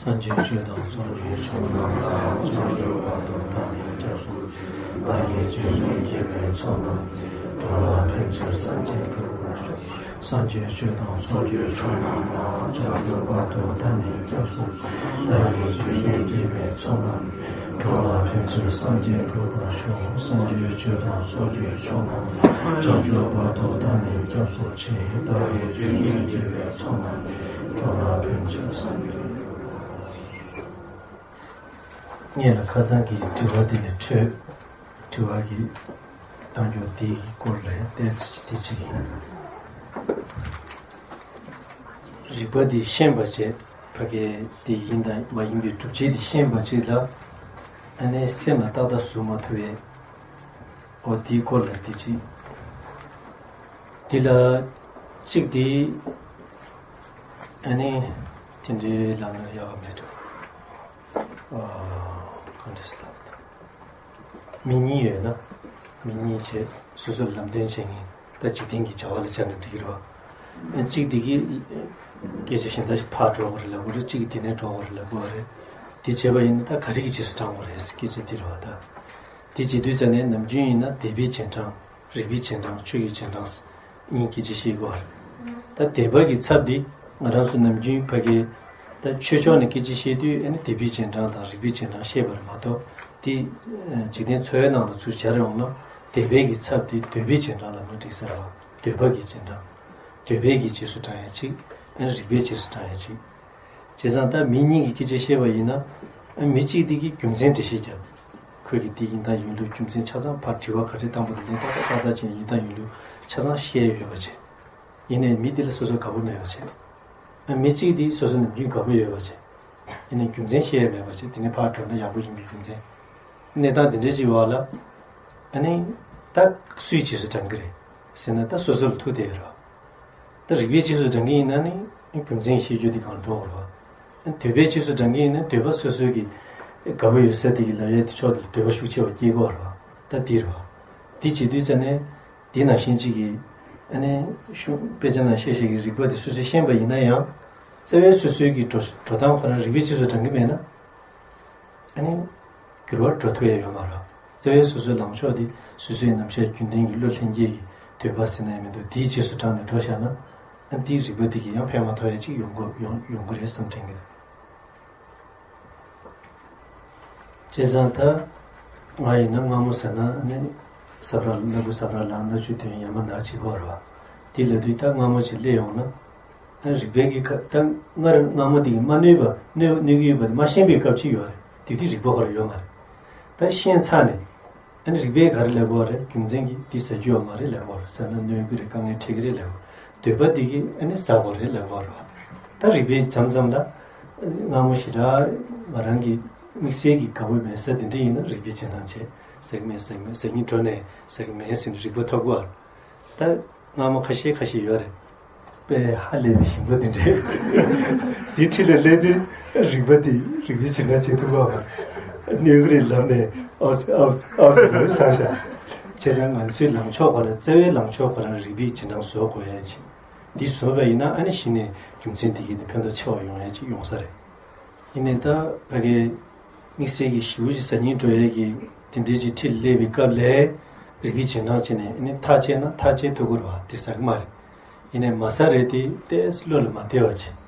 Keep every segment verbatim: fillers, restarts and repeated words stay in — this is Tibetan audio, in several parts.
སངས་རྒྱས་ཆོས་དང་ཚོགས་ཀྱི་མཆོག་རྣམས་ལ། བྱང་ཆུབ་བར་དུ་བདག་ནི་སྐྱབས་སུ། བདག་གིས་རྗེས་སུ་སྐྱེས་པའི་ཚོགས་རྣམས། འགྲོ་ལ་ཕན་ཕྱིར་སངས་རྒྱས་འགྲུབ་པར་ཤོག། སངས་རྒྱས་ཆོས་དང་ཚོགས་ཀྱི་མཆོག་རྣམས་ལ། བྱང་ཆུབ་བར་དུ་བདག་ནི་སྐྱབས་སུ། བདག་གིས་རྗེས་སུ་སྐྱེས་པའི་ཚོགས་རྣམས། འགྲོ་ལ་ཕན་ཕྱིར་སངས་རྒྱས་འགྲུབ་པར་ཤོག། སངས་རྒྱས་ཆོས་དང་ཚོགས་ཀྱི་མཆོག་རྣམས་ལ། བྱང་ཆུབ་བར་དུ་བདག་ནི་སྐྱབས་སུ་མཆི། བདག་གིས་རྗེས་སུ་སྐྱེས་པའི་ཚོགས་རྣམས། འགྲོ་ལ་ཕན་ཕྱིར་སངས་རྒྱས། ངས་ལ་ཁ་སང་གི་དྲི་བ་དེ་ནས་འཕྲོས། དྲི་བ་གི་གཏམ་རྒྱུད་དེའི་སྐོར་ལ་ཡང་ཏོག་ཙམ་དེ་གཅིག་ཡིན། རིག་པ་འདི་ཤེས་པ་བྱས། ཕ་གི་དེ་ཡིན་དང་མ་ཡིན་པའི་སྒྲུབ་བྱེད་འདི་ཤེས་པ་བྱས་ལ། ཨ་ནི་སེམས་ལ་ཏག་ཏག་ཟུག་མ་ཐུབ་པས། འོ་དེའི་སྐོར་ལ་དེ་གཅིག་དེ་ལ་གཅིག་དེ། ཨ་ནི་དེ་འདྲའི་ལབ་ན་ཡག་ག་མེད་འགྲོ། ཨ། ག་འདྲ་ཞིག་ལབ་དང་། མི་གཉིས་ཡོད་ན། མི་གཉིས་བྱས། སོ་སོར་ལམ་སྟོན་བྱེད་མཁན། ད་འཇིག་རྟེན་གྱི་བྱ་བ་ལ་སྦྱར་ན་འགྲིག་གི་རེད་བ། ཨ། གཅིག་དེ་གིས་སྐད་ཆ་གཞན་དག་ཞིག་ཕར་འགྲོ་དགོས་རེད་ལབ་དགོས་རེད། གཅིག་གིས་དེ་ནས་འགྲོ་དགོས་རེད་ལབ་དགོས་རེད། དེ་བྱས་པ་ཡིན་ན་ད་ག་རེ་གི་རྗེས་སུ་འབྲང་དགོས་རེད་སྐད་ཆ་དེ་རེད་བ་ད། དེ་བྱེད་དུས་ཙ་ནས་ནམ་རྒྱུན་ཡིན་ན་དད་པའི་རྗེས་འབྲང་། རིག་པའི་རྗེས་འབྲང་། ཆོས་ཀྱི་རྗེས་འབྲང་གཉིས་སྐད་ཆ་བཤད་ཀྱི་ཡོད་རེད། ད་དད་པ་གི་ཚབ་འདི་ང་རང་ཚོ་ནམ་རྒྱུན་ཕ་གི་ད་ཆོས་ཕྱོགས་ནས་སྐད་ཆ་བཤད་དུས་ཨ་ནི་དད་པའི་རྗེས་འབྲང་དང་རིག་པའི་རྗེས་འབྲང་བཤད་པ་རེད་མ་གཏོགས། དེ་འཇིག་རྟེན་འཚོ་བའི་ནང་ལ་ཚུར་སྦྱར་ཡོང་ན་དད་པའི་གི་ཚབ་དེ་འདོད་པའི་རྗེས་འབྲང་ལ་ནི་འགྲིག་ས་རེད་བ། འདོད་པ་གི་རྗེས་འབྲང་། འདོད་པའི་གི་རྗེས་སུ་འབྲང་ཡ་གཅིག་ཨ་ནི་རིག་པའི་རྗེས་སུ་འབྲང་ཡ་གཅིག་བྱས་ཙང་ད་མི་གཉིས་ཀྱི་སྐད་ཆ་བཤད་པ་ཡིན་ན། ཨ། མི་གཅིག་དེ་གིས་རྒྱུ་མཚན་འགྲེལ་བཤད་བརྒྱབ། ཁོས་ཀྱི་དེ་ཡིན་དང་ཡིན་ལུགས་རྒྱུ་མཚན་ཆ་ཚང་ཕར་དྲི་བ་ག་རེ་བཏང་པ་དེ་ལན་ཏག་ཏག་ཏག་ཏག་ཅིག་ཡིན་དང་ཡིན་ལུགས་ཆ་ཚང་བཤད་ཡོད་པ་བྱས། ཡིན་ནའི་མི་དེ་ལ་སོ་སོ་དགའ་པོ་མེད་པ་བྱས། ཨ། མི་གཅིག་དེ་སོ་སོ་ནམ་རྒྱུན་དགའ་པོ་ཡོད་པ་བྱས། ཡིན་ནའི་རྒྱུ་མཚན་བཤད་ཡ་མེད་པ་བྱས། དེ་ནས་ཕར་འགྲོ་ན་ཡག་པོ་ཡིན་པའི་རྒྱུ་མཚན། གནས་སྟངས་དེ་འདྲའི་ཅིག་ཡོད་ལ། ཨ་ནི། ད་སུའི་རྗེས་སུ་འབྲང་གི་རེད་ཟེར་ན་ད་སོ་སོ་ལ་ཐུག་བསྡད་ཡོད་རེད་བ། ད་རིག་པའི་རྗེས་སུ་འབྲང་གི་ཡིན་ན་ནི་རྒྱུ་མཚན་བཤད་རྒྱུ་དེ་གང་འགྲོ་བར་བ། འདོད་པའི་རྗེས་སུ་འབྲང་གི་ཡིན་ན་འདོད་པ་སོ་སོའི་གི་དགའ་པོ་ཡོད་ས་དེ་གི་ལ་ཡ་དེ་ཕྱོགས་དེ་ལ་འདོད་པ་ཤུགས་ཆེ་བ་སྐྱེ་གི་བར་བ། ད་དེ་རེད་བ། དེ་བྱེད་དུས་ཙ་ནས་དེ་ནང་བཞིན་གཅིག་གི་ཨ་ནི་ཤུ་དཔེ་ཆ་ནང་བཤད་བཤད་ཀྱི་རིག་པ་དེ་སོ་སོས་ཤེས་པ་ཡིན་ན་ཡང་རྩ་བའི་སོ་སོའི་གི་འགྲོ་འགྲོ་སྟངས་ཁོ་རང་རིག་པའི་རྗེས་སུ་འབྲང་གི་མེད་ན། ཨ་ནི། འགྱུར་བ་འགྲོ་ཐུབ་ཡ་ཡོད་མ་རེད། རྩ་བའི་སོ་སོའི་ལངས་ཕྱོགས་དེ་སོ་སོའི་རྣམ་གཞག་རྒྱུན་ལྡན་གྱི་བློ་ལྷན་སྐྱེས་ཀྱི་འདོད་པ་ཟེར་ན་ཡང་མི་འདུག་དེའི་རྗེས་སུ་འབྲངས་ནས་འགྲོ་བཞག་ན། ཨ། དེའི་རིག་པ་དེ་གིས་ཡང་ཕན་མ་ཐོགས་ཡ་ཅིག་ཡོང་གི་ཡོང་ཡོང་གི་རེད་བསམ་དྲན་གྱི་འདུག་བྱས་ཙང་ད་ང་ཡིན་ན་སྔ་མོ་ཟེར་ན་ཨ་ནི་ས་བྲག་སྣ་ཁུག་ས་བྲག་ལ་སྣ་ཆུ་དོན་ཡ་མ་ན་བྱེད་དགོས་རེད་བ། དེ་ལབ་དུས་ད་སྔ་མོ་ཅིག་སླེབས་ཡོང་ན། རིག་པའི་གི་ཁ་ད་སྔར་སྔ་མོ་དེ་གི་མ་གནོད་པ་གནོད་གནོད་ཀྱི་ཡོད་པ་དེ་མ་ཤེས་པའི་སྐབས་ཅིག་ཡོད་རེད། དེ་དུས་རིག་པ་ཁོ་རང་ཡོད་མ་རེད། ད་ཤེས་ཚར་ནས་ཨ་ནི་རིག་པས་ག་རེ་ལབ་དགོས་རེད། རྒྱུ་མཚན་གྱིས་འདི་ཟ་རྒྱུ་ཡོད་མ་རེད་ལབ་དགོས་རེད། ཟ་ན་གནོད་ཀྱི་རེད། དཀའ་ངལ་འཕྲད་ཀྱི་རེད་ལབ་དགོས། འདོད་པ་དེ་གིས་ཨ་ནི་ཟ་དགོས་རེད་ལབ་དགོས་རེད་བ། ད་རིག་པས་མཚམས་མཚམས་ལ་སྔ་མོ་ཞེ་དྲག་ང་རང་གི་དམིགས་བསལ་གྱི་དགའ་པོ་མེད་ས་དེ་འདྲ་ཡིན་ན་རིག་པས་བྱེད་སྟངས་བྱས། ཟ་གི་མེད་ཟ་གི་མེད་ཟ་སྙིང་བྲོ་ནས་ཟ་གི་མེད་ཟེར་ནས་རིག་པ་ཐོབ་དགོས་རེད། ད། སྔ་མོ་ཁ་ཤས་ཁ་ཤས་ཡོད་རེད། དཔེ་ཧ་ལས་པའི་ཞིམ་པོ་དེ་འདྲས། དེ་འཁྲིས་ལ་སླེབས་དུས་རིག་པ་དེ་རིག་པའི་རྗེས་འབྲང་བྱེད་ཐུབ་པ་བ། གནས་གི་རེད་ལབ་ནས་ཨའུ་ཨའུ་ཨའུ་ཟེར་ནས་ཟ་བཞག་བྱས་ཙང་ང་ཚོའི་ལངས་ཕྱོགས་ཁོ་རང་རྩ་བའི་ལངས་ཕྱོགས་ཁོ་རང་རིག་པའི་རྗེས་འབྲང་བཟོ་དགོས་ཡ་ཅིག་འདི་བཟོས་པ་ཡིན་ན་ཨ་ནི་གཞི་ནས་རྒྱུ་མཚན་དེ་གི་ནི་ཕན་ཐོགས་ཆེ་བ་ཡོང་ཡ་ཅིག་ཡོང་ས་རེད། ཡིན་ནའི་ད་ཕ་གི་དམིགས་བསལ་གྱི་ཞེ་པོ་ཅིག་ཟ་སྙིང་བྲོ་ཡས་ཀྱི་དེ་འདྲའི་ཅིག་འཁྲིས་སླེབས་པའི་སྐབས་ལ་རིག་པའི་རྗེས་འབྲང་བྱས་ནས་ཨ་ནི་ཐག་བཅད་ན་ཐག་བཅད་ཐུབ་ཀྱི་རེད་བ། དེ་ཟ་གི་མ་རེད། ཡིན་ནའི་མ་ཟ་རེད་དེ་ཏོག་ཙམ་བློ་ལ་མ་བདེ་བ་བྱེད།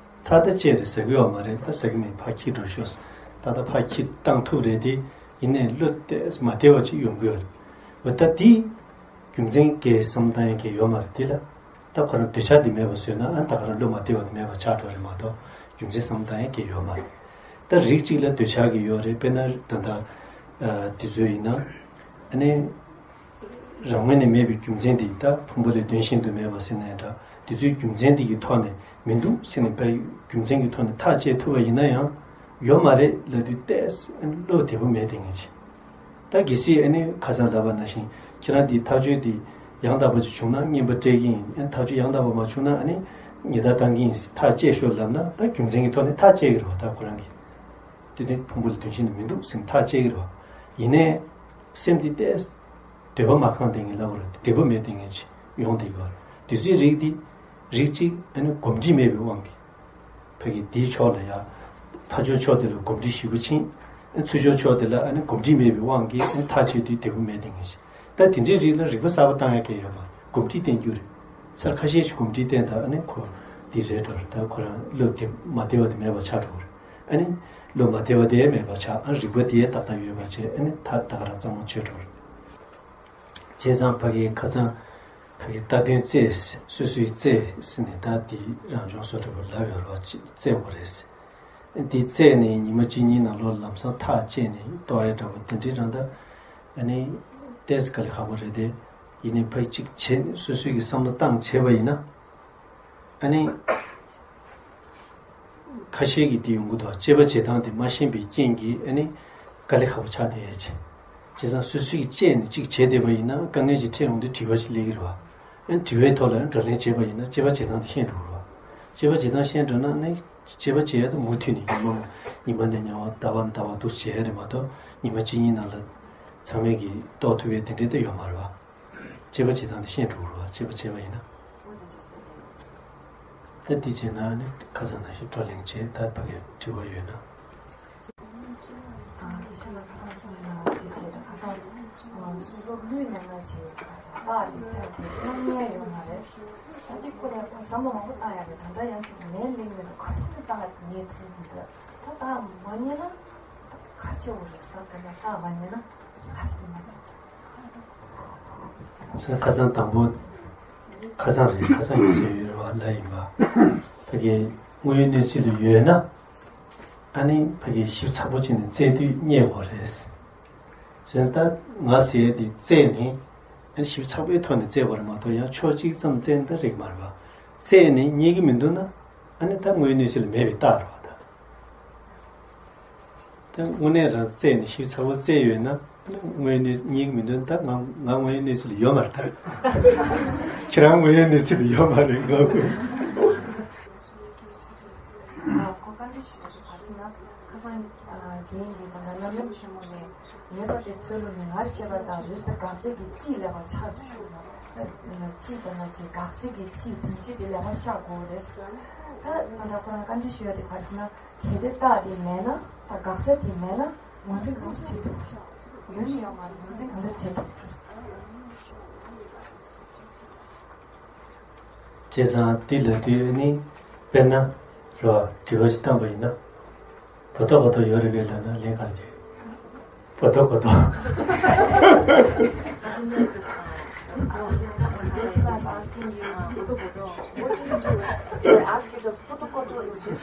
ཐག་ད་བཅད་རེད་ཟ་གི་ཡོད་མ་རེད། ད་ཟ་གི་མིན་ཕར་འཁྱེར་འགྲོ་ཤོག་ད་ལྟ་ཕར་འཁྱེར་བཏང་ཐུབ་རེད་དེ། ཡིན་ནའི་བློ་ཏོག་ཙམ་མ་བདེ་བ་ཅིག་ཡོང་གི་ཡོད་རེད། འོ་ད་དེ་རྒྱུ་མཚན་གྱི་བསམ་བཏང་ཡས་ཀྱི་ཡོད་མ་རེད་དེ་ལ། ད་ཁོ་རང་འདོད་ཆགས་འདི་མེད་པ་བཟོས་ན་ཨ་ད་ཁོ་རང་བློ་མ་བདེ་བ་འདི་མེད་པ་ཆགས་འགྲོ་རེད་མ་གཏོགས་རྒྱུ་མཚན་བསམ་བཏང་ཡས་ཀྱི་ཡོད་མ་རེད། ད་རིགས་གཅིག་ལ་འདོད་ཆགས་ཀྱི་ཡོད་རེད། དཔེར་ན་ད་ལྟ་ཨ་འདི་ཚོ་ཡིན་ན་ཨ་ནི་རང་ངོས་ནས་མེད་པའི་རྒྱུ་མཚན་འདི་ད་ཕུང་པོ་ལས་དོན་གཞན་དུ་མེད་པ་ཟེར་ན་ཡང་འདྲ། འདི་ཚོའི་རྒྱུ་མཚན་འདི་གི་ཐོག་ནས་མི་འདུག་ཟེར་ནས་པའི་རྒྱུ་མཚན་གྱི་ཐོག་ནས་ཐག་བཅད་ཐུབ་པ་ཡིན་ན་ཡང་ཡོད་མ་རེད་ལབ་དུས་ཏོག་ཙམ་བློ་བདེ་པོ་མེད་དེ་ངེས་ཆེ། ད་གལ་སྲིད་ཨ་ནི་ཁ་སང་ལབ་པ་ནང་བཞིན་ཁྱེད་རང་འདི་ཐག་གཅོད་འདི་ཡང་དག་པ་ཅིག་བྱུང་ན་རྔན་པ་སྤྲད་ཀྱི་ཡིན། ཨ་ནི་ཐག་གཅོད་ཡང་དག་པ་མ་བྱུང་ན་ཨ་ནི་ཉེས་རྡུང་བཏང་གི་ཡིན། ཐག་བཅད་ཤོག་ལབ་ན་ད་རྒྱུ་མཚན་གྱི་ཐོག་ནས་ཐག་བཅད་ཀྱི་རེད་བ། ད་ཁོ་རང་གིས་དེ་དེ་ཕུང་པོ་ལ་དོན་གཞན་དུ་མི་འདུག་ཟེར་ནས་ཐག་བཅད་ཀྱི་རེད་བ། ཡིན་ནའི་སེམས་འདི་ཏོག་ཙམ་འདོད་པ་མ་ཁེངས་དེ་ངེས་ལབ་པ་རེད། བདེ་པོ་མེད་དེ་ངེས་ཅིག་ཡོང་བསྡད་ཀྱི་རེད། དེ་ཚོའི་རིགས་འདི་རིགས་གཅིག་ཨ་ནི་གོམས་འདྲིས་མེད་པའི་དབང་གིས། ཕ་གི་དེའི་ཕྱོགས་ལ་ཡ། ཕར་ཕྱོགས་ཕྱོགས་དེ་ལ་གོམས་འདྲིས་ཞེ་པོ་ཕྱིན། ཨ་ནི་ཚུར་ཕྱོགས་ཕྱོགས་དེ་ལ་ཨ་ནི་གོམས་འདྲིས་མེད་པའི་དབང་གིས་ཨ་ནི་ཐག་ཆོད་དུས་བདེ་པོ་མེད་དེ་ངེས་ཤིང་། ད་དེ་འདྲའི་རིགས་ལ་རིགས་པ་གསར་པ་བཏང་ཡ་གང་ཡོད་མ་རེད། གོམས་འདྲིས་བསྟན་རྒྱུ་རེད། ཚར་ཁ་ཤས་ཤིག་གོམས་འདྲིས་བསྟན་ད་ཨ་ནི་ཁོ་འདི་རེད་འགྲོ་རེད། ད་ཁོ་རང་བློ་དེ་མ་བདེ་བ་དེ་མེད་པ་ཆགས་འགྲོ་གི་རེད། ཨ་ནི་བློ་མ་བདེ་བ་དེ་མེད་པ་ཆགས། ཨ་རིགས་པ་དེ་ཏག་ཏག་ཡོད་པ་བྱས། ཨ་ནི་ད་ད་ག་རང་གཙང་མ་ཆགས་འགྲོ་རེད། བྱས་ཙང་ཕ་གིའི་ཁ་སང་ཕ་གིའི་རྟ་གདོན་རྩེ། སོ་སོའི་རྩེ་ཟེར་ནས་ད་དེ་རང་བྱུང་བཟོ་གྲྭ་པ་ལབ་ཡོད་རེད་བ། རྩེ་བོ་རེད། འདི་རྩེ་ནས་ཉི་མ་གཅིག་གཉིས་ནང་ལོགས་ལམ་སང་ཐག་བཅད་ནས་གཏོར་ཡ་འདྲ་པོ་དེ་འདྲའི་རང་ད། ཨ་ནི་ཏོག་ཙམ་དཀའ་ལས་ཁག་པོ་རེད་དེ། ཡིན་ནའི་ཕ་གཅིག་བྱས་ནས་སོ་སོའི་གི་བསམ་བློ་བཏང་བྱས་པ་ཡིན་ན། ཨ་ནི་ཁ་ཤས་ཀྱིས་འདི་ཡོང་གི་འདུག་དཔྱད་པ་བྱེད་སྟངས་དེ་མ་ཤེས་པའི་རྐྱེན་གྱིས་ཨ་ནི་དཀའ་ལས་ཁག་པོ་ཆགས་བསྡད་ཡ་ཅིག་བྱས་ཙང་སོ་སོའི་གི་དཔྱད་ནས་གཅིག་བྱས་བསྡད་པ་ཡིན་ན། དཀའ་ངལ་ཅིག་འཕྲད་ཡོང་དུས་དྲི་བ་ཞིག་སླེབས་ཀྱི་རེད་བ། ཨ་ནི་དྲི་བའི་ཐོག་ལ་ཨ་ནི་བགྲོ་གླེང་བྱས་པ་ཡིན་ན་དཔྱད་པ་བྱེད་སྟངས་དེ་ཤེས་འགྲོ་གི་རེད་བ། དཔྱད་པ་བྱེད་སྟངས་ཤེས་འགྲོ་ན་ཨ་ནི་དཔྱད་པ་བྱེད་ཡ་དེ་མུ་མཐུད་ནས་ཉི་མ་ཉི་མ་ནས་ཉི་མ་ཟླ་བ་ནས་ཟླ་བ་འདུག་སེ་བྱེད་ཡ་རེད་མ་གཏོགས། ཉི་མ་གཅིག་གཉིས་ནང་ལ་ཚང་མས་ཀྱིས་རྟོགས་ཐུབ་པའི་དེ་འདྲའི་དེ་ཡོད་མ་རེད་བ། དཔྱད་པ་བྱེད་སྟངས་དེ་ཤེས་འགྲོ་གི་རེད་བ། དཔྱད་པ་བྱས་པ་ཡིན་ན། ད་འདི་བྱས་ན་ནི་ཁ་སང་ནང་བཞིན་བགྲོ་གླེང་བྱས། ད་ཕ་གིར་དྲི་བ་ཡོད་ན། ཨ། དེ་བྱས་ན་ཁ་སང་སོང་ཡ་དེ་བྱས་ན་ཁ་སང་། ཨ། སོ་སོ་ལུས་ནང་ན་བྱས་ཁ་སང་རྟགས་དེ་ཚད་དེ་སྣང་ཉན་ཡོད་མ་རེད། ཨ། འདི་ཁོ་རང་ཁོ་བསམ་བློ་མང་པོ་བཏང་ཡ་རེད། ད་ལྟ་ཡང་ཅིག་ངའི་གླེང་མེད་དུ་ག་ཚོད་བཏང་ཡ་ངས་མཐོང་གི་འདུག་ད་རྟགས་མ་ཉན་ན་ད་ག་ཆེ་བོ་རེད། ད་ད་ལྟ་རྟགས་མ་ཉན་ན་ག་ཆེ་མ་རེད། ཁ་སང་དང་པོ། ཁ་སང་རེད། ཁ་སང་ཡིན་ཟེར་ཡོད་རེད་བ། ལ་ཡིན་པ། ཕ་གི་དངོས་ཡོད་གནས་ཚུལ་ལ་ཡོད་ན། ཨ་ནི་ཕ་གི་ཞིབ་ཚགས་པོ་བྱས་ནས་བཙལ་དུས་རྙེད་དགོས་རེད། བྱས་ཙང་ད་ང་ཟེར་ཡ་དེ་བཙལ་ནས། ཨ་ནི་ཞིབ་ཚགས་པོའི་ཐོག་ནས་བཙལ་དགོས་རེད་མ་གཏོགས་ཡང་ཕྱོགས་གཅིག་ཙམ་བཙལ་ན་ད་རེད་མ་རེད་བ། བཙལ་ནས་རྙེད་ཀྱི་མི་འདུག་ན། ཨ་ནི་ད་དངོས་ཡོད་གནས་ཚུལ་ལ་མེད་པའི་རྟགས་རེད་བ་ད། ད་དངོས་གནས་རང་བཙལ་ནས་ཞིབ་ཚགས་པོ་བཙལ་ཡོད་ན། དངོས་ཡོད་གནས་རྙེད་ཀྱི་མི་འདུག་ད་ང་ང་དངོས་ཡོད་གནས་ཚུལ་ལ་ཡོད་མ་རེད་ད། ཁྱེད་རང་དངོས་ཡོད་གནས་ཚུལ་ལ་ཡོད་མ་རེད། ང་དངོས། ཨ། ཁོ་བཀའ་འདྲི་ཞུ་རྒྱུ་ཞིག་ག་རེ་ཟེར་ན། ཁ་སང་། ཨ། རྒན་གྱིས་ད་ལྟ་ལམ་རིམ་ཆེན་མོ་ནས་ངེས་པ་དེ་ཚོལ་ལོ་ནས་ངར་ཤེས་པ་དང་རིགས་པ་དགག་བྱ་གི་སྤྱིའི་ལེགས་པ་ཆགས་འདུག་ཞུ་ན། ཨ། སྤྱིའི་ལྟར་ན་ཅིག་དགག་བྱ་གི་སྤྱིའི་བསྡུས་སྤྱི་དེ་ལེགས་པ་ཤར་དགོས་རེད། ད་ད་ལྟ་ཁོ་རང་བཀའ་འདྲི་ཞུ་ཡ་དེ་ག་རེ་ཟེར་ན། གལ་ཏེ་རྟགས་དེ་མེད་ན། ད་དགག་བྱ་དེ་མེད་ན་ངོས་འཛིན་གང་འདྲ་བྱེད་ཐུབ། ཡོད་ནི་ཡོད་མ་རེད། ངོས་འཛིན་གང་འདྲ་བྱེད་ཐུབ། བྱས་ཙང་དེ་ལབ་དུས་ནི། དཔེར་ན། རེད་བ། དྲི་བ་ཞིག་བཏང་པ་ཡིན་ན། བོ་ཏོ་བོ་ཏོ་ཡོད་རེད་པས་ལབ་ན་ལན་ག་རེ་བྱེད། བོ་ཏོ་བོ་ཏོ། What do you do? I ask you, does poto poto exist?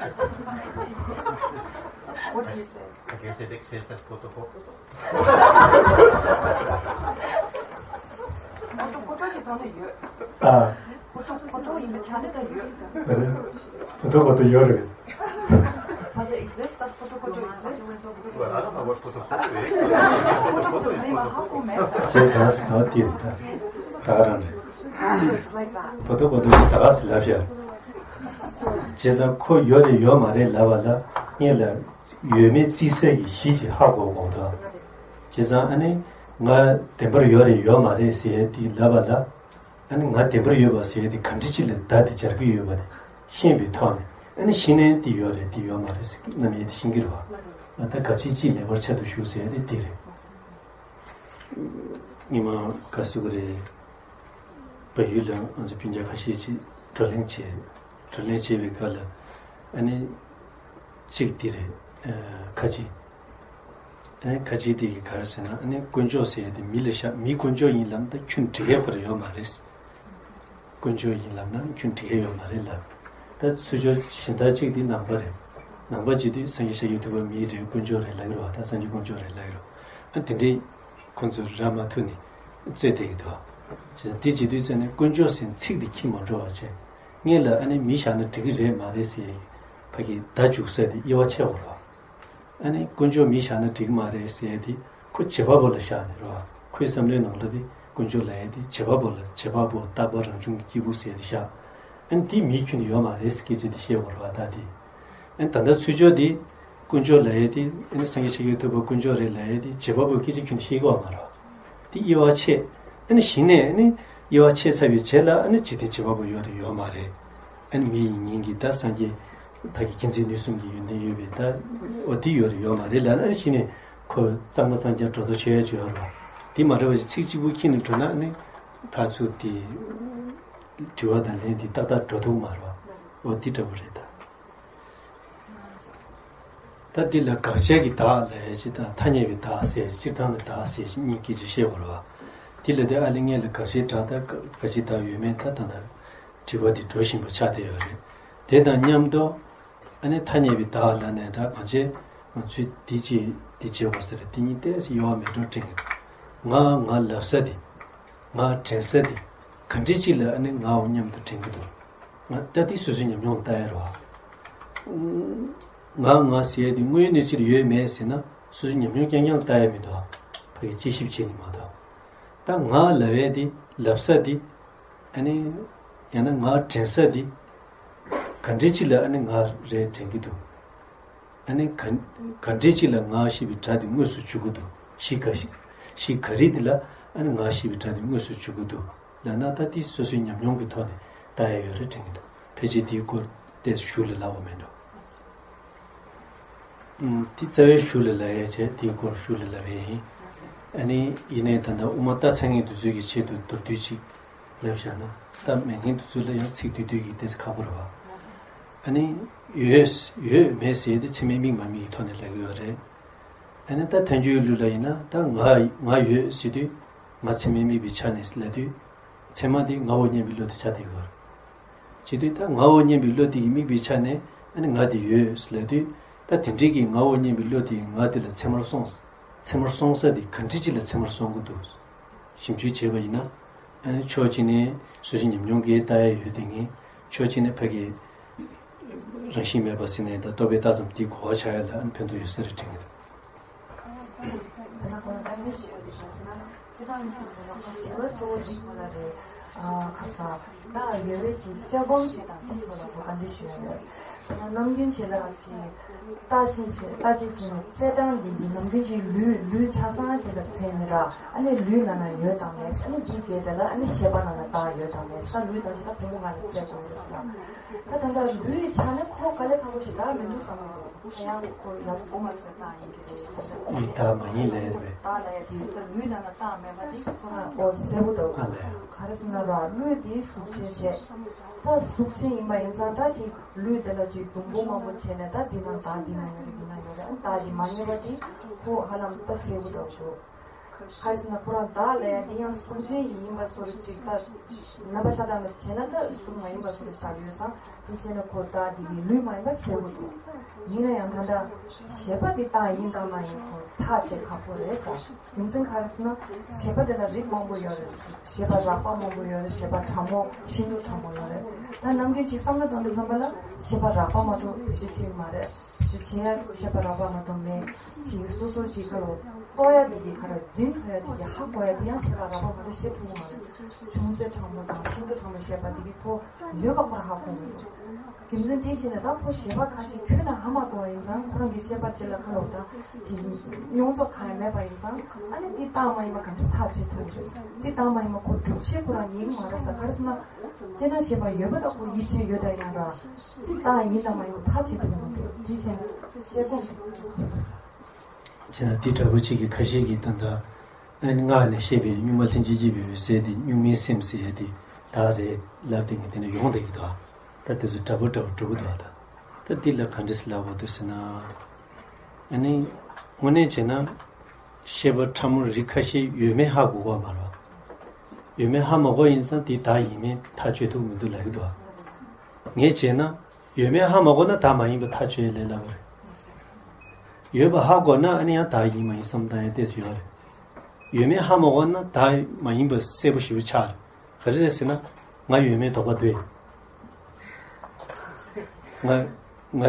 What do you say? I guess it exists as poto poto. poto poto གི་ཐོག་ནས་ཡོད། ཨ། poto poto ཡིན་པའི་ཆ་ནས་ད་ཡོད། བོ་ཏོ་བོ་ཏོ་ཡོད་རེད། Does it exist? Does poto poto exist? Well, I don't know what poto poto is. poto poto is poto poto. བྱས་ཙང་ཟེར་བ་དེ་རེད་ད། ད་ག་རང་རེད། So it's like that. བོ་ཏོ་བོ་ཏོ་ཞིག་ད་ག་ཟེར་ལབ་ཤག་བྱས་ཙང་ཁོ་ཡོད་རེད་ཡོད་མ་རེད་ལབ་པ་ལ་ངས་ལ། ཡོད་མེད་བརྩི་ས་གི་གཞི་ཅིག་ཧ་གོ་དགོས་འདུག་བྱས་ཙང་ཨ་ནི་ང་བདེན་པར་ཡོད་རེད་ཡོད་མ་རེད་ཟེར་ཡས་དེ་ལབ་པ་ལ། ཨ་ནི་ང་བདེན་པར་ཡོད་པ་ཟེར་ཡས་དེ་ག་འདྲ་ཅིག་ལ་བརྡ་དེ་སྦྱར་གྱི་ཡོད་པ་དེ་ཤེས་པའི་ཐོག་ནས། ཨ་ནི་ཤེས་ནས་དེ་ཡོད་རེད་དེ་ཡོད་མ་རེད་ཟེར་རྣམ་དབྱེ་དེ་ཤེས་ཀྱི་རེད་བ། ཨ་ད་ག་ཅིག་ཅིག་ལེགས་པར་ཆ་དུ་ཞུགས་ཟེར་ཡས་དེ་དེ་རེད། ཉི་མ་ག་ཟེར་གི་རེད། བལ་ཡུལ་ལ་ང་ཚོ་སྤུན་ཀྱག་ཁ་ཤས་ཅིག་བགྲོ་གླེང་བྱས། བགྲོ་གླེང་བྱས་པའི་སྐབས་ལ་ཨ་ནི་གཅིག་དེ་རེད། ཨ། ཁ་ཅིག་ཨ་ནི་ཁ་ཅིག་དེ་གིས་ག་རེ་ཟེར་ན། ཨ་ནི་དཀོན་མཆོག་ཟེར་ཡ་དེ་མི་ལ་བཞག་མི་དཀོན་མཆོག་ཡིན་ལབ་ན་ད་ཁྱོན་འགྲིག་ཡ་ཁོ་རང་ཡོད་མ་རེད། དཀོན་མཆོག་ཡིན་ལབ་ན་ཁྱོན་འགྲིག་ཡ་ཡོད་མ་རེད་ལབ། ད་ཚུར་ཕྱོགས་གཞན་དག་ཅིག་དེ་ནང་པ་རེད། ནང་པ་བྱེད་དུས་སངས་རྒྱས་ཤཱཀྱ་ཐུབ་པ་མི་རེད། དཀོན་མཆོག་རེད་ལབ་ཀྱི་རེད་བ། ད་སངས་རྒྱས་དཀོན་མཆོག་རེད་ལབ་ཀྱི་རེད་བ། ཨ་དེ་འདྲས་ཁོ་ཚོ་ར་མ་ཐུག་ནས་རྩོད་བསྡད་ཀྱི་འདུག་བ། བྱས་ཙང་དེ་བྱེད་དུས་ཙམ་ནས་དཀོན་མཆོག་ཟེར་ཚིག་དེ་ཁྱི་མ་འགྲོ་བ་བྱས། སྔོན་ལ་ཨ་ནི་མི་བཞག་ན་འགྲིག་གི་རེད་མ་རེད་ཟེར་ཡ་གི་ཕ་གི་བརྡ་འཇུག་ས་དེ་དབྱེ་བ་ཕྱེ་དགོས་རེད་བ། ཨ་ནི་དཀོན་མཆོག་མི་བཞག་ན་འགྲིག་མ་རེད་ཟེར་ཡ་དེ་ཁོ་བྱེད་པ་པོ་ལ་བཞག་ནས་རེད་བ། ཁོའི་བསམ་བློའི་ནང་ལ་དེ་དཀོན་མཆོག་ལབ་ཡ་དེ་བྱེད་པ་པོ་ལ། བྱེད་པ་པོ་རྟག་པ་རང་བྱུང་གི་སྐྱེས་བུ་ཟེར་ཡ་དེ་བཞག་ཨ་ནི་དེ་མིའི་ཁྱོན་ནས་ཡོད་མ་རེད་ཟེར་སྐད་ཆ་དེ་བཤད་དགོས་རེད་བ། ད་དེ་ཨ་ནི་ད་ལྟ་ཚུར་ཕྱོགས་དེ་དཀོན་མཆོག་ལབ་ཡ་དེ། ཨ་ནི་སངས་རྒྱས་ཤཱཀྱ་ཐུབ་པ་དཀོན་མཆོག་རེད་ལབ་ཡ་དེ་བྱེད་པ་པོའི་སྐད་ཆ་ཁྱོན་ནས་བཤད་ཀྱི་ཡོད་མ་རེད་བ། དེ་དབྱེ་བ་ཕྱེ། ཨ་ནི་གཞི་ནས་ཨ་ནི་དབྱེ་བ་ཕྱེ་ཚར་བའི་རྗེས་ལ་ཨ་ནི་འཇིག་རྟེན་བྱེད་པ་པོ་ཡོད་རེད་ཡོད་མ་རེད། ཨ་ནི་མི་ཡིན་མིན་གྱི་ད་སངས་རྒྱས་ ཕ་གི་མཁྱེན་བརྩེ་ནུས་གསུམ་གྱི་ཡོན་ཏན་ཡོད་པའི་ད་འོ་དེ་ཡོད་རེད་ཡོད་མ་རེད་ལབ་ན་གཞི་ནས་ཁོ་གཙང་མ་གཙང་རྐྱང་སྒྲོ་འདོགས་ཆོད་ཡ་ཅིག་ཡོད་རེད་བ། དེ་མ་འདྲ་བ་ཞིག་ཚིག་གཅིག་པུ་ཁྱེར་ནས་འགྲོ་ན་ནི་ཕར་ཚུར་དེ་དྲི་བ་དང་ལན་དེ་ཏག་ཏག་འགྲོ་ཐུབ་མ་རེད་བ། འོ་དེ་འདྲ་བོ་རེད་ད། ད་འདི་ལ་དགག་བྱའི་གི་བདག་ལབ་ཡ་ཅིག་དང་ཐ་སྙད་པའི་བདག་ཟེར་སྤྱིར་བཏང་གི་བདག་ཟེར་གཉིས་སྐད་ཆ་བཤད་དགོས་རེད་བ། འདི་ལ་དེ་ཨ་ལི་ངས་ལ་དགག་བྱའི་སྒྲ་དང་དགག་བྱའི་བདག་ཡོད་མེད་ད་ད་ལྟ་དྲི་བ་འདི་འགྲོ་བཞིན་པ་ཆགས་བསྡད་ཡོད་རེད། དེ་དང་མཉམ་དུ་ཨ་ནི་ཐ་སྙད་པའི་བདག་ལབ་ནས་ད་གང་བྱས་ང་ཚོས་འདི་བྱས་འདི་བྱས་པ་ཟེར་འདི་གཉིས་ཏོག་ཙམ་དབྱེ་བ་མེད་འགྲོ་དྲན་གི་འདུག་ང་ང་ལབ་ས་འདི་ང་དྲན་ས་འདི་ག་འདྲ་ཅིག་ལ་ཨ་ནི་ངའོ་སྙམ་དུ་དྲན་གི་འདུག་ང་ད་འདི་སོ་སོའི་ཉམས་མྱོང་ལ་ལྟ་ཡ་རེད་བ། ང་ང་ཟེར་ཡ་དེ་དངོས་ཡོད་གནས་ཚུལ་ཡོད་མེད་ཟེར་ན་སོ་སོའི་ཉམས་མྱོང་རྐྱང་རྐྱང་ལ་ལྟ་ཡ་མི་འདུག་ཕ་གི་དཔྱད་ཞིབ་བྱས་ནས་མ་གཏོགས། ད་ང་ལབ་ཡ་དེ་ལབ་ས་དེ་ཨ་ནི་ཡང་ན་ང་དྲན་ས་དེ་ག་འདྲ་ཅིག་ལ་ཨ་ནི་ང་རེད་དྲན་གི་འདུག་ཨ་ནི་ག་ག་འདྲ་ཅིག་ལ་ང་ཞེས་པའི་སྒྲ་དེ་དངོས་སུ་འཇུག་གི་འདུག་གཞི་ག་གཞི་ག་རེ་དེ་ལ་ཨ་ནི་ང་ཞེས་པའི་སྒྲ་དེ་དངོས་སུ་འཇུག་གི་འདུག་ལབ་ན་ད་དེ་སོ་སོའི་ཉམས་མྱོང་གི་ཐོག་ནས་ལྟ་ཡ་ཡོད་རེད་དྲན་གྱི་འདུག་ཕལ་ཆེར་དེའི་སྐོར་ཏོག་ཙམ་ཞུ་ལ་ལབ་པ་མེད་འགྲོ། ཨུམ། དེ་རྩ་བའི་ཞུ་ལ་ལབ་ཡ་བྱས་དེའི་སྐོར་ཞུ་ལ་ལབ་ཡ་ཡིན། ཨ་ནི་ཡིན་ནའི་ད་ལྟ་དབུ་མ་རྟགས་ཚད་ངེས་འདུག་ཚུལ་གྱི་ཆེད་དུ་མདོར་བསྡུས་ཅིག་ལབ་བཞག་ན་ད་མེད་མཁན་འདུག་ཚུལ་ལ་ཡང་ཚིག་བསྡུས་བསྡུས་ཀྱིས་ཏོག་ཙམ་ཁག་པོ་རེད་བ། ཨ་ནི་ཡོད་ཡོད་མེད་ཟེར་ཡ་དེ་ཚད་མའི་དམིགས་མ་དམིགས་ཀྱི་ཐོག་ནས་ལབ་ཀྱི་ཡོད་རེད། ཨ་ནི་ད་ཐལ་འགྱུར་ལུགས་ལ་ཡིན་ན་ད་ང་ང་ཡོད་ཟེར་དུས་ང་ཚད་མས་དམིགས་པའི་ཆ་ནས་ལབ་དུས་ཚད་མ་དེ་ངའོ་སྙམ་པའི་བློ་དེ་ཆགས་བསྡད་ཡོད་རེད། བྱེད་དུས་ད་ངའོ་སྙམ་པའི་བློ་དེ་གིས་དམིགས་པའི་ཆ་ནས་ཨ་ནི་ང་དེ་ཡོད་ཟེར་ལབ་དུས་ད་དེ་འདྲའི་གི་ངའོ་སྙམ་པའི་བློ་དེ་ང་དེ་ལ་ཚད་མར་སོང་ཚད་མར་སོང་ས་དེ་ག་འདྲ་ཅིག་ལ་ཚད་མར་སོང་གི་འདུག་ཞིབ་འཇུག་བྱས་པ་ཡིན་ན། ཨ་ནི་ཕྱོགས་གཅིག་ནས་སོ་སོའི་ཉམས་མྱོང་གིས་ལྟ་ཡ་ཡོད་དེ་ངེས། ཕྱོགས་གཅིག་ནས་ཕ་གི་རང་བཞིན་མེད་པ་ཟེར་ནས་ད་རྟོག་པའི་རྟགས་ཙམ་དེའི་གོ་བ་ཆགས་ཡ་ལ་ཨ་ནི་ཕན་ཐོགས་ཡོད་ས་རེད་དྲན་གྱི་འདུག་དེ་ན་ཁོ་ན་ཏན་ཏན་ཞིག་ཡོད་དེ་ཤ་ཟེར་ན། དེ་དང་ཡིན་དུས་ན་ཁོ་དྲི་བ་གཙོ་བོ་གཅིག་ཁོ་ན་རེད། ཁ་ས་ད་ཡོད་རེད་ཅིག་དཔྱད་སྒོམ་ཅིག་དང་དེ་ཁོ་ན་ཁོ་ཏན་ཏན་ཞིག་ཡོད་རེད། ནམ་རྒྱུན་བྱེད་ལ་ཅིག་ལྟ་ཅིག་བྱེད་ལྟ་ཅིག་བྱེད་ནས་རྩེད་གྲོགས་འདི་ཡིན་ནམ་རྒྱུན་ཅིག་ལུས་ལུས་ཆ་ཚང་ཞིག་ལ་འཛེམ་མི་ར་ཨ་ནི་ལུས་ནང་ན་ཡོད་དང་མེད་ཨ་ནི་འདི་བྱེད་དེ་ལ་ཨ་ནི་ཤེས་པ་ནང་ན་བདག་ཡོད་དང་མེད་ད་ལུས་དང་ཞེ་ད་བུ་མོ་ང་ལ་རྩེད་གྲོགས་ཡོད་ཟེར་ལ་ད་ད་ལྟ་ལུས་ཆ་ནས་ཁོ་དཀའ་ལས་ཁག་པོ་ཞིག་ད་མི་འདུག་བསམ་གི་འདུག་ཡང་ཁོ་ཡག་པོ་མ་ཚོད་བཏང་ཡིན་གྱི་རེད། ཡིན་ད་མ་ཡིན་ལས་རེད། བདག་ལ་ཡ་དེ་ད་ལུས་ནང་ན་བདག་མེད་པ་དེ་ཁོ་རང་ཨོ་གསལ་པོ་འདུག་ཨ་ལས། ག་རེ་ཟེར་ན་ར་ལུས་དེ་གཟུགས་ཅན་རེད། ད་གཟུགས་ཅན་ཡིན་པ་ཡིན་ཙང་ད་ཅིག་ལུས་དེ་ལ་ཅིག་སྡུག་པོ་མང་པོ་བྱས་ནས་ད་འདི་ན་བདག་འདི་ན་ཡོད་རེད་འདི་ན་ཡོད་རེད་ཨ་བདག་ཅིག་མ་རྙེད་པ་དེ་ཁོ་ཧ་ལམ་ད་གསལ་པོ་འདུག་ཤོག་ག་རེ་ཟེར་ན་ཁོ་རང་བདག་ལ་ཡ་དེ་ཡང་གཟུགས་ཅན་ཡིན་པ་བཟོ་འདྲ་ཅིག་ད་རྣམ་པ་ཤ་སྟག་མ་ཞིག་བྱས་ན་ད་གཟུགས་མ་ཡིན་པ་བཟོ་འདྲ་ཆགས་ཡོད་ཙང་དེ་བྱས་ན་ཁོ་བདག་འདི་གི་ལུས་མ་ཡིན་པ་གསལ་པོ་འདུག་ཡིན་ན་ཡང་ད་ལྟ་ཞེས་པ་འདི་བདག་ཡིན་དང་མ་ཡིན་ཁོ་ཐག་བཅད་ཁག་པོ་རེད་ཟེར། རྒྱུ་མཚན་ག་རེ་ཟེར་ན་ཞེས་པ་འདི་ལ་རིགས་མང་པོ་ཡོད་རེད། ཞེས་པ་རགས་པ་མང་པོ་ཡོད་རེད། ཞེས་པ་ཕྲ་མོ་ཤིན་ཏུ་ཕྲ་མོ་ཡོད་རེད། ད་ནམ་རྒྱུན་ཅིག་བསམ་བློ་གཏོང་དུས་ཙམ་པ་ལ་ཞེས་པ་རགས་པ་མ་གཏོགས་བེད་སྤྱོད་བྱེད་ཀྱི་མ་རེད། ཞེས་བྱེད་ཡ་ཞེས་པ་རགས་པ་མ་གཏོགས་མེད། ཅིག་སོ་སོ་ཅིག་ཁ་ལོ་རྟོགས་ཡ་དེ་གི་ཁ་ལ་འཛིན་ཐུབ་ཡ་དེ་གི་ཧ་གོ་ཡ་དེ་ཡང་ཞེས་པ་རགས་པ་མ་གཏོགས་བཤད་ཐུབ་ཀྱི་མ་རེད། ཅུང་ཟད་ཕྲ་མོ་དང་ཤིན་ཏུ་ཕྲ་མོ་ཞེས་པ་དེ་གི་ཁོ་ཡོད་པ་ཁོ་རང་ཧ་གོ་གི་འདུག་རྒྱུ་མཚན་དེ་བྱས་ནས་ད་ཁོ་ཞེས་པ་ཁ་ཤས་ཁྱོན་ནས་ཧ་མ་གོ་བ་ཡིན་ཙང་ཁོ་རང་གི་བཤད་པ་དེ་ལ་ཁ་ལོག་ད་དེ་མྱོང་ཚོར་གང་ཡང་མེད་པ་ཡིན་ཙང་ཨ་ནི་འདི་བདག་མ་ཡིན་པ་ག་འདྲ་ཐག་བཅད་ཐུབ་ཀྱི་རེད། འདི་བདག་མ་ཡིན་པ་ཁོ་སྒྲུབ་བྱེད་ཁོ་རང་ཡིན་མ་རེད་ས་ག་རེ་ཟེར་ན་དེ་ན་ཞེས་པ་ཡོད་པ་ད་ཁོ་ཡིད་ཆེས་ཡོད་ད་ཡང་ར་འདི་བདག་ཡིན་དང་མ་ཡིན་པ་ཐག་བཅད་ཐུབ་མི་འདུག་དེ་བྱས་ནས་བཤད་སྒོམ་ཞིག་ཐུབ་ས། བྱས་ན་འདི་འདྲ་བོ་གཅིག་གི་ཁ་ཤས་ཀྱིས་ད་ལྟ་ཨ་ནི་སྔགས་ནས་བཤད་པའི་གཉུག་མ་ལྷན་ཅིག་སྐྱེས་པའི་འོད་གསལ་དེ་གཉུག་མའི་སེམས་ཟེར་ཡ་དེ་བདག་རེད་ལབ་དེ་ངས་དེ་འདྲ་ཡོང་བསྡད་ཀྱི་འདུག་ད་དེ་ཚོ་འདྲ་པོ་འདྲ་པོ་འགྲོ་གི་འདུག་ད་ད་འདི་ལ་ག་འདྲས་ལབ་པ་འདུག་ཟེར་ན། ཨ་ནི་དངོས་གནས་བྱས་ན་བཤད་པ་ཕྲ་མོ་རིགས་ཁ་ཤས་ཡོད་མེད་ཧ་གོ་གི་མ་རེད། ཡོད་མེད་ཧ་མ་གོ་ཡིན་ཙང་དེ་བདག་ཡིན་མིན་ཐག་གཅོད་ཐུབ་མི་འདུག་ལབ་ཀྱི་འདུག་ངས་བྱས་ན། ཡོད་མེད་ཧ་མ་གོ་ན་བདག་མ་ཡིན་པ་ཐག་གཅོད་ལས་སླ་བ་རེད། ཡོད་པ་ཧ་གོ་ན་ཨ་ནི་ཡང་བདག་ཡིན་མ་ཡིན་བསམ་བཏང་ཡ་ཏོག་ཙམ་ཡོད་རེད། ཡོད་མེད་ཧ་མ་གོ་ན་བདག་མ་ཡིན་པ་གསལ་པོ་ཞེ་པོ་ཆགས་རེད། ག་རེ་རེད་ཟེར་ན་ང་ཡོད་མེད་དོགས་པ་འདུག་ང་ང་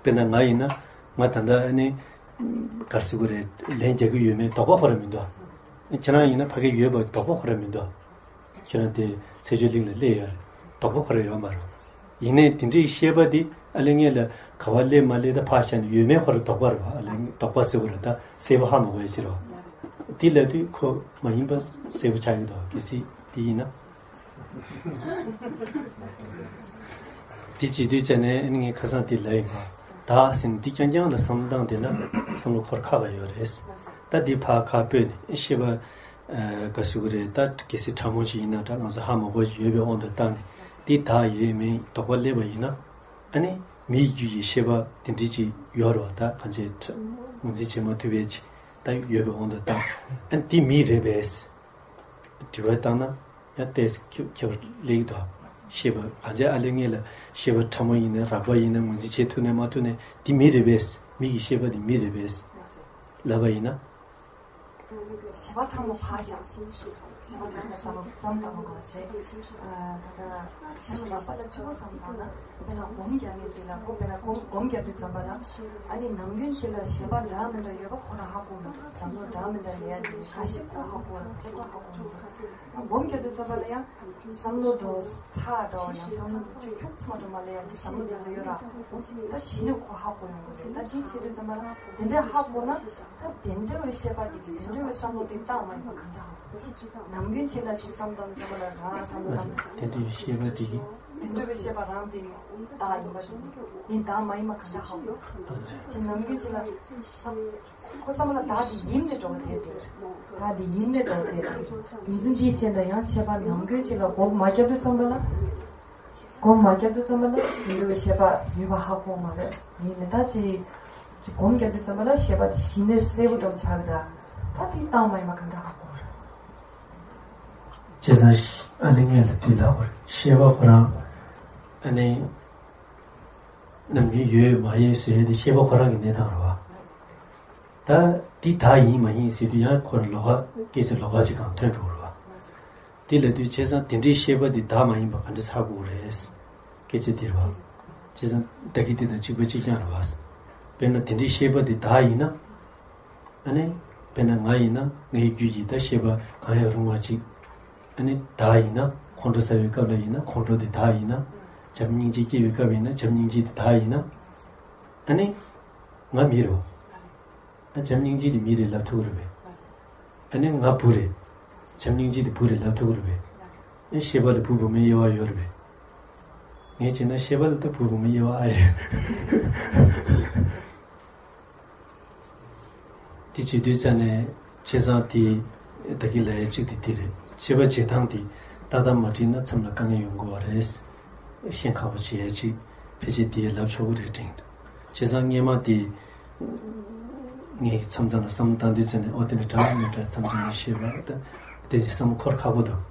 དཔེར་ན་ང་ཡིན་ན་ང་ད་ལྟ་ཨ་ནི་ག་རེ་ཟེར་དགོས་རེད། ལན་རྒྱག་གི་ཡོད་མེད་དོགས་པ་ཁོ་རང་མི་འདུག་ཁྱེད་རང་ཡིན་ན་ཕ་གི་ཡོད་པ་དོགས་པ་ཁོ་རང་མི་འདུག་ཁྱེད་རང་དེ་ཚེ་ཆོས་གླིང་ལ་སླེབས་ཡོད་རེད། དོགས་པ་ཁོ་རང་ཡོད་མ་རེད། ཡིན་ནའི་དེ་འདྲའི་བཤད་པ་འདི་ཨ་ལེ་ངས་ལ་ག་བ་སླེབས་མ་སླེབས་ད་ཕར་བཞག་ནས་ཡོད་མེད་ཁོ་རང་དོགས་པ་རེད་བ། ཨ་ལེ་དོགས་པ་ཟེར་བ་རེད། ད་གསལ་པོ་ཧ་མ་གོ་ཡ་ཅིག་རེད་བ། དེ་ལབ་དུས་ཁོ་མ་ཡིན་པ་གསལ་པོ་ཆགས་ཡོད་དོ། གལ་སྲིད་དེ་ཡིན་ན། དེ་བྱེད་དུས་ཙ་ནས་ཨ་ནི་ངས་ཁ་སང་དེ་ལབ་ཡིན་པ། བདག་ཟེར་ནས་འདི་རྐྱང་རྐྱང་ལ་བསམ་བློ་བཏང་བསྡད་ན་བསམ་བློ་འཁོར་ཁག་པ་ཡོད་རེད། ད་འདི་ཕར་ཁ་སྤོས་ནས་ཤེས་པ་ག་ཟེར་གི་རེད། ད་གལ་སྲིད་ཕྲ་མོ་ཞིག་ཡིན་ན་འདྲ། ང་ཚོ་ཧ་མ་གོ་ཞིག་ཡོད་པའི་དབང་དུ་བཏང་ནས་འདི་བདག་ཡོད་མིན་དོགས་པ་སླེབས་པ་ཡིན་ན། ཨ་ནི་མིའི་རྒྱུད་ཀྱི་ཤེས་པ་དེ་འདྲ་ཅིག་ཡོད་རེད་བ། ད་གང་ཅི་ངོས་འཛིན་བྱེད་མ་ཐུབ་པའི་ཅིག་ད་ཡོད་པའི་དབང་དུ་བཏང་། ཨ་ནི་འདི་མི་རེད་པས། དྲི་བ་བཏང་ན་ཡང་ཏོག་ཙམ་ཁྱབ་ཁྱབ་སླེབས་ཀྱི་འདུག། ཤེས་པ་གང་ཅི་ཨ་ལེ་ངེད་ལ་ཤེས་པ་ཕྲ་མོ་ཡིན་ན་རགས་པ་ཡིན་ན་ངོས་འཛིན་བྱེད་ཐུབ་ནས་མ་ཐུབ་ནས་འདི་མི་རེད་པས། མི་གི་ཤེས་པ་འདི་མི་རེད་པས་ལབ་པ་ཡིན་ན། ཤེས་པ་ཕྲ་མོ་ཕར་བཞག་ཤེས་པ་ཕྲ་མོ་བསམ་བློ་བཏང་དགོས་པ་བྱས། ད་ལྟ་ཤེས་པ་རགས་པ་ལ་གཅིག་པོ་བསམ་བཏང་ན། དཔེར་ན་སྒོམ་རྒྱག་མཁན་ཅིག་ལ་སྒོམ་དཔེར་ན་སྒོམ་སྒོམ་རྒྱག་དུས་ཙམ་པ་ལ། ཨ་ནི་ནམ་རྒྱུན་ཅིག་ལ་ཤེས་པ་འདྲ་མི་འདྲ་ཡོད་པ་ཁོ་རང་ཧ་གོ་མི་འདུག། བསམ་བློ་འདྲ་མི་འདྲ་ཡོད་ཡ་དེ་ཁ་ཤས་ཁོ་ཧ་གོ་ར་ཁ་ཤས་ཁོ་ཧ་གོ་མི་འདུག། སྒོམ་རྒྱག་དུས་ཙམ་པ་ལ་ཡང་བསམ་བློ་འགྲོ་ཐག་འདྲ་བ་ཡང་བསམ་བློ་འགྲོ་ཁྱུག་ཚང་འགྲོ་མ་ལེ་ཡ་དེ་བསམ་བློ་དེ་ཚོ་ཡོད་ར། ད་གཞི་ནས་ཁོ་ཧ་གོ་ཡོང་གི་རེད། ད་དེ་བྱེད་དུས་ཙམ་པ་ལ་དེ་འདྲས་ཧ་གོ་ན་ད་དེ་འདྲ་བའི་ཤེས་པ་དེ་དེ་འདྲ་བའི་བསམ་བློ་དེ་བཏང་མ་ཡིན་པ་གང་འདྲ་ཧ་གོ། ནམ་རྒྱུན་ཆེ་ལ་ཆེ་བསམ་བཏང་བསམ་པ་ལ་རང་བསམ་བློ་བཏང་། དེ་འདྲའི་ཤེས་པ་དེ་གིས། དེ་འདྲ་བའི་ཤེས་པ་རང་དེ་བདག་ཡིན་པ་དེ་ཡིན་བདག་མ་ཡིན་པ་གང་འདྲ་ཧ་གོ། ཅེས་ནམ་རྒྱུན་ཆེ་ལ་ཁོ་བསམ་པ་ལ་བདག་དེ་ཡིན་ནས་འགྲོ་བ་དེ་དེ། བདག་དེ་ཡིན་ནས་འགྲོ་བ་དེ་དེ། རྒྱུ་མཚན་དེའི་ཆེད་ལ་ཡང་ཤེས་པ་ནམ་རྒྱུན་ཆེ་ལ་སྒོམ་མ་བརྒྱབ་དུས་ཙམ་པ་ལ། སྒོམ་མ་བརྒྱབ་དུས་ཙམ་པ་ལ་དེ་འདྲ་བའི་ཤེས་པ་ཡོད་པ་ཧ་གོ་མ་རེད། ཡིན་ནས་ད་ཅི་སྒོམ་བརྒྱབ་དུས་ཙམ་པ་ལ་ཤེས་པ་དེ་གཞི་ནས་གསལ་པོ་འགྲོ་ཆགས་རེད། ད་དེ་བཏང་མ་ཡིན་པ་གང་འདྲ་ཧ་གོ་རེད། བྱས་ཙང་ཨ་ནི་ངས་ལ་དེ་ལབ་པར་ཤེས་པ་ཁོ་རང་ཨ་ནི་ནམ་རྒྱུན་ཡོད་མ་ཡོད་ཟེར་ཡས་དེ་ཤེས་པ་ཁོ་རང་གི་གནས་སྟངས་རེད་བ། ད་འདི་བདག་ཡིན་མ་ཡིན་ཟེར་དུས་ཡང་ཁོ་རང་ལོགས་ཀ་སྐད་ཆ་ལོགས་ཀ་ཅིག་གང་ཐོན་འགྲོ་རེད་བ། དེ་ལབ་དུས་བྱས་ཙང་དེ་འདྲའི་ཤེས་པ་འདི་བདག་མ་ཡིན་པ་ག་འདྲ་ཧ་གོ་རེད། སྐད་ཆ་དེ་རེད་བ། བྱས་ཙང་ད་གི་དེ་དང་གཅིག་པ་གཅིག་རྐྱང་རེད་བ། དཔེར་ན་དེ་འདྲའི་ཤེས་པ་འདི་བདག་ཡིན་ན། ཨ་ནི། དཔེར་ན་ང་ཡིན་ན་ངའི་རྒྱུད་ཀྱི་ད་ཤེས་པ་གང་ཡང་རུང་བ་ཅིག། ཨ་ནི་བདག་ཡིན་ན་ཁོང་ཁྲོ་ཟ་བའི་སྐབས་ལ་ཡིན་ན་ཁོང་ཁྲོ་དེ་བདག་ཡིན་ན། བྱམས་སྙིང་རྗེ་སྐྱེ་བའི་སྐབས་ཡིན་ན་བྱམས་སྙིང་རྗེ་དེ་བདག་ཡིན་ན། ཨ་ནི། ང་མི་རེད་བ། ཨ་བྱམས་སྙིང་རྗེ་དེ་མི་རེད་ལབ་ཐུབ་ཀྱི་རེད་པས། ཨ་ནི་ང་བུ་རེད། བྱམས་སྙིང་རྗེ་དེ་བུ་རེད་ལབ་ཐུབ་ཀྱི་རེད་པས། ཨ་ཤེས་པ་ལ་བུ་བུ་མོའི་དབྱེ་བ་ཡོད་རེད་པས། ངས་བྱས་ན་ཤེས་པ་ལ་ད་བུ་བུ་མོའི་དབྱེ་བ་ཨ་ཡོད། དེ་བྱེད་དུས་ཙ་ནས་བྱས་ཙང་དེ་ད་གིན་ལབ་ཡ་གཅིག་དེ་དེ་རེད། ཤེས་པ་བྱེད་སྟངས་དེ་ཏག་ཏག་མ་དྲིས་ན་མཚམས་ལ་དཀའ་ངལ་ཡོང་གི་བ་རེད། ཤེས་ཁག་པོ་བྱེད་ཡ་གཅིག་ཕལ་ཆེར་དེ་ལབ་ཆོག་གི་རེད་དྲན་གྱི་འདུག། བྱས་ཙང་སྔས་མ་དེ་ངས་མཚམས་མཚམས་ལ་བསམ་བློ་བཏང་དུས་ཙ་ནས་ཨོ་དེ་འདྲ་འདྲ་མི་འདྲ་མཚམས་མཚམས་ལ་ཤེས་པ་ད་དེ་བསམ་བློ་འཁོར་ཁག་པོ་འདུག།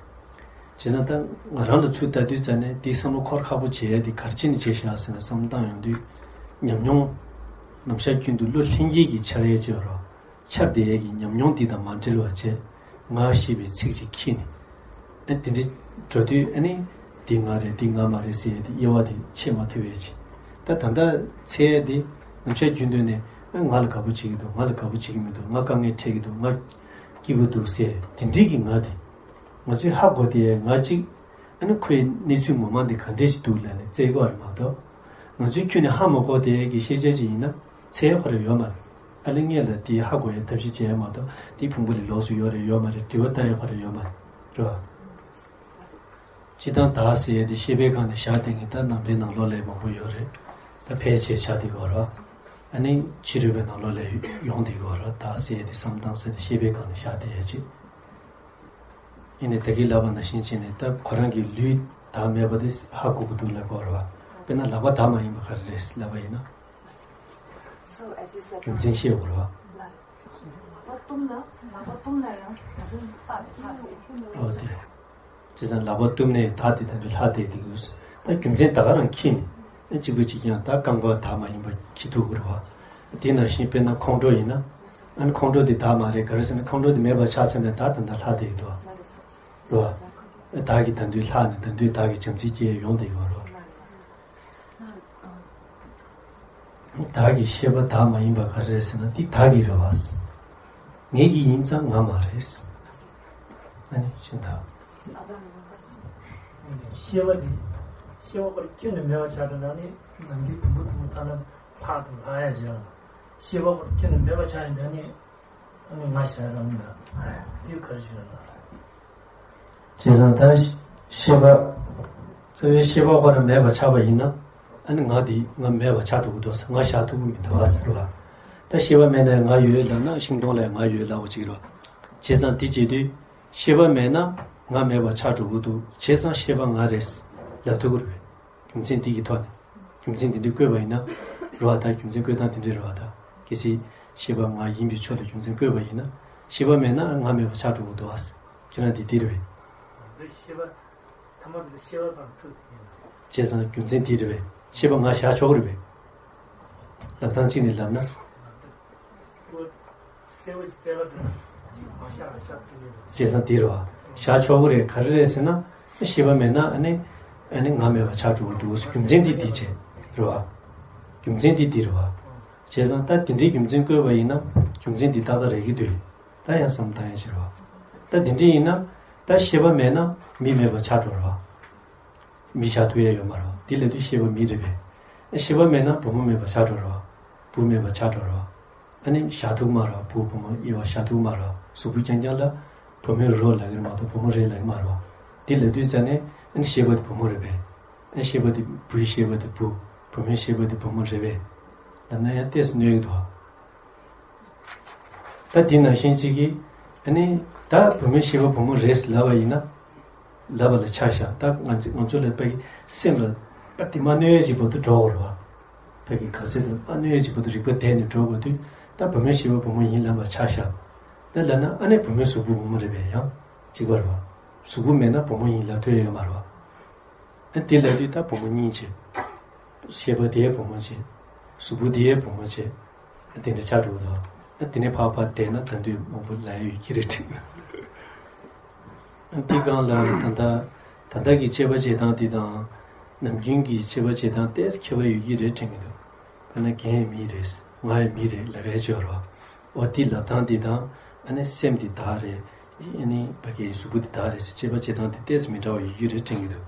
བྱས་ཙང་ད་ང་རང་ལ་ཚུར་ལྟ་དུས་ཙ་ནས་དེ་བསམ་བློ་འཁོར་ཁག་པོ་བྱེད་ཡ་དེ་ག་རེ་བྱས་ནས་བྱས་ཤག་ཟེར་ན་བསམ་བློ་བཏང་ཡོང་དུས་ཉམས་མྱོང་ནམ་ཞག་རྒྱུན་དུ་བློ་ལྷིང་འགྱེད་ཀྱི་འཆར་ཡ་ཅིག་ཡོད་རེད། འཆར་བསྡད་ཡས་ཀྱི་ཉམས་མྱོང་འདི་དང་མ་འབྲེལ་བ་བྱས། ང་ཞེས་པའི་ཚིག་ཅིག་ཁྱེར་ནས། ཨ་དེ་འདྲ་འགྲོ་དུས་ཨ་ནི། འདི་ང་རེད་འདི་ང་མ་རེད་ཟེར་ཡས་དེ་དབྱེ་བ་དེ་ཕྱེ་མ་ཐུབ་ཡས་ཅིག། ད་ད་ལྟ་འཚོལ་ཡས་དེ་ནམ་ཞག་རྒྱུན་དུ་ནས་ཨ་ང་ལ་དགའ་པོ་བྱེད་ཀྱི་འདུག། ང་ལ་དགའ་པོ་བྱེད་ཀྱི་མི་འདུག། ང་དཀའ་ངལ་འཕྲད་ཀྱི་འདུག། ང་སྐྱིད་པོ་འདུག་ཟེར་དེ་འདྲའི་གི་ང་དེ། ང་ཚོས་ཧ་གོ་བསྡད་ཡས་ང་གཅིག། ཨ་ནི་ཁོའི་གནས་ཚུལ་ངོ་མ་འདི་ག་འདྲས་ཅིག་འདུག་ལབ་ནས་བཙལ་དགོས་རེད་མ་གཏོགས། ང་ཚོས་ཁྱོན་ནས་ཧ་མ་གོ་བསྡད་ཡས་ཀྱི་ཤེས་བྱ་ཅིག་ཡིན་ན་འཚོལ་ཡས་ཁོ་རང་ཡོད་མ་རེད། ཨ་ལེ་ངས་ལ་དེ་ཧ་གོ་ཡས་ཐབས་ཤེས་བྱས་ཡས་མ་གཏོགས་དེ་ཕུང་པོ་ལས་ལོགས་སུ་ཡོད་རེད་ཡོད་མ་རེད་དྲི་བ་བཏང་ཡས་ཁོ་རང་ཡོད་མ་རེད། རེད་བ། སྤྱིར་བཏང་བདག་ཟེར་ཡས་དེ་ཤེས་པའི་སྒང་ནས་བཞག་བསྡད་མཁན་ད་ནང་པའི་ནང་ལོགས་ལ་མང་པོ་ཡོད་རེད། ད་ཕལ་ཆེར་ཆགས་བསྡད་ཀྱི་ཡོད་རེད་བ། ཨ་ནི་ཕྱི་རོལ་པའི་ནང་ལོགས་ལ་ཡོང་བསྡད་ཀྱི་ཡོད་རེད་བ། བདག་ཟེར་ཡས་དེ་བསམ་སྟངས་ཟེར་ཏེ་ཤེས་པའི་སྒང་ནས་བཞག་བསྡད་ཡས་ཅིག། ཡིན་ནའི་ད་གིན་ལབ་པ་ནང་བཞིན་བྱས་ནས་ད་ཁོ་རང་གི་ལུས་བདག་མེད་པ་དེ་ཧ་གོ་གི་འདུག་ལབ་དགོས་རེད་བ། དཔེར་ན་ལག་པ་བདག་མ་ཡིན་པ་ག་རེ་རེད་ལབ་པ་ཡིན་ན། རྒྱུ་མཚན་ཤེས་དགོས་རེད་བ། ལག་པ་བཏུམ་ན་ལག་པ་བཏུམ་ན་ཡང་ད་དུང་བདག་དེ་ལྷག་དེ། ཨོ་དེ། བྱས་ཙང་ལག་པ་བཏུམ་ནས་བདག་དེ་ད་དུང་ལྷག་བསྡད་དེ་ཡོད། ད་རྒྱུ་མཚན་ད་ག་རང་འཁྱེར་ནས་གཅིག་པ་གཅིག་རྐྱང་ད་རྐང་པ་བདག་མ་ཡིན་པ་འཁྱེར་ཐུབ་དགོས་རེད་བ། དེ་ནང་བཞིན་དཔེར་ན་ཁོང་ཁྲོ་ཡིན་ན། ཨ་ནི་ཁོང་ཁྲོ་དེ་བདག་མ་རེད། ག་རེ་ཟེར་ན་ཁོང་ཁྲོ་དེ་མེད་པ་ཆགས་ཚར་ནས་བདག་ད་ལྟ་ལྷག་བསྡད་ཡོད་དོ། རེད་བ། བདག་གིས་ད་དུང་ལྷག་ནས་ད་དུང་བདག་གི་བྱམས་བརྩེ་སྐྱེ་ཡོང་བསྡད་ཡོད་རེད་བ། བདག་གི་ཤེས་པ་བདག་མ་ཡིན་པ་ག་རེ་རེད་ཟེར་ན་དེ་བདག་གི་རེད་བ། ངེད་ཀྱི་ཡིན་ཙང་ང་མ་རེད། ཨ་ནི་ཤེས་དང་། ཤེས་པ་དེ། ཤེས་པ་པར་ཁྱོན་ནས་མེད་པ་ཆགས་པ་ན་ནི་ནམ་རྒྱུན་དུམ་བུ་དུམ་བུ་ཐ་ན་ལྷག་དང་ལྷག་ཡ་བྱེད་ཡ། ཤེས་པ་པར་ཁྱོན་ནས་མེད་པ་ཆགས་ཡིན་ད་ནི། ཨ་ནི་ང་ཞེ་དྲག་མི་འདུག། དེ་ག་རེ་ཞིག་རེད་ན། བྱས་ཙང་ད་ཤེས་པ། རྩ་བའི་ཤེས་པ་ཁོ་རང་མེད་པ་ཆགས་པ་ཡིན་ན། ཨ་ནི་ང་འདི་ང་མེད་པ་ཆགས་འགྲོ་གི་འདུག་ཟེར། ང་བཞག་ཐུབ་ཀྱི་མི་འདུག་ཟེར་བ། ད་ཤེས་པ་མེད་ན་ང་ཡོད་ལབ་ན་ཤིང་སྡོང་ལ་ང་ཡོད་ལབ་པ་ཅིག་རེད་བ། བྱས་ཙང་དེ་བྱེད་དུས་ཤེས་པ་མེད་ན་ང་མེད་པ་ཆགས་འགྲོ་གི་འདུག། བྱས་ཙང་ཤེས་པ་ང་རེད་ལབ་ཐུབ་ཀྱི་རེད་པས། རྒྱུ་མཚན་འདི་གི་ཐོག་ནས། རྒྱུ་མཚན་འདི་འདྲ་བཀོད་པ་ཡིན་ན་རེད་བ། ད་རྒྱུ་མཚན་བཀོད་སྟངས་འདི་འདྲ་རེད་བ། ད་གལ་སྲིད་ཤེས་པ་ང་ཡིན་པའི་ཆོས་དང་རྒྱུ་མཚན་བཀོད་པ་ཡིན་ན། ཤེས་པ་མེད་ན་ང་མེད་པ་ཆགས་འགྲོ་གི་འདུག་ཨ། ཁྱེད་རང་འདི་འདི་རེད་པས། འདི་ཤེས་པ་ཐ་མ་འདི་ལ་ཤེས་པ་དང་ཐུག་ཡིན་ན། བྱས་ཙང་རྒྱུ་མཚན་འདི་རེད་པས། ཤེས་པ་ང་བཞག་ཆོག་གི་རེད་པས། ལབ་སྟངས་གཅིག་ནས་ལབ་ན། གསལ་བོ་ཞིག་བཙལ་བ་དང་གཅིག་མ་བཞག་ལ་བཞག་ཐུབ་ཡོད་དོ། བྱས་ཙང་འདི་རེད་བ། བཞག་ཆོག་གི་རེད། ག་རེ་རེད་ཟེར་ན། ཤེས་པ་མེད་ན་ཨ་ནི་ཨ་ནི་ང་མེད་པ་ཆགས་འགྲོ་གི་འདུག། རྒྱུ་མཚན་འདི་འདི་བྱས་རེད་བ། རྒྱུ་མཚན་འདི་འདི་རེད་བ། བྱས་ཙང་ད་འདི་འདྲའི་རྒྱུ་མཚན་བཀོད་པ་ཡིན་ན་རྒྱུ་མཚན་འདི་ཏག་ཏག་རེད་ཀྱི་འདུག། ད་ཡང་བསམ་བཏང་ཡ་ཅིག་རེད་བ། ད་འདི་འདྲ་ཡིན་ན་ད་ཤེས་པ་མེད་ན་མི་མེད་པ་ཆགས་འགྲོ་རེད་བ། མི་བཞག་ཐུབ་ཡ་ཡོད་མ་རེད་བ། དེ་ལབ་དུས་ཤེས་པ་མི་རེད་པས། ཤེས་པ་མེད་ན་བུ་མོ་མེད་པ་ཆགས་འགྲོ་རེད་བ། བུ་མེད་པ་ཆགས་འགྲོ་རེད་བ། ཨ་ནི་བཞག་ཐུབ་མ་རེད་བ། བུ་བུ་མོ་དབྱེ་བ་བཞག་ཐུབ་མ་རེད་བ། གཟུགས་པོ་རྐྱང་རྐྱང་ལ་བུ་མོ་རེད་ལབ་ཀྱི་རེད་མ་གཏོགས་བུ་མོ་རེད་ལབ་ཀྱི་མ་རེད་བ། དེ་ལབ་དུས་ཙ་ནས་ཨ་ནི་ཤེས་པ་དེ་བུ་མོ་རེད་པས། ཨ་ནི་ཤེས་པ་དེ་བུའི་ཤེས་པ་དེ་བུ། བུ་མོའི་ཤེས་པ་དེ་བུ་མོ་རེད་པས། ལབ་ན་ཡང་ཏོག་ཙམ་གནོད་ཀྱི་འདུག་བ། ད་དེ་ནང་བཞིན་གཅིག་གིས་ཨ་ནི་ད་བུ་མོའི་ཤེས་པ་བུ་མོ་རེད་ལབ་པ་ཡིན་ན། ལབ་པ་ལ་ཆ་བཞག། ད་ང་ཚོ་ང་ཚོ་ལ་དཔེ་སེམས་ལ་དཔེ་དེ་མ་གནོད་ཡས་ཅིག་བར་དུ་འགྲོ་དགོས་རེད་བ། དཔེ་གི་ག་ཚོད་དུ་མ་གནོད་ཡས་ཅིག་བར་དུ་རིག་པ་དེད་ནས་འགྲོ་དགོས་དུས། ད་བུ་མོའི་ཤེས་པ་བུ་མོ་ཡིན་ལབ་པ་ཆ་བཞག། ད་ལབ་ན་ཨ་ནི་བུ་མོའི་གཟུགས་པོ་བུ་མོ་རེད་པས། ཡང་གཅིག་པ་རེད་བ། གཟུགས་པོ་མེད་ན་བུ་མོ་ཡིན་ལབ་ཐུབ་ཡ་ཡོད་མ་རེད་བ། ཨ་དེ་ལབ་དུས་ད་བུ་མོ་གཉིས་བྱས། ཤེས་པ་དེ་ཡང་བུ་མོ་བྱས། གཟུགས་པོ་དེ་ཡང་བུ་མོ་བྱས། ཨ་དེ་འདྲ་ཆགས་འགྲོ་གི་འདུག། ཨ་དེ་ནས་ཕར་ཕར་བལྟས་ན་ད་དུང་མང་པོ་ལབ་ཡ་ཡོད་ཀྱི་རེད་དྲན། ཨ་དེ་གང་ལ་ད་ལྟ་ད་ལྟ་གི་དཔྱད་པ་བྱེད་སྟངས་དེ་དང་། ནམ་རྒྱུན་གྱི་དཔྱད་པ་བྱེད་སྟངས་ཏོག་ཙམ་ཁྱད་པར་ཡོད་ཀྱི་རེད་དྲན་གྱི་འདུག། དཔེར་ན་རྒན་ཡང་མི་རེད། ང་ཡང་མི་རེད་ལབ་ཡ་ཅིག་ཡོད་རེད་བ། འོ་དེ་ལབ་སྟངས་དེ་དང་། ཨ་ནི་སེམས་དེ་བདག་རེད། ཨ་ནི་ཕ་གིའི་གཟུགས་པོ་དེ་བདག་རེད་ཟེར་དཔྱད་པ་བྱེད་སྟངས་དེ་ཏོག་ཙམ་མི་འདྲ་བ་ཡོད་ཀྱི་རེད་དྲན་གྱི་འདུག།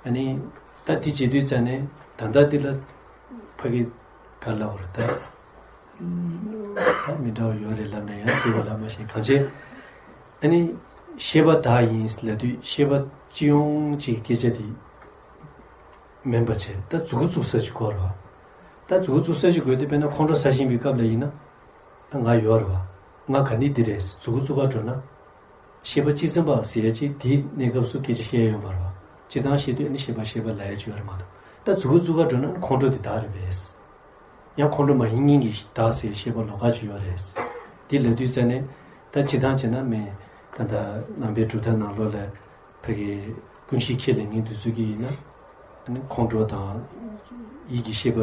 ཨ་ནི་ད་དེ་བྱེད་དུས་ཙ་ནས་ད་ལྟ་དེ་ལ་ཕ་གི་ག་ལབ་དགོས་རེད་ད། ད་མི་འདྲ་བ་ཡོད་རེད་ལབ་ན་ཡང་ཟེར་བ་ལབ་མ་ཤེས་གང་བྱས། ཨ་ནི་ཤེས་པ་བདག་ཡིན་ལབ་དུས་ཤེས་པ་སྤྱི་ཡོངས་ཀྱི་སྐད་ཆ་དེ་མིན་པ་བྱས། ད་མཛུབ་གུ་བཙུགས་ས་ཅིག་དགོས་རེད་བ། ད་མཛུབ་གུ་བཙུགས་ས་ཅིག་དགོས་དུས་དཔེར་ན་ཁོང་ཁྲོ་ཟ་བཞིན་པའི་སྐབས་ལ་ཡིན་ན། ང་ཡོད་རེད་བ། ང་ག་ནས་འདི་རེད། མཛུབ་གུ་བཙུགས་ག་འགྲོ་ན། ཤེས་པ་གཅིག་ཙམ་པ་ཟེར་ཡ་གཅིག་དེའི་གནས་སྐབས་སུ་སྐད་ཆ་བཤད་ཡ་ཡོད་མ་རེད་བ། སྤྱིར་བཏང་བཤད་དུས་ཨ་ནི་ཤེས་པ་ཤེས་པ་ལབ་ཡ་གཅིག་ཡོད་རེད་མ་གཏོགས། ད་མཛུབ་གུ་བཙུགས་ག་འགྲོ་ན་ཁོང་ཁྲོ་དེ་བདག་རེད་པས། ཡང་ཁོང་ཁྲོ་མ་ཡིན་མིན་གྱི་བདག་ཟེར་ཤེས་པ་ལོགས་ཀ་ཅིག་ཡོད་རེད། དེ་ལབ་དུས་ཙ་ནས་ད་སྤྱིར་བཏང་བྱས་ན་མི་ད་ལྟ་ནང་པའི་གྲུབ་མཐའ་ནང་ལོགས་ལ། ཕ་གི་ཀུན་གཞི་ཁས་ལེན་མཁན་དེ་ཚོ་གིས་ཡིན་ན། ཨ་ནི་ཁོང་ཁྲོ་དང་ཡིད་ཀྱི་ཤེས་པ་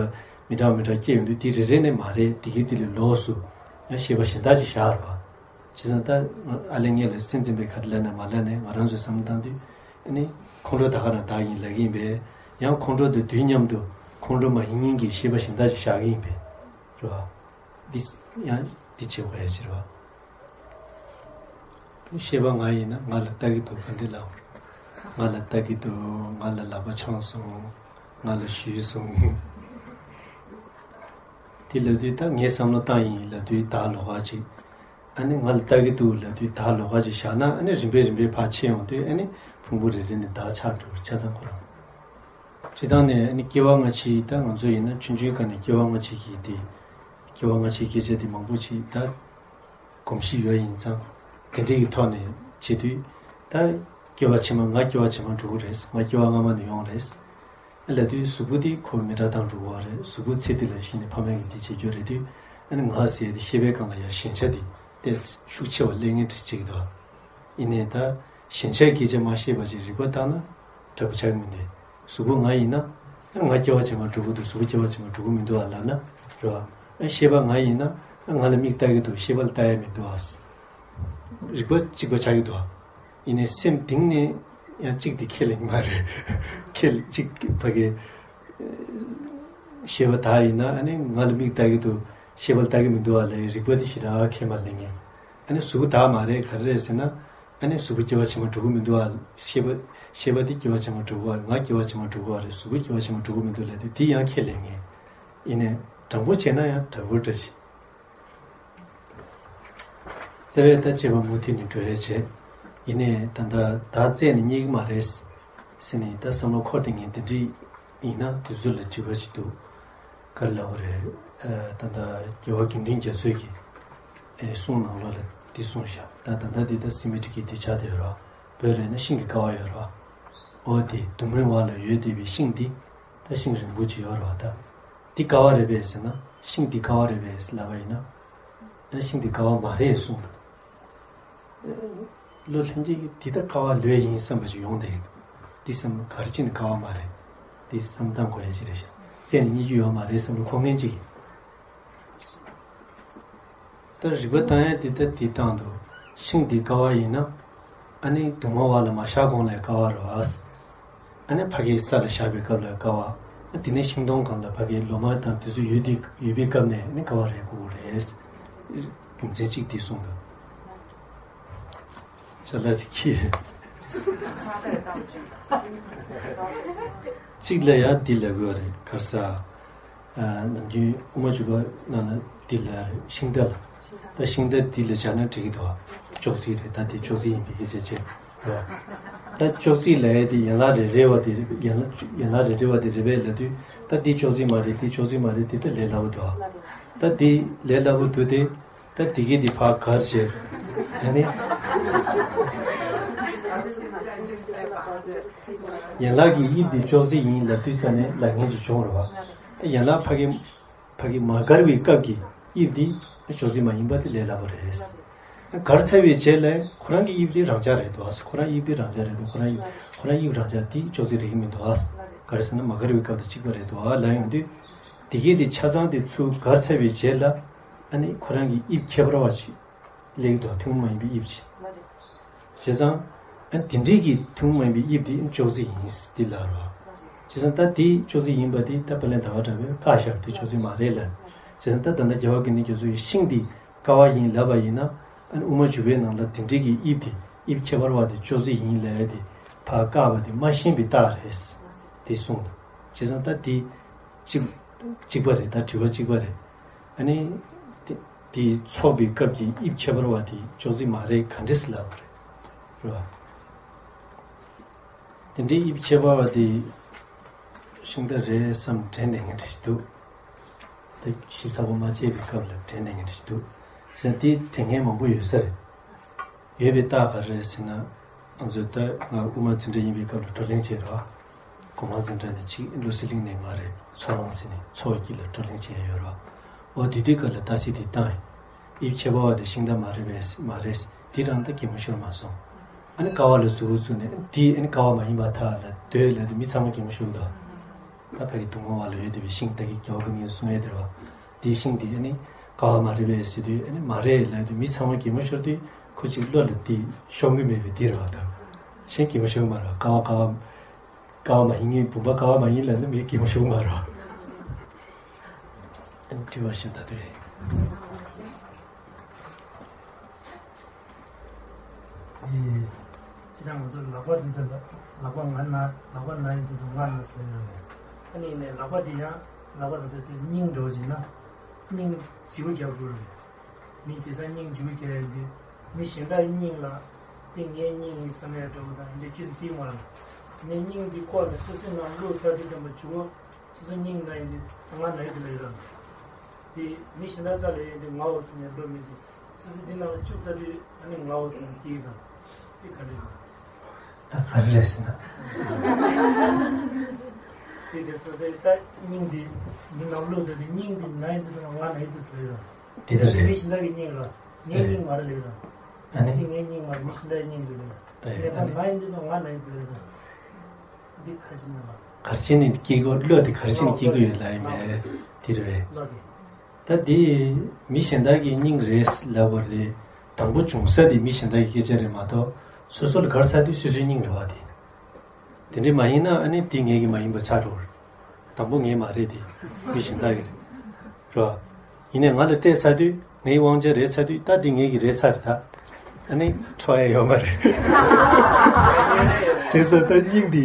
མི་འདྲ་བ་མི་འདྲ་བ་སྐྱེ་ཡོང་དུས་དེ་རེ་རེ་ནས་མ་རེད། དེ་གི་དེ་ལས་ལོགས་སུ་ཡང་ཤེས་པ་གཞན་དག་ཅིག་བཞག་རེད་བ། བྱས་ཙང་ད་ཨ་ལས་ངས་ལ་སེམས་ཙམ་པས་ག་རེ་ལབ་ན་མ་ལབ་ནས་ང་རང་ཚོས་བསམ་བློ་བཏང་དུས། ཨ་ནི་ཁོང་ཁྲོ་ད་ག་རང་བདག་ཡིན་ལབ་ཀྱི་ཡིན་པས། ཡང་ཁོང་ཁྲོ་དང་དུས་མཉམ་དུ་ཁོང་ཁྲོ་མ་ཡིན་མིན་གྱི་ཤེས་པ་གཞན་དག་ཅིག་བཞག་གི་ཡིན་པས། རེད་བ། འདི་ཡང་འདི་བྱེད་དགོས་ཡ་ཅིག་རེད་བ། ཤེས་པ་ང་ཡིན་ན་ང་ལ་ལྟ་གི་འདུག་ག་འདྲ་ལབ། ང་ལ་ལྟ་གི་འདུག། ང་ལ་ལག་པ་འཆང་སོང་། ང་ལ་གཞུས་སོང་། དེ་ལབ་དུས་ད་ངས་བསམ་བློ་བཏང་ཡིན་ལབ་དུས་བདག་ལོགས་ཀ་ཅིག། ཨ་ནི་ང་ལ་ལྟ་གི་འདུག་ལབ་དུས་བདག་ལོགས་ཀ་ཅིག་བཞག་ན། ཨ་ནི་རིམ་པས་རིམ་པས་ཕར་ཕྱིན་ཡོང་དུས་ཨ་ནི་ཕུང་པོ་རེ་རེ་ནས་བདག་ཆགས་འགྲོ་གི་ཆ་ཚང་ཁོ་རང་། སྤྱིར་བཏང་ནས་ཨ་ནི་སྐྱེ་བ་སྔ་ཕྱི། ད་ང་ཚོ་ཡིན་ན་ཆུང་ཆུང་སྒང་ནས་སྐྱེ་བ་སྔ་ཕྱི་གི་དེ། སྐྱེ་བ་སྔ་ཕྱིའི་སྐད་ཆ་དེ་མང་པོ་ཅིག་ད་གོམས་གཤིས་ཡོད་ཡིན་ཙང་། དེ་འདྲའི་གི་ཐོག་ནས་བྱེད་དུས། ད་སྐྱེ་བ་ཕྱི་མ་ང་སྐྱེ་བ་ཕྱི་མ་འགྲོ་གི་རེད། ང་སྐྱེ་བ་སྔ་མ་ནས་ཡོང་རེད་ལབ་དུས་གཟུགས་པོ་དེ་ཁོ་མི་འདྲ་བཏང་འགྲོ་གི་རེད། གཟུགས་པོ་ཚེ་འདི་ལ་གཞི་ནས་ཕ་མ་གིས་འདི་བྱེད་རྒྱུ་རེད་དུས། ཨ་ནི་ང་ཟེར་ཡ་དེ་ཤེས་པའི་སྒང་ལ་ཡང་ཞེན་ཆགས་དེ་ཏོག་ཙམ་ཤུགས་ཆེ་བ་སླེབས་མཁན་འདྲ་ཅིག་འདུག། ཡིན་ནའི་ད་ཞེན་ཆགས་སྐད་ཆ་མ་བཤད་པ་ཅིག་རིག་པ་བཏང་ན་འདྲ་པོ་ཆགས་ཀྱི་མི་འདུག། གཟུགས་པོ་ང་ཡིན་ན། ང་སྐྱེ་བ་ཕྱི་མ་འགྲོ་གི་འདུག། གཟུགས་པོ་སྐྱེ་བ་ཕྱི་མ་འགྲོ་གི་མི་འདུག་ཨ་ལབ་ན། རེད་བ། ཤེས་པ་ང་ཡིན་ན། ང་ལ་མིག་ལྟ་གི་འདུག། ཤེས་པ་ལ་ལྟ་ཡ་མི་འདུག་ཨ། རིག་པ་གཅིག་པ་ཆགས་ཀྱི་འདུག་ཨ། ཡིན་ནའི་སེམས་གཏིང་ནས་ཡང་གཅིག་དེ་ཁས་ལེན་གྱི་མ་རེད། ཁས་གཅིག་ཕ་གི། ཤེས་པ་བདག་ཡིན་ན་ཨ་ནི་ང་ལ་མིག་ལྟ་གི་འདུག། ཤེས་པ་ལ་ལྟ་གི་མི་འདུག་ཨ་ལབ་ཡ་རིག་པ་དེ་ཞེ་དྲག་ཁས་མ་ལེན་མཁན། ཨ་ནི་གཟུགས་པོ་བདག་མ་རེད། ག་རེ་རེད་ཟེར་ན། ཨ་ནི་གཟུགས་པོ་སྐྱེ་བ་ཕྱི་མ་འགྲོ་གི་མི་འདུག་ཨ། ཤེས་པ། ཤེས་པ་དེ་སྐྱེ་བ་ཕྱི་མ་འགྲོ་གི་ཨ། ང་སྐྱེ་བ་ཕྱི་མ་འགྲོ་གི་ཨ་རེད། གཟུགས་པོ་སྐྱེ་བ་ཕྱི་མ་འགྲོ་གི་མི་འདུག་ལབ་དུས་དེ་ཡང་ཁས་ལེན་ངེས། ཡིན་ནའི་དྲང་པོ་བྱས་ན་ཡང་དྲང་པོ་འདྲ་ཞིག། རྩ་བའི་ད་དཔྱད་པ་མུ་མཐུད་ནས་འགྲོ་ཡ་བྱས། ཡིན་ནའི་ད་ལྟ་བདག་རྩད་ནས་རྙེད་ཀྱི་མ་རེད་ཟེར་ནས་ད་བསམ་བློ་འཁོར་བསྡད་མཁན་དེ་འདྲའི་ ཡིན་ན་དེ་ཚོ་ལ་དྲི་བ་ཅིག་འདུག་ག་རེ་ལབ་པ་རེད། ཨ། ད་ལྟ་རྒྱལ་བ་དགེ་འདུན་རྒྱ་མཚོས་ཀྱི་ཨེ་གསུང་ནང་ལོགས་ལ་འདི་གསུངས་བཞག་ད་ད་ལྟ་འདི་ད་སི་མེ་ཊི་ཀི་འདི་ཆགས་བསྡད་ཡོད་རེད་བ། བོད་ལ་ཡིན་ན་ཤིང་གི་ཀ་བ་ཡོད་རེད་བ། འོ་དེ་ལྡུམ་རའི་བར་ལ་ཡོད་བསྡད་པའི་ཤིང་འདི་ད་ཤིང་རིང་པོ་ཅིག་ཡོད་རེད་བ། ད་འདི་ཀ་བ་རེད་པས་ཟེར་ན། ཤིང་འདི་ཀ་བ་རེད་པས་ལབ་པ་ཡིན་ན། ཨ། ཤིང་འདི་ཀ་བ་མ་རེད་གསུངས་འདུག་བློ་ལྷན་སྐྱེས་ཀྱིས་འདི་ད་ཀ་བ་ལོས་ཡིན་བསམ་པ་ཞིག་ཡོང་བསྡད་ཡོད། འདི་བསམ། ག་རེ་བྱས་ནས་ཀ་བ་མ་རེད། འདི་བསམ་བཏང་དགོས་ཡ་ཅིག་རེད་ཤག་རྩད་ནས་རྙེད་རྒྱུ་ཡོད་མ་རེད་བསམ་བློ་འཁོར་མཁན་ཅིག་ད་རིག་པ་བཏང་ཡ་འདི་ད་འདི་བཏང་འདུག་ཤིང་འདི་ཀ་བ་ཡིན་ན། ཨ་ནི་གདུང་བ་བ་ལ་མ་བཞག་གོང་ལ་ཀ་བ་རེད་བ། ཨ་ནི་ཕ་གིའི་ས་ལ་བཞག་པའི་སྐབས་ལ་ཀ་བ། ཨ། དེ་ནས་ཤིང་སྡོང་སྒང་ལ་ཕ་གིའི་ལོ་མ་དང་དེ་ཚོ་ཡོད་དེ་ཡོད་པའི་སྐབས་ནས་ཨ་ནི་ཀ་བ་རེད་དགོས་རེད། རྒྱུ་མཚན་གཅིག་དེ་གསུངས་འདུག་ཅ་ལག་ཅིག་ཁྱི། གཅིག་ལ་ཡ་འདི་ལབ་དགོས་རེད། ག་རེ་ཟ། ཨ། ནམ་རྒྱུན་དབུ་མ་འཇུག་པ་ནང་ན་འདི་ལ་རེད། ཤིང་རྟ་ལ། ད་ཤིང་རྟ་འདི་ལ་སྦྱར་ན་འགྲིག་གི་འདུག་ཅོག་ཙེ་རེད། ད་འདི་ཅོག་ཙེ་ཡིན་པའི་སྐད་ཆ་བྱས་རེད། ད་ཅོག་ཙེ་ལབ་ཡ་དེ་ཡན་ལག་རེ་རེ་བ་དེ་ཡན་ལག་ཡན་ལག་རེ་རེ་བ་དེ་རེད་པས་ལབ་དུས། ད་འདི་ཅོག་ཙེ་མ་རེད། འདི་ཅོག་ཙེ་མ་རེད། འདི་ད་ལས་སླ་པོ་འདུག་ད་འདི་ལས་སླ་པོ་འདུག་སྟེ། ད་འདི་གའི་འདི་ཕར་གར་བྱས། ཨ་ནི་ཡན་ལག་གི་དབྱིབས་འདི་ཅོག་ཙེ་ཡིན་ལབ་དུས་ཙ་ནས་ལབ་མཁན་ཅིག་བྱུང་རེད་བ། ཡན་ལག་ཕ་གི་ཕ་གི་མ་གར་བའི་སྐབས་ཀྱི་དབྱིབས་འདི་ཅོག་ཙེ་མ་ཡིན་པ་དེ་ལས་སླ་པོ་རེད། གར་ཚར་བའི་རྗེས་ལ་ཁོ་རང་གི་དབྱིབས་འདི་རང་འཇགས་རེད་འདུག་ཁོ་རང་དབྱིབས་འདི་རང་འཇགས་རེད་འདུག་ཁོ་རང་དབྱིབས་ཁོ་རང་དབྱིབས་རང་འཇགས་འདི་ཅོག་ཙེ་རེད་ཀྱི་མི་འདུག་ག་རེ་ཟེར་ན་མ་གར་བའི་སྐབས་དང་གཅིག་པ་རེད་འདུག་ལབ་ཡོང་དུས། དེ་གའི་དེ་ཆ་ཚང་དེ་ཚུར་གར་ཚར་བའི་རྗེས་ལ། ཨ་ནི་ཁོ་རང་གི་དབྱིབས་ཁྱད་པར་བ་ཞིག་སླེབས་འདུག་ཐུན་མོང་མ་ཡིན་པའི་དབྱིབས་ཅིག་བྱས་ཙང་། ཨ། དེ་འདྲའི་གི་ཐུན་མོང་མ་ཡིན་པའི་དབྱིབས་དེ་ཅོག་ཙེ་ཡིན་འདི་ལབ་རོ། བྱས་ཙང་ད་དེ་ཅོག་ཙེ་ཡིན་པ་དེ་ད་དཔལ་ལྡན་ཟླ་བ་གྲགས་པས་བཀག་བཞག་དེ་ཅོག་ཙེ་མ་རེད་ལབ། བྱས་ཙང་ད་ད་ལྟ་རྒྱལ་བ་དགེ་འདུན་རྒྱ་མཚོ་ཡིས་ཤིང་འདི་ཀ་བ་ཡིན་ལབ་པ་ཡིན་ན། ཨ་ནི་དབུ་མ་འཇུག་པའི་ནང་ལ་དེ་འདྲའི་གི་དབྱིབས་དེ་དབྱིབས་ཁྱད་པར་བ་དེ་ཅོག་ཙེ་ཡིན་ལབ་ཡ་དེ་ཕར་བཀག་པ་དེ་མ་ཤེས་པའི་རྟགས་རེད། དེ་གསུངས་འདུག་བྱས་ཙང་ད་དེ་གཅིག་གཅིག་པ་རེད། ད་དྲི་བ་གཅིག་པ་རེད། ཨ་ནི་དེ། དེའི་ཚོགས་པའི་སྐབས་ཀྱི་དབྱིབས་ཁྱད་པར་བ་དེ་ཅོག་ཙེ་མ་རེད་ག་འདྲས་ལབ་པ་རེད། རེད་བ། དེ་འདྲའི་དབྱིབས་ཁྱད་པར་བ་དེ་ཤིང་རྟ་རེད་བསམ་དྲན་ནས་ངས་འདྲ་ཞིག་འདུག་ད་ཞིབ་ཚགས་པོ་མ་དཔྱད་པའི་སྐབས་ལ་དྲན་ནས་ངས་འདྲ་ཞིག་འདུག་བྱས་ཙང་དེ་དྲན་མཁན་མང་པོ་ཡོད་ས་རེད། ཡོད་པའི་རྟགས་ག་རེ་རེད་ཟེར་ན། ང་ཚོས་ད་ང་དབུ་མ་འཛིན་གྲྭ་ཡིན་པའི་སྐབས་ལ་བགྲོ་གླེང་བྱས་རོགས། གོང་མ་འཛིན་གྲྭ་ནས་གཅིག་བློ་གསལ་གླིང་ནས་ང་རེད། ཚོ་རང་ཟེར་ནས་ཚོ་བ་དཀྱིལ་ལ་བགྲོ་གླེང་བྱས་ཡོད་རོགས། འོ་དེ་དུས་སྐབས་ལ་ད་སྲིད་དེ་བཏང་ཡིན། དབྱིབས་ཁྱད་པར་བ་དེ་ཤིང་རྟ་མ་རེད་པས་མ་རེད། དེ་རང་ད་གད་མོ་ཤོར་མ་སོང་། ཨ་ནི་ཀ་བ་ལ་མཛུབ་བཙུགས་ནས་དེ་ཨ་ནི་ཀ་བ་མ་ཡིན་པ་ཐག་ལ་སྡོད་ལ་དེ་མི་ཚང་མ་གད་མོ་ཤོར་འདུག་ད་ཕ་གི་གདུང་བ་བ་ལ་ཡོད་བསྡད་པའི་ཤིང་རྟ་གི་རྒྱལ་བ་ཀུན་གྱིས་གསུང་ཡས་དེ་རོགས། དེའི་ཤིང་དེ་ཨ་ནི་ཀ་བ་མ་རེད་པས་ཟེར་དུས་ཨ་ནི་མ་རེད་ལབ་དུས་མི་ཚང་མ་གད་མོ་ཤོར་དུས་ཁོ་གཅིག་བློ་ལ་དེ་ཤོང་གི་མེད་པའི་དེ་རེད་བ། ད་གཞན་གད་མོ་ཤོར་མ་རེད། ཀ་བ་ཀ་བ་ཀ་བ་མ་ཡིན་ངའི་བུམ་པ་ཀ་བ་མ་ཡིན་ལབ་ན་མི་གད་མོ་ཤོར་མ་རེད་བ། ཨ་ནི་དྲི་བ་ཞིག་ད་དུས། ཅི་ད་ང་ཚོ་ལག་པ་འདི་ཚོ་ལག་པ་ང་ན་ལག་པ་ན་ཡིན་འདི་ཚོ་ང་ན་ཟེར་ཡོད་རེད། ཨ་ནི་ནས་ལག་པ་འདི་ཡང་ལག་པ་ད་ལྟ་དེ་སྙིང་འདྲ་བོ་ཞིག་ན་སྙིང་བྱིའུ་རྒྱག་དགོས་རེད། མི་དེ་ཚོ་སྙིང་བྱིའུ་རྒྱག་ཡིན་དུས་མི་གཞན་དག་སྙིང་ལ་དེ་ངའི་སྙིང་ཡིན་བསམ་ཡ་འདྲ་བོ་དང་འདི་ཅི་འདི་མ་རེད། ནས་སྙིང་འདི་ཁོག་ནས་སོ་སོའི་ནང་བླུགས་ཚར་དུས་ཙམ་པ་བྱིའུ་སོ་སོ་སྙིང་ན་ཡིན་དུས་ང་ན་ཡི་དེ་ལ་ཡོད་ར། དེ་མི་གཞན་དག་རྩ་ལ་ཡོད་དུས་ང་འོ་ཟེར་ནས་འགྲོ་མི་འདུག་སོ་སོ་འདི་ནང་ལ་བཅུག་ཚར་དུས་ཨ་ནི་ང་འོ་ཟེར་ནས་སྐྱེ་གི་དང་། དེ་ག་འདྲ་ཡོད། ཨ། ག་རེ་རེད་ཟེར་ན། དེ་དེ་སོ་སོའི་ད་སྙིང་འདི་མི་ནང་བླུགས་ཚར་དུས་སྙིང་འདི་ན་ཡིན་དུས་ང་ན་ཡི་དུས་ལ་ཡོད་ར། དེ་ལྟར་རེད། མི་གཞན་དག་གི་སྙིང་ལ་ངའི་སྙིང་མ་རེད་ལ་ཡོད་ར། ཨ་ནི། དེ་ངའི་སྙིང་མ་རེད། མི་གཞན་དག་གི་སྙིང་རེད་ལ་ཡོད་ར། རེད། ཨ་ནི་ང་ཡིན་དུས་ང་ན་ཡི་དུས་ལ་ཡོད་ར། འདི་ག་རེ་བྱས་ནས་ལ། ག་རེ་བྱས་ནས་སྐྱེ་དགོས། བློ་དེ་ག་རེ་བྱས་ནས་སྐྱེ་དགོས་ཡོད་ལབ་ཡིན་པས་དེ་རེད་པས། བློ་དེ། ད་དེ་མི་གཞན་དག་གི་སྙིང་རེད་ལབ་པ་རེད། དང་པོ་བྱུང་ས་དེ་མི་གཞན་དག་གི་སྐད་ཆ་རེད་མ་གཏོགས་སོ་སོ་ལ་གར་ཚར་དུས་སོ་སོའི་སྙིང་རེད་བ་དེ། དེ་འདྲ་མ་ཡིན་ན་ཨ་ནི་དེ་ངེད་ཀྱི་མ་ཡིན་པ་ཆགས་འགྲོ་གི་རེད། དང་པོ་ངེད་མ་རེད་དེ། མི་གཞན་དག་གི་རེད། རེད་བ། ཡིན་ནའི་ང་ལ་སྤྲད་ཚར་དུས་ངའི་དབང་ཆ་རེད་ཚར་དུས་ད་དེ་ངེད་ཀྱི་རེད་ཚར་རེད་ད། ཨ་ནི་འཕྲོག་ཡ་ཡོད་མ་རེད། བྱས་ཙང་ད་སྙིང་འདི་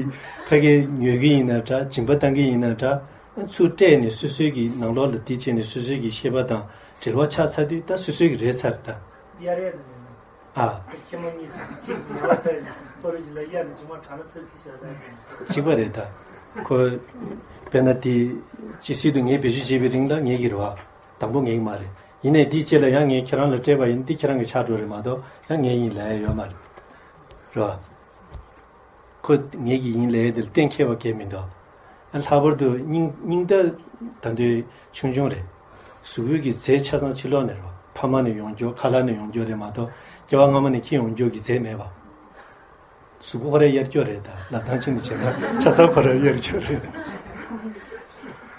ཕ་གིར་ཉོ་གི་ཡིན་ན་འདྲ། སྦྱིན་པ་བཏང་གི་ཡིན་ན་འདྲ། ཚུར་སྤྲད་ནས་སོ་སོའི་གི་ནང་ལོགས་ལ་དེ་བྱས་ནས་སོ་སོའི་གི་ཤེས་པ་དང་འབྲེལ་བ་ཆགས་ཚར་དུས་ད་སོ་སོའི་གི་རེད་ཚར་རེད་ད། གཡར་ཡས་དང་ཡིན་ན། ཨ། ཁྱེད་མ་གཉིས་གཅིག་ཉེ་བ་ཆགས་ཡིན་ཐོ་རེ་ཞིག་ལ་གཡར་ནས་ཅི་མ་དྲག་ན་ཚུར་ཁྱི་ཤ་ད་ཡིན། གཅིག་པ་རེད་ད། ཁོ་དཔེར་ན་དེ་ཇི་སྲིད་དུ་ངས་བེད་སྤྱོད་བྱེད་པའི་རིང་ལ་ངེད་ཀྱི་རེད་བ། དང་པོ་ངེད་ཀྱི་མ་རེད། ཡིན་ནའི་དེའི་རྗེས་ལ་ཡང་ངས་ཁྱེད་རང་ལ་སྤྲད་པ་ཡིན། འདི་ཁྱེད་རང་གི་ཆགས་འགྲོ་རེད་མ་གཏོགས་ཡང་ངེད་ཡིན་ལབ་ཡ་ཡོད་མ་རེད། རེད་བ། ཁོ་ངེད་ཀྱི་ཡིན་ལབ་ཡ་དེ་ལ་གཏན་འཁེལ་བ་གང་ཡང་མི་འདུག། ལྷག་པར་དུ་སྙིང་སྙིང་སྟོབས་ད་དུང་ཆུང་ཆུང་རེད། གཟུགས་པོའི་གི་རྫས་ཆ་ཚང་ཕྱི་ལོགས་ནས་རེད་བ། ཕ་མ་ནས་ཡོང་རྒྱུ། ཁ་ལག་ནས་ཡོང་རྒྱུ་རེད་མ་གཏོགས་སྐྱེ་བ་སྔ་མ་ནས་འཁྱེར་ཡོང་རྒྱུ་གི་རྫས་མེད་པ། གཟུགས་པོ་ཁོ་རང་དབྱར་སྐྱོ་རེད། ད་ལབ་སྟངས་གཅིག་ནས་བྱས་ན་ཆ་ཚང་ཁོ་རང་དབྱར་སྐྱོ་རེད།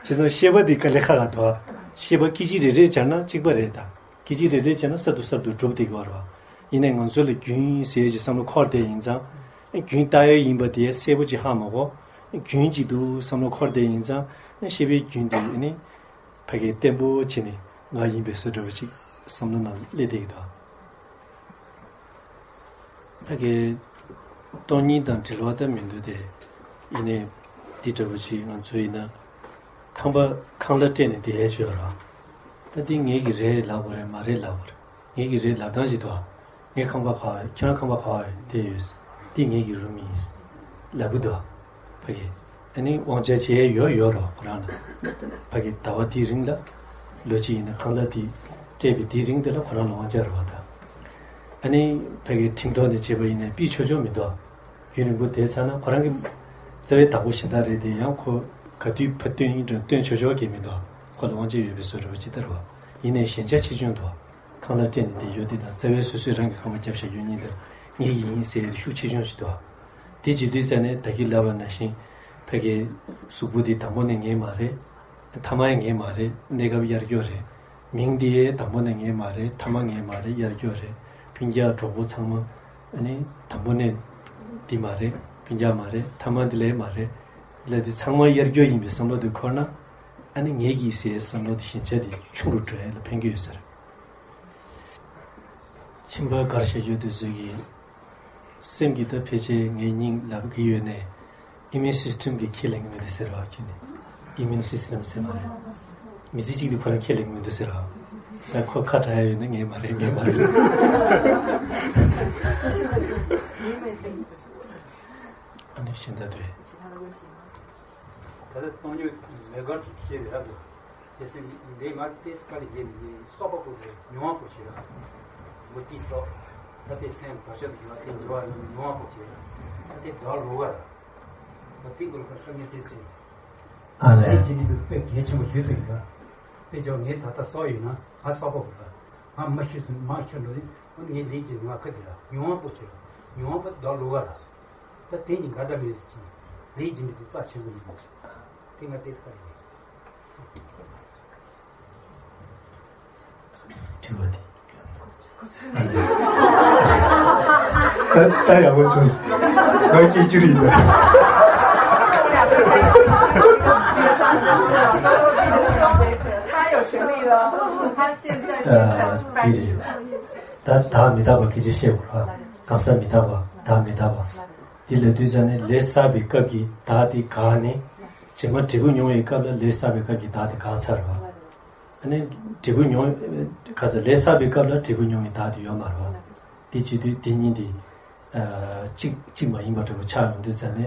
བྱས་ཙང་ཤེས་པ་འདི་དཀའ་ལས་ཁག་ག་འདུག། ཤེས་པ་སྐད་ཅིག་རེ་རེ་སྦྱར་ན་གཅིག་པ་རེད་ད། སྐད་ཅིག་རེ་རེ་སྦྱར་ན་གསར་དུ་གསར་དུ་གྲུབ་བསྡད་ཀྱི་ཡོད་རེད་བ། ཡིན་ནའི་ང་ཚོ་ལ་རྒྱུན་ཟེར་གྱི་བསམ་བློ་འཁོར་བསྡད་ཡིན་ཙང་། རྒྱུན་ལྟ་ཡོད་ཡིན་པ་དེ་གསལ་པོ་ཅིག་ཧ་མ་གོ། རྒྱུན་ཅིག་འདུག་བསམ་བློ་འཁོར་བསྡད་ཡིན་ཙང་། ཤེས་པའི་རྒྱུན་དེ་ནི་ཕ་གི་བརྟན་པོ་བྱས་ནས་ང་ཡིན་པའི་བཟོ་འདྲ་བོ་ཅིག་བསམ་བློ་ནང་སླེབས་བསྡད་ཀྱི་འདུག། ཕ་གི་སྟོང་ཉིད་དང་འབྲེལ་བ་ད་མི་འདུག་སྟེ། ཡིན་ནའི་འདི་འདྲ་བོ་ཅིག་ང་ཚོ་ཡིན་ན་ཁང་པ་ཁང་གླ་སྤྲད་ནས་བསྡད་ཡས་ཅིག་ཡོད་རེད། ད་འདི་ངེད་ཀྱི་རེད་ལབ་དགོས་རེད། མ་རེད་ལབ་དགོས་རེད། ངེད་ཀྱི་རེད་ལབ་སྟངས་ཅིག་འདུག། ངའི་ཁང་པ་ག་པར། ཁྱེད་རང་ཁང་པ་ག་པར་བསྡད་ཡོད། འདི་ངེད་ཀྱི་རུམ་ཡིན་ལབ་གི་འདུག། ཕ་གི་ཨ་ནི་དབང་ཆ་ཅིག་ཡོད་ཡོད་རེད་ཁོ་རང་ལ། ཕ་གི་ཟླ་བ་དེའི་རིང་ལ་ལོ་གཅིག་ཡིན་ན་ཁང་གླ་དེ་སྤྲད་པའི་དེའི་རིང་དེ་ལ་ཁོ་རང་ལ་དབང་ཆ་རེད་བ། ད་ཨ་ནི་ཕ་གི་ཁྲིམས་ཐོག་ནས་བྱས་པ་ཡིན་ན་ཕུད་ཆོག་ཆོག་མི་འདུག། རྒྱུན་རིང་པོ་བསྡད་ཚར་ན་ཁོ་རང་གི་རྩ་བའི་བདག་པོ་གཞན་དག་རེད་དེ། ཡང་ཁོ་ག་དུས་ཕར་བཏོན་ཡིན་རུང་བཏོན་ཆོག་ཆོག་གི་མི་འདུག། ཁོ་ལ་དབང་ཆ་ཡོད་པའི་བཟོ་འདྲ་བོ་ཅིག་ལྟར་བ། ཡིན་ནའི་ཞན་ཆ་ཆེ་ཆུང་འདུག། ཁང་གླ་སྤྲད་ནས་བསྡད་ཡོད་དེ་དང་རྩ་བའི་སོ་སོས་རང་གི་ཁང་པ་བརྒྱབ་བཞག་ཡོད་གཉིས་དེར་ངེད་ཀྱི་ཡིན་ཟེར་ཡ་ཤུགས་ཆེ་ཆུང་ཞིག་འདུག། དེ་བྱེད་དུས་ཙ་ནས་ད་གིན་ལབ་པ་ནང་བཞིན་ཕ་གི་གཟུགས་པོ་འདི་དང་པོ་ནས་ངེད་མ་རེད། མཐའ་མ་ཡང་ངེད་མ་རེད། གནས་སྐབས་དབྱར་སྐྱོ་རེད། མིང་འདི་ཡང་དང་པོ་ནས་ངེད་མ་རེད། མཐའ་མ་ངེད་མ་རེད། དབྱར་སྐྱོ་རེད། སྤུན་ཀྱག་གྲོགས་པོ་ཚང་མ་ཨ་ནི་དང་པོ་ནས་འདི་མ་རེད། སྤུན་ཀྱག་མ་རེད། མཐའ་མ་འདི་ལས་མ་རེད། ལས་དེ་ཚང་མ་དབྱར་སྐྱོ་ཡིན་པའི་བསམ་བློ་དེ་འཁོར་ན། ཨ་ནི་ངེད་ཀྱི་ཟེར་བསམ་བློ་དེ་ཞན་ཆ་དེ་ཆུང་རུ་འགྲོ་ཡ་ལ་ཕན་གྱི་ཡོད་ས་རེད། ཁྱིམ་པ་གར་བྱ་རྒྱུ་དེ་ཚོས་ཀྱི་སེམས་ཀྱི་ད་ཕལ་ཆེར་ངའི་སྙིང་ལབ་ཀྱི་ཡོད་ནས། ཨི་མིའུན་སིས་ཊམ་གྱིས་ཁས་ལེན་གྱི་མི་འདུག་ཟེར་བ་ཁྱོད་ནི། ཨི་མིའུན་སིས་ཊམ་ཟེར་མ་རེད། མི་ཚེ་གཅིག་དེ་ཁོ་རང་ཁས་ལེན་གྱི་མི་འདུག་ཟེར་བ། ད་ཁོ་ཁ་གྲག་ཡ་ཡོད་ན་ངས་མ་རེད། ངས་མ་རེད། ཨ་ནི་གཞན་དག་དེ། ད་ལྟ་སྟོང་ཉིད་མེད་དགར་གྱི་ཁྱེད་རེད་ར། དེ་སེམས་འདི་ང་ཏེས་ཀ་ལི་ཡེ་ནི་སོག་པོ་ཀུ་རེ་མྱོང་བ་པོ་ཆེ་ར། མུ་ཏིག་སོགས། ད་དེ་སེམས་བར་ཆད་དུ་ཡོད་པ་དེ་འགྱུར་བ་ནི་མྱོང་བ་པོ་ཆེ་ར། ད་དེ་དགའ་ལོ་བ་ར། ད་དེ་ཀུ་ལ་ཁ་ཁ་ཉེ་ཏེ་ཆེ། ཨ་ལས། དེ་ཇི་ནི་དུ་དཔེ་གལ་ཆེན་པོ་ཞུ་ཚིག་ར། དཔེ་ཇོ་ངས་ད་ལྟ་སོག་ཡིན་ན་ང་སོག་པོ་ཀུ་ར། ང་མ་ཤི་སུ་མ་ཤི་ལོ་ནི་ངས་ལས་ཀྱི་ང་ཁ་དེ་ར་མྱོང་བ་པོ་ཆེ་ར། མྱོང་བ་པོ་དགའ་ལོ་བ་ར། ད་དེ་ནི་འགའ་ད་མེད་ཟེར་གྱི། ལས་ཀྱི་འདི་དེ་རྩ་ཆེན་པོ་ཡིན་པ་ཞིག། དེ་ང་ཏེས་ཀ་ལི་ཡེ། དྲི་བ་དེ། ད་ད་ཡག་པོ་བྱུང་། ང་སྐད་སྒྱུར་ཡིན་པ། ཨ། དེ་རེད། ད་བདག་མི་རྟག་པ་སྐད་ཆ་བཤད་དགོས་ར། གང་ཟག་མི་རྟག་པ། བདག་མི་རྟག་པ། དེ་ལབ་དུས་ཙ་ནས་ལས་བསགས་པའི་སྐབས་ཀྱི་བདག་དེ་འགག་ནས། རྗེས་མ་འབྲས་བུ་མྱོང་བའི་སྐབས་ལ་ལས་བསགས་པའི་སྐབས་ཀྱི་བདག་དེ་འགག་ཚར་བ། ཨ་ནི་འབྲས་བུ་མྱོང་། ག་ས་ལས་བསགས་པའི་སྐབས་ལ་འབྲས་བུ་མྱོང་བའི་བདག་དེ་ཡོད་མ་རེད་བ། དེ་བྱེད་དུས་དེ་གཉིས་དེ། ཨ། གཅིག་གཅིག་མ་ཡིན་པ་འདྲ་པོ་ཆགས་ཡོང་དུས་ཙ་ནས།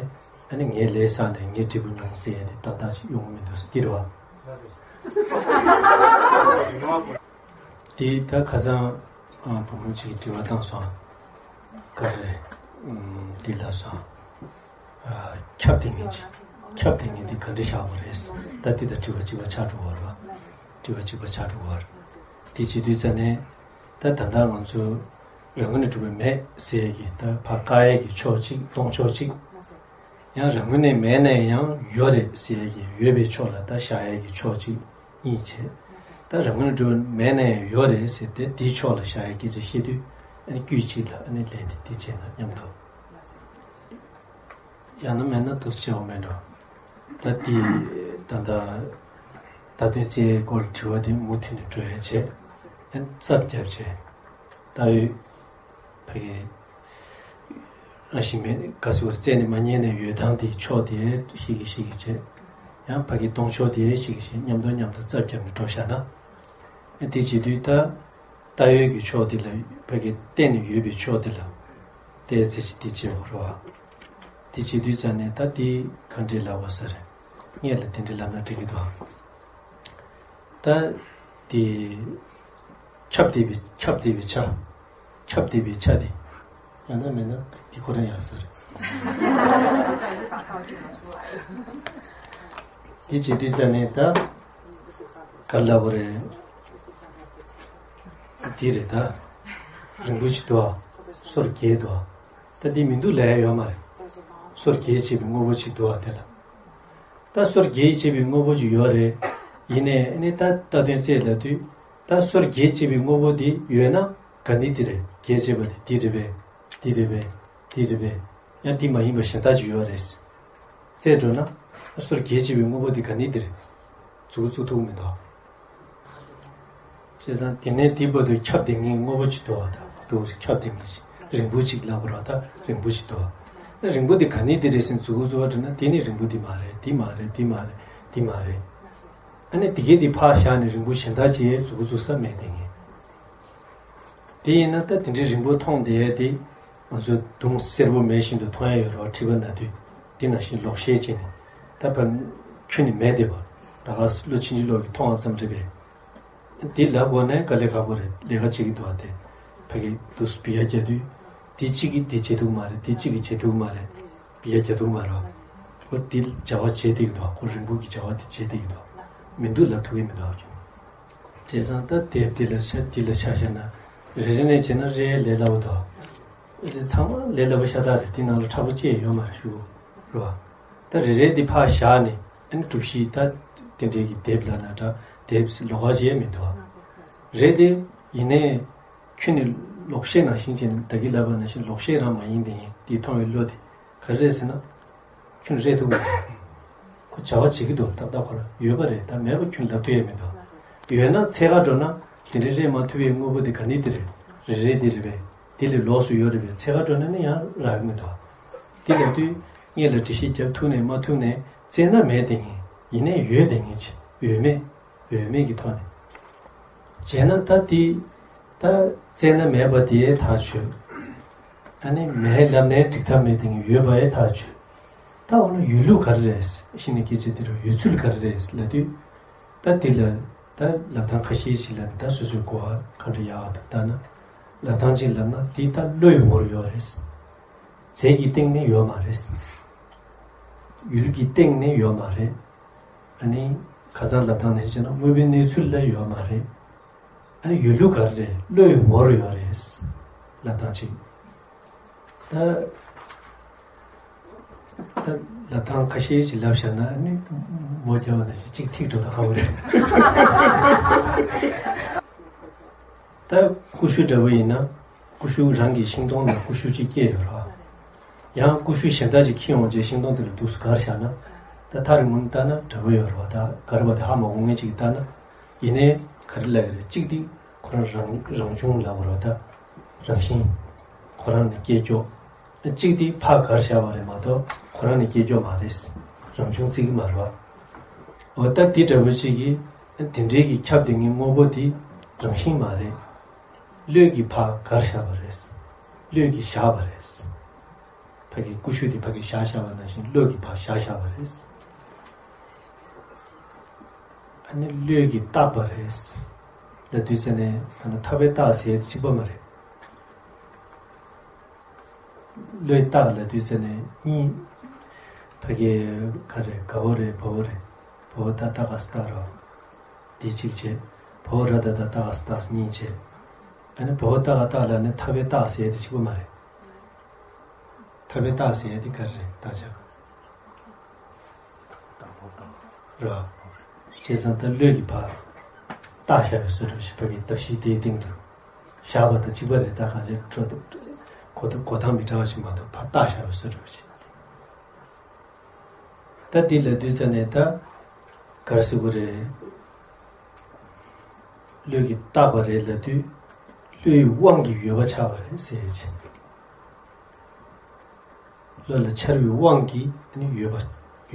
ཨ་ནི་ངས་ལས་བསགས་ནས་ངས་འབྲས་བུ་མྱོང་ཟེར་ཡས་དེ་ཏག་ཏག་ཅིག་ཡོང་གི་མི་འདུག་ཟེར་འདི་རེད་བ། དེ་ད་ཁ་སང་། ཨ། བུ་མོ་གཅིག་གིས་དྲི་བ་བཏང་སོང་། ག་རེ། ཨམ། འདི་ལབ་སོང་། ཨ། ཁྱབ་བསྡད་མཁན་ཅིག། ཁྱབ་བསྡད་མཁན་འདི་ག་འདྲ་བཞག་པ་རེད། ད་འདི་དང་དྲི་བ་གཅིག་པ་ཆགས་འགྲོ་བ་རེད་བ། དྲི་བ་གཅིག་པ་ཆགས་འགྲོ་བ་རེད། དེ་བྱེད་དུས་ཙ་ནས། ད་ད་ལྟ་ང་ཚོ་རང་ངོས་ནས་གྲུབ་པའི་མེད་ཟེར་ཡས་ཀྱི་ད་ཕར་བཀག་ཡས་ཀྱི་ཕྱོགས་གཅིག། གཏོང་ཕྱོགས་གཅིག། ཡང་རང་ངོས་ནས་མེད་ནས་ཡང་ཡོད་རེད་ཟེར་ཡས་ཀྱི་ཡོད་པའི་ཕྱོགས་ལ་ད་བཞག་ཡས་ཀྱི་ཕྱོགས་གཅིག་གཉིས་བྱས། ད་རང་ངོས་ནས་གྲུབ་པའི་མེད་ནས་ཡོད་རེད་ཟེར་ཏེ་དེའི་ཕྱོགས་ལ་བཞག་ཡས་སྐད་ཆ་བཤད་དུས། ཨ་ནི་དཀྱུས་གཅིག་ལ་ཨ་ནི་ལན་དེ་འདི་བྱས་ན་སྙམ་དུ། ཡང་ན་མེད་ན་དུ་བྱེད་འོང་མེད་འགྲོ། ད་དེ་ད་ལྟ་ད་དོན་རྩའི་སྐོར་དྲི་བ་དེ་མུ་མཐུད་ནས་འགྲོ་ཡ་བྱས། ཨན་རྩབ་རྒྱབ་བྱས། ད་ཡོད་ཕ་གི་རང་བཞིན་མེད་ག་ཟེར་བ་རྩད་ནས་མ་རྙེད་ནས་ཡོད་སྟངས་དེ་ཕྱོགས་དེ་ཤེས་ཀྱི་ཤེས་ཀྱི་བྱས། ཡང་ཕ་གི་གཏོང་ཕྱོགས་དེ་ཤེས་ཀྱི་བྱས། མཉམ་དུ་མཉམ་དུ་རྩབ་རྒྱབ་ནས་འགྲོ་བཞག་ན། ཨ་དེ་བྱེད་དུས་ད། ལྟ་ཡོད་ཀྱི་ཕྱོགས་དེ་ལ་ཕ་གི་གཏན་ནས་ཡོད་པའི་ཕྱོགས་དེ་ལ་བལྟས་ཚེ་ཅི་དེ་བྱེད་དགོས་རེད་བ། དེ་བྱེད་དུས་ཙམ་ནས་ད་དེ་ག་འདྲས་ལབ་པ་ཟེར། སྔོན་ལ་དེ་འདྲས་ལབ་ན་འགྲིག་གི་འདུག་ད་དེ་ཁྱབ་བསྡད་པའི་ཁྱབ་བསྡད་པའི་ཆ། ཁྱབ་བསྡད་པའི་ཆ་དེ། ཡང་ན་མེད་ན་དེ་ཁོ་རང་ཡག་ས་རེད། དེ་བྱེད་དུས་ཙམ་ནས་ད་ག་ལབ་པ་རེད། འདི་རེད་ད། རིང་པོ་ཞིག་འདུག་ཨ། སོར་བརྒྱད་འདུག་ཨ། ད་འདི་མི་འདུག་ལབ་ཡ་ཡོད་མ་རེད། སོར་བརྒྱད་བྱས་པའི་དངོས་པོ་ཅིག་འདུག་ཨ་དེ་ལ། ད་སོར་བརྒྱད་བྱས་པའི་དངོས་པོ་ཅིག་ཡོད་རེད། ཡིན་ནའི་ཨ་ནི་ད་ལྟ་དོན་རྩད་ལབ་དུས། ད་སོར་བརྒྱད་བྱས་པའི་དངོས་པོ་འདི་ཡོད་ན་ག་ནི་འདི་རེད། བརྒྱད་བྱས་པ་འདི་འདི་རེད་པས། འདི་རེད་པས། འདི་རེད་པས། ཡང་འདི་མ་ཡིན་པ་གཞན་དག་ཅིག་ཡོད་རེད། རྩད་འགྲོ་ན། སོར་བརྒྱད་བྱས་པའི་དངོས་པོ་འདི་ག་ནི་འདི་རེད། མཛུབ་གུ་བཙུགས་ཐུབ་མི་འདུག་བྱས་ཙང་དེ་ནས་དེའི་བར་དུ་ཁྱབ་བསྡད་མཁན་དངོས་པོ་ཅིག་འདུག་བ། ད་འདུག་ཁྱབ་བསྡད་མཁན་ཞིག་རིང་པོ་ཅིག་ལབ་པ་རེད་བ། ད་རིང་པོ་ཞིག་འདུག་བ། ད་རིང་པོ་འདི་ག་ནི་འདི་རེད་ཟེར་མཛུབ་གུ་བཙུགས་པ་འདྲ་ན་དེ་ནི་རིང་པོ་འདི་མ་རེད། འདི་མ་རེད། འདི་མ་རེད། འདི་མ་རེད། ཨ་ནི་དེ་གས་འདི་ཕར་བཞག་ནས་རིང་པོ་གཞན་དག་ཅིག་མཛུབ་གུ་བཙུགས་ས་མེད་དེ་ངས། དེ་ཡིན་ན་ད་དེ་འདྲའི་རིང་པོ་མཐོང་བསྡད་ཡ་དེ། ང་ཚོས་མདུང་སེར་པོ་མེ་བཞིན་དུ་མཐོང་ཡ་ཡོད་རེད་བ། མཁྲིས་པ་ན་དུས་དེ་ནང་བཞིན་ལོག་ཤེས་བྱས་ནས། ད་ཕར་ཁྱོན་ནས་མེད་བསྡད་པ། ད་ག་སེ་བློ་ཕྱིན་ཅི་ལོག་གིས་མཐོང་བ་ཙམ་རེད་པས། དེ་ལབ་དགོས་ནའི་དཀའ་ལས་ཁག་པོ་རེད། ལས་ཀ་བྱེད་ཀྱི་འདུག་བ། དེ་ཕ་གི་འདུག་སེ་འབུད་ཡ་རྒྱག་དུས། དེ་གཅིག་གིས་དེ་བྱེད་ཐུབ་མ་རེད། དེ་གཅིག་གིས་བྱེད་ཐུབ་མ་རེད། འབུད་ཡ་རྒྱག་ཐུབ་མ་རེད་བ། ཁོ་དེ་བྱ་བ་བྱེད་བསྡད་ཀྱི་འདུག་ཁོ་རིང་པོ་གི་བྱ་བ་དེ་བྱེད་བསྡད་ཀྱི་འདུག་མི་འདུག་ལབ་ཐུབ་ཀྱི་མི་འདུག་བ། བྱས་ཙང་ད་དེབ་དེ་ལ་ཆ་དེ་ལ་ཆ་བཞག་ན། རེ་རེ་ནས་བྱས་ན་རེ་ལས་སླ་པོ་འདུག་ཨེ་ཙི་ཚང་མ་ལས་སླ་པོ་ཤ་སྟག་རེད། དེ་ནང་ལ་ཕྲ་པོ་ཅི་ཡང་ཡོད་མ་རེད་ཞུ། རེད་བ། ད་རེ་རེ་དེ་ཕར་བཞག་ནས་ཨ་ནི་གྲུབ་གཞི་ད་དེ་འདྲའི་གི་དེབ་ལ་ན་འདྲ་དེབ་ལོགས་ཀ་ཅི་ཡང་མི་འདུག་བ། རེད་དེ། ཡིན་ནའི་ཁྱོན་ནས་ལོག་ཤེས་ནང་བཞིན་བྱས་ནས་ད་གིན་ལབ་པ་ནང་བཞིན་ལོག་ཤེས་རང་མ་ཡིན་དེ་ངས་དེ་མཐོང་བའི་བློ་དེ་ག་རེ་རེད་ཟེར་ན། ཁྱོད་རེད་ཐུབ་ཀྱི་མ་རེད། ཁོ་བྱ་བ་བྱེད་ཀྱི་འདུག་ཏག་ཏག་ཁོ་ལ་ཡོད་པ་རེད། ད་མེད་པ་ཁྱོད་ལབ་ཐུབ་ཡས་མི་འདུག་ཡོད་ན་འཚོལ་ག་འགྲོ་ན་དེ་འདྲའི་རེད་མ་ཐུབ་པའི་དངོས་པོ་དེ་ག་ནི་དེ་རེད། རེད་རེད་དེ་རེད་པས། དེ་ལས་ལོགས་སུ་ཡོད་རེད་པས། འཚོལ་ག་འགྲོ་ན་ནི་ཡང་རག་གི་མི་འདུག་དེ་ལབ་དུས་སྔོན་ལ་འགྲེལ་བཤད་རྒྱབ་ཐུབ་ནས་མ་ཐུབ་ནས་བཙལ་ན་མེད་དེ་ངས་ཡིན་ནའི་ཡོད་དེ་ངས་བྱེད་ཡོད་མེད། འོས་མེད་ཀྱི་ཐོག་ནས། བྱས་ན་ད་དེ། ད་བཙལ་ན་མེད་པ་དེ་ཐག་ཆོད། ཨ་ནི་མེད་ལབ་ནའི་འགྲིག་ཐབས་མེད་དེ་ངས་ཡོད་པ་ཡང་ཐག་ཆོད། ད་འོ་ན་ཡོད་ལུགས་ག་རེ་རེད། གཞི་ནས་སྐད་ཆ་དེ་རུ་ཡོད་ཚུལ་ག་རེ་རེད་ལབ་དུས། ད་དེ་ལ་ད་ལབ་སྟངས་ཁ་ཤས་ཤིག་ལ་ད་སོ་སོའི་གོ་བ་ག་འདྲ་ཡག་ག་འདུག་ལྟ་ན། ལབ་སྟངས་གཅིག་ལབ་ན་དེ་ད་བློའི་ངོར་ཡོད་རེད། རྫས་ཀྱི་སྟེང་ནས་ཡོད་མ་རེད། ཡུལ་གྱི་སྟེང་ནས་ཡོད་མ་རེད། ཨ་ནི། ཁ་སང་ལབ་སྟངས་ནས་བྱས་ན་དངོས་པོའི་གནས་ཚུལ་ལ་ཡོད་མ་རེད། ཨ་ནི་ཡོད་ལུགས་ག་རེ་རེད། བློའི་ངོར་ཡོད་རེད། ལབ་སྟངས་གཅིག་ད། ད་ལབ་སྟངས་ཁ་ཤས་ཤིག་ལབ་བཞག་ན་ཨ་ནི། མོ་རྒྱག་པ་ནང་བཞིན་གཅིག་ཐིག་འགྲོ་ད་ཁག་པོ་རེད། ད་ཀུ་ཤུ་འདྲ་པོ་ཡིན་ན། ཀུ་ཤུ་རང་གི་ཤིང་སྡོང་ལ་ཀུ་ཤུ་གཅིག་སྐྱེས་ཡོད་རེད་བ། ཡང་ཀུ་ཤུ་གཞན་དག་ཅིག་འཁྱེར་ཡོང་རྗེས་ཤིང་སྡོང་དེ་ལ་འདུག་སེ་བསྒར་བཞག་ན། ད་ཐག་རིང་པོ་ནས་ལྟ་ན་འདྲ་པོ་ཡོད་རེད་བ། ད་བསྒར་བ་དེ་ཧ་མ་གོ་མཁན་ཅིག་གིས་ལྟ་ན། ཡིན་ནའི་ག་རེ་ལབ་ཡོད་རེད། གཅིག་དེ་ཁོ་རང་རང་རང་བྱུང་ལབ་པ་རེད་བ། ད་རང་བཞིན། ཁོ་རང་ནས་སྐྱེས་ཀྱོག་གཅིག་དེ་ཕར་བསྒར་བཞག་པ་རེད་མ་གཏོགས་ཁོ་རང་ནས་སྐྱེས་ཀྱོག་མ་རེད། རང་བྱུང་བརྩི་གི་མ་རེད་བ། འོ་ད་དེ་འདྲ་པོ་ཅིག་གིས་དེ་འདྲའི་གི་ཁྱབ་བསྡད་མཁན་དངོས་པོ་དེ་རང་བཞིན་མ་རེད། བློས་ཀྱིས་ཕར་བསྒར་བཞག་པ་རེད། བློས་ཀྱིས་བཞག་པ་རེད། ཕ་གི་ཀུ་ཤུ་དེ་ཕ་གི་བཞག་བཞག་པ་ནང་བཞིན་བློས་ཀྱིས་ཕར་བཞག་བཞག་པ་རེད། ཨ་ནི་བློས་ཀྱིས་བཏགས་པ་རེད། ལབ་དུས་ཙ་ནས་ད་ནི་ཐག་པས་བཏགས་ཟེར་ཡ་དེ་གཅིག་པ་མ་རེད། བློས་བཏགས་ལབ་དུས་ཙ་ནས་གཉིས། ཕ་གི་ག་རེ་ག་བོ་རེད་བ་བོ་རེད། བ་བོ་ད་ད་ག་ས་བཏགས་རོ། འདི་གཅིག་བྱས། བ་བོ་ར་ད་ད་ད་ག་ས་བཏགས་གཉིས་བྱས། ཨ་ནི་བ་བོ་ད་ག་བཏགས་ལབ་ནས་ཐག་པས་བཏགས་ཟེར་ཡ་དེ་གཅིག་པ་མ་རེད། ཐག་པས་བཏགས་ཟེར་ཡ་དེ་ག་རེ་རེད་བརྟག་དཔྱད་ག་རེད་བ། བྱས་ཙང་ད་བློས་ཀྱིས་ཕར་བཏགས་བཞག་པའི་བཟོ་འདྲ་ཞིག་ཕ་གི་བརྟག་གཞིའི་དེའི་སྟེང་དུ་བཞག་པ་དང་གཅིག་པ་རེད། ད་གང་ཅི་འཕྲོ་འདུ་གོ་གོ་ཐང་མི་འདྲ་བ་ཞིག་མ་གཏོགས་ཕར་བཏགས་བཞག་པའི་བཟོ་འདྲ་ཞིག་ད་འདི་ལབ་དུས་ཙ་ནས་ད་ག་རེ་ཟེར་དགོས་རེད། བློས་ཀྱིས་བཏགས་པ་རེད་ལབ་དུས་བློའི་དབང་གིས་ཡོད་པ་ཆགས་པ་རེད་ཟེར་ཡ་ཅིག་བློ་ལ་འཆར་བའི་དབང་གིས་ནི་ཡོད་པ།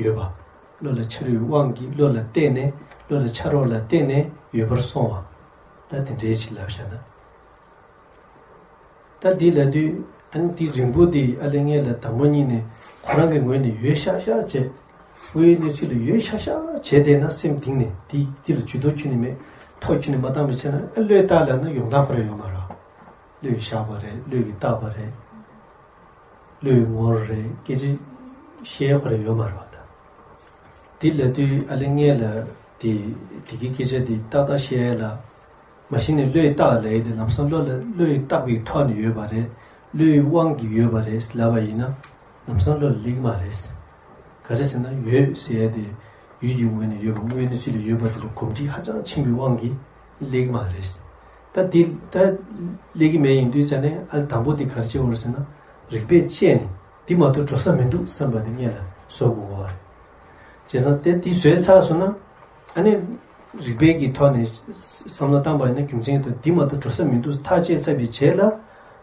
ཡོད་པ། བློ་ལ་འཆར་བའི་དབང་གིས་བློ་ལ་བརྟེན་ནས་བློ་ལ་འཆར་བ་ལ་བརྟེན་ནས་ཡོད་པར་སོང་བ། ད་དེ་འདྲའི་ཅིག་ལབ་བཞག་ན། ད་འདི་ལབ་དུས་ ཨ་ནི་དེ་རིང་པོ་དེ་ཨ་ལས་ངས་ལ་དང་པོ་ཉིད་ནས་ཁོ་རང་གི་ངོས་ནས་ཡོད་ཤག་ཤག་བྱས། དངོས་ཡོད་གནས་ཚུལ་ལ་ཡོད་ཤག་ཤག་བྱས་བསྡད་ན་སེམས་གཏིང་ནས་དེ་དེ་ལ་ཇུས་གཏོགས་ཁྱོན་ནས་མེད། ཐོ་ཁྱོན་ནས་མ་བཏང་བ་བྱས་ན་ཨ་བློས་བཏགས་ལབ་ན་ཡོང་སྟངས་ཁོ་རང་ཡོད་མ་རེད། བློས་བཞག་པ་རེད། བློས་ཀྱིས་བཏགས་པ་རེད། བློས་ངོར་རེད། སྐད་ཆ་བཤད་ཁོ་རང་ཡོད་མ་རེད་པ། ད་དེ་ལབ་དུས་ཨ་ལས་ངས་ལ་དེ་དེ་གི་སྐད་ཆ་དེ་ཏག་ཏག་བཤད་ལ། མ་གཞི་ནས་བློས་བཏགས་ལབ་ཡས་དེ་ལམ་སང་བློ་ལ་བློས་བཏགས་པའི་ཐོག་ནས་ཡོད་པ་རེད། བློའི་དབང་གིས་ཡོད་པ་རེད་ལབ་པ་ཡིན་ན་ལམ་སང་བློ་ལ་སླེབས་ཀྱི་མ་རེད། ག་རེ་ཟེར་ན་ཡོད་ཟེར་ཡས་དེ་ཡུལ་གྱི་ངོས་ནས་ཡོད་པ་དངོས་ཡོད་གནས་ཚུལ་ལ་ཡོད་པ་དེ་ལ་གོམས་འདྲིས་ཧ་ཅང་ཆེན་པོའི་དབང་གིས་སླེབས་ཀྱི་མ་རེད། ད་དེ་ད་སླེབས་ཀྱི་མེད་ཡིན་དུས་ཙང་ནས་ཨ་དང་པོ་དེ་ག་རེ་བྱེད་དགོས་རེད་ཟེར་ན་རིགས་པས་དཔྱད་ནས་འདི་མ་གཏོགས་འགྲོ་ས་མི་འདུག་བསམ་པ་དེ་སྔོན་ལ་བཟོ་དགོས་པ་རེད། བྱས་ཙང་དེ་དེ་བཟོས་ཚར་སོང་ན། ཨ་ནི་རིགས་པའི་གི་ཐོག་ནས་བསམ་བློ་བཏང་པ་ཡིན་ན་རྒྱུ་མཚན་དང་འདི་མ་གཏོགས་འགྲོ་ས་མི་འདུག་ཐག་བཅད་ཚར་བའི་རྗེས་ལ་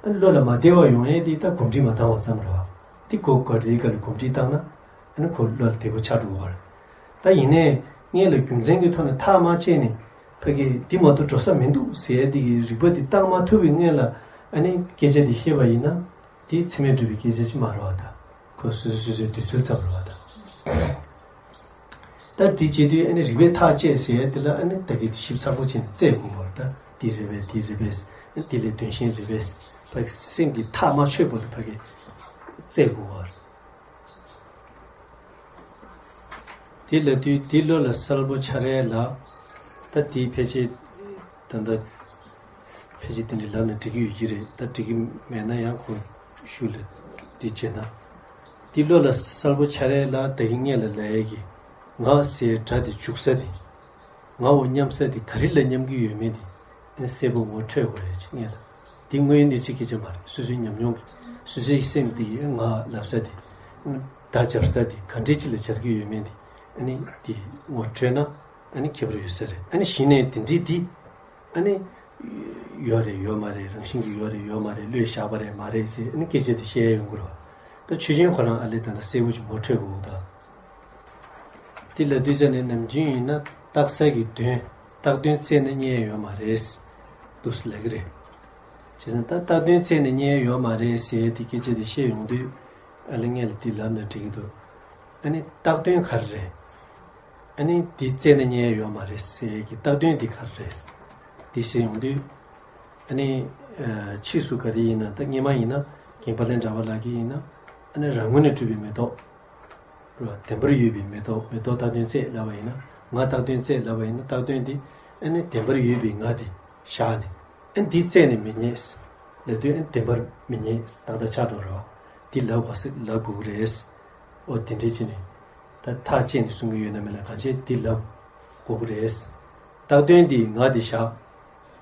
ཨ་ནི་བློ་ལ་མ་བདེ་བ་ཡོང་ཡས་དེ་ད་གོམས་འདྲིས་མ་བཏང་བ་ཙམ་རེད་བ། དེ་གོ་ག་རེ་ག་རེ་གོམས་འདྲིས་བཏང་ན་ཨ་ནི་ཁོ་བློ་ལ་བདེ་པོ་ཆགས་འགྲོ་གི་རེད། ད་ཡིན་ནའི་སྔོན་ལ་རྒྱུ་མཚན་གི་ཐོག་ནས་ཐག་མ་བཅད་ནས་ཕ་གི་འདི་མ་གཏོགས་འགྲོ་ས་མི་འདུག་ཟེར་ཡས་དེ་གི་རིགས་པ་དེ་བཏང་མ་ཐུབ་པའི་སྔོན་ལ་ཨ་ནི་སྐད་ཆ་དེ་བཤད་པ་ཡིན་ན། དེ་ཚད་མས་གྲུབ་པའི་སྐད་ཆ་ཅིག་མ་རེད་བ་ད། ཁོ་སོ་སོ་སོ་སོའི་འདོད་ཚུལ་ཙམ་རེད་བ་ད། ད་དེ་བྱེད་དུས་ཨ་ནི་རིགས་པས་ཐག་བཅད་ཟེར་ཡ་དེ་ལ་ཨ་ནི་ད་གི་དེ་ཞིབ་ཚགས་པོ་བྱས་ནས་བཙལ་དགོས་པ་རེད་ད། དེ་རེད་པས་དེ་རེད་པས་ཨ་ནི་དེ་ལས་དོན་གཞན་རེད་པས་ཕ་གི་སེམས་ཀྱི་ཐག་མ་ཆོད་པ་ལ་ཕ་གི་བཙལ་དགོས་པ་རེད། དེ་ལབ་དུས་དེ་བློ་ལ་གསལ་པོ་འཆར་ཡས་ལ། ད་དེའི་ཕལ་ཆེར་ད་ལྟ་ཕལ་ཆེར་དེ་འདྲའི་ལབ་ན་འགྲིག་གི་ཡོད་ཀྱི་རེད། ད་འགྲིག་གི་མེད་ན་ཡང་ཁོ་ཤུགས་ལ་འདི་བྱས་ན། དེ་བློ་ལ་གསལ་པོ་འཆར་ཡས་ལ་ད་གིན་སྔོན་ལ་ལབ་ཡས་ཀྱི་ང་ཟེར་སྒྲ་དེ་འཇུག་ས་དེ། ངའོ་སྙམ་ས་དེ་ག་རེ་ལ་སྙམ་གྱི་ཡོད་མེད་དེ་ཨ་ནི་གསལ་པོ་ངོ་འཕྲོད་དགོས་རེད་ཅེས་ངས་ལ། དེ་དངོས་ཡོད་གནས་ཚུལ་སྐད་ཆ་མ་རེད། སོ་སོའི་ཉམས་མྱོང་གི་སོ་སོའི་སེམས་དེ་ཡི་ང་ལབ་ས་དེ་བརྡ་སྦྱར་ས་དེ་ག་འདྲས་ཅིག་ལ་སྦྱར་གྱི་ཡོད་མེད་དེ་ཨ་ནི་དེ་ངོ་འཕྲོད་ན་ཨ་ནི་ཁྱད་པར་ཡོད་ས་རེད། ཨ་ནི་གཞི་ནས་དེ་འདྲས་དེ་ཨ་ནི་ཡོད་རེད་ཡོད་མ་རེད། རང་བཞིན་གྱིས་ཡོད་རེད་ཡོད་མ་རེད། བློས་བཞག་པ་རེད་མ་རེད་ཟེར་ཨ་ནི་སྐད་ཆ་དེ་བཤད་ཡ་ཡོང་གི་རེད་བ། ད་ཆོས་ཅན་ཁོ་རང་ཨ་ལས་ད་ལྟ་གསལ་པོ་ཅིག་ངོ་འཕྲོད་དགོས་ད། དེ་ལ་དུས་ཚོད་ནས་ནམ་རྒྱུན་ཡིན་ན་རྟགས་གསལ་གྱི་དོན་རྟགས་དོན་རྩད་ནས་རྙེད་ཡོད་མ་རེད། འདུག་སེ་ལབ་ཀྱི་རེད། བྱས་ཙང་ད་རྟགས་དོན་རྩད་ནས་རྙེད་ཡོད་མ་རེད་ཟེར་དེ་སྐད་ཆ་དེ་བཤད་ཡོང་དུས་ཨ་ལས་ངས་ལ་དེ་ལབ་ན་འགྲིག་གི་འདུག་ཨ་ནི་རྟགས་དོན་ག་རེ་རེད། ཨ་ནི་དེ་རྩད་ནས་རྙེད་ཡོད་མ་རེད་ཟེར་གྱི་རྟགས་དོན་དེ་ག་རེ་རེད། དེ་བཤད་ཡོང་དུས་ཨ་ནི་ཕྱིས་སུ་ག་རེ་ཡིན་ན་ད་སྔོན་མ་ཡིན་ན་རྒན་དཔལ་ལྡན་གྲགས་པ་ལགས་ཀྱིས་ཡིན་ན་ཨ་ནི་རང་ངོས་ནས་གྲུབ་པའི་མེ་ཏོག་བདེན་པར་ཡོད་པའི་མེ་ཏོག་མེ་ཏོག་རྟགས་དོན་རྩད་ལབ་པ་ཡིན་ན་ང་རྟགས་དོན་རྩད་ལབ་པ་ཡིན་ན་རྟགས་དོན་འདི་ཨ་ནི་བདེན་པར་ཡོད་པའི་ང་དེ་བཞག་ནས་ཨ་ནི་འདི་རྩད་ནས་མི་རྙེད་ལབ་དུས་ཨ་ནི་བདེན་པར་མི་རྙེད་ཏག་ཏག་ཆགས་འགྲོ་རོགས་འདི་ལབ་དགོས་ཟེར་ལབ་དགོས་ཀྱི་རེད། ཨོ་དེ་འདྲས་བྱས་ནས་ད་ཐག་བཅད་ནས་གསུང་གི་ཡོད་ན་མེད་ན་གང་བྱས་འདི་ལབ་དགོས་ཀྱི་རེད། རྟགས་དོན་འདི་ང་དེ་བཞག་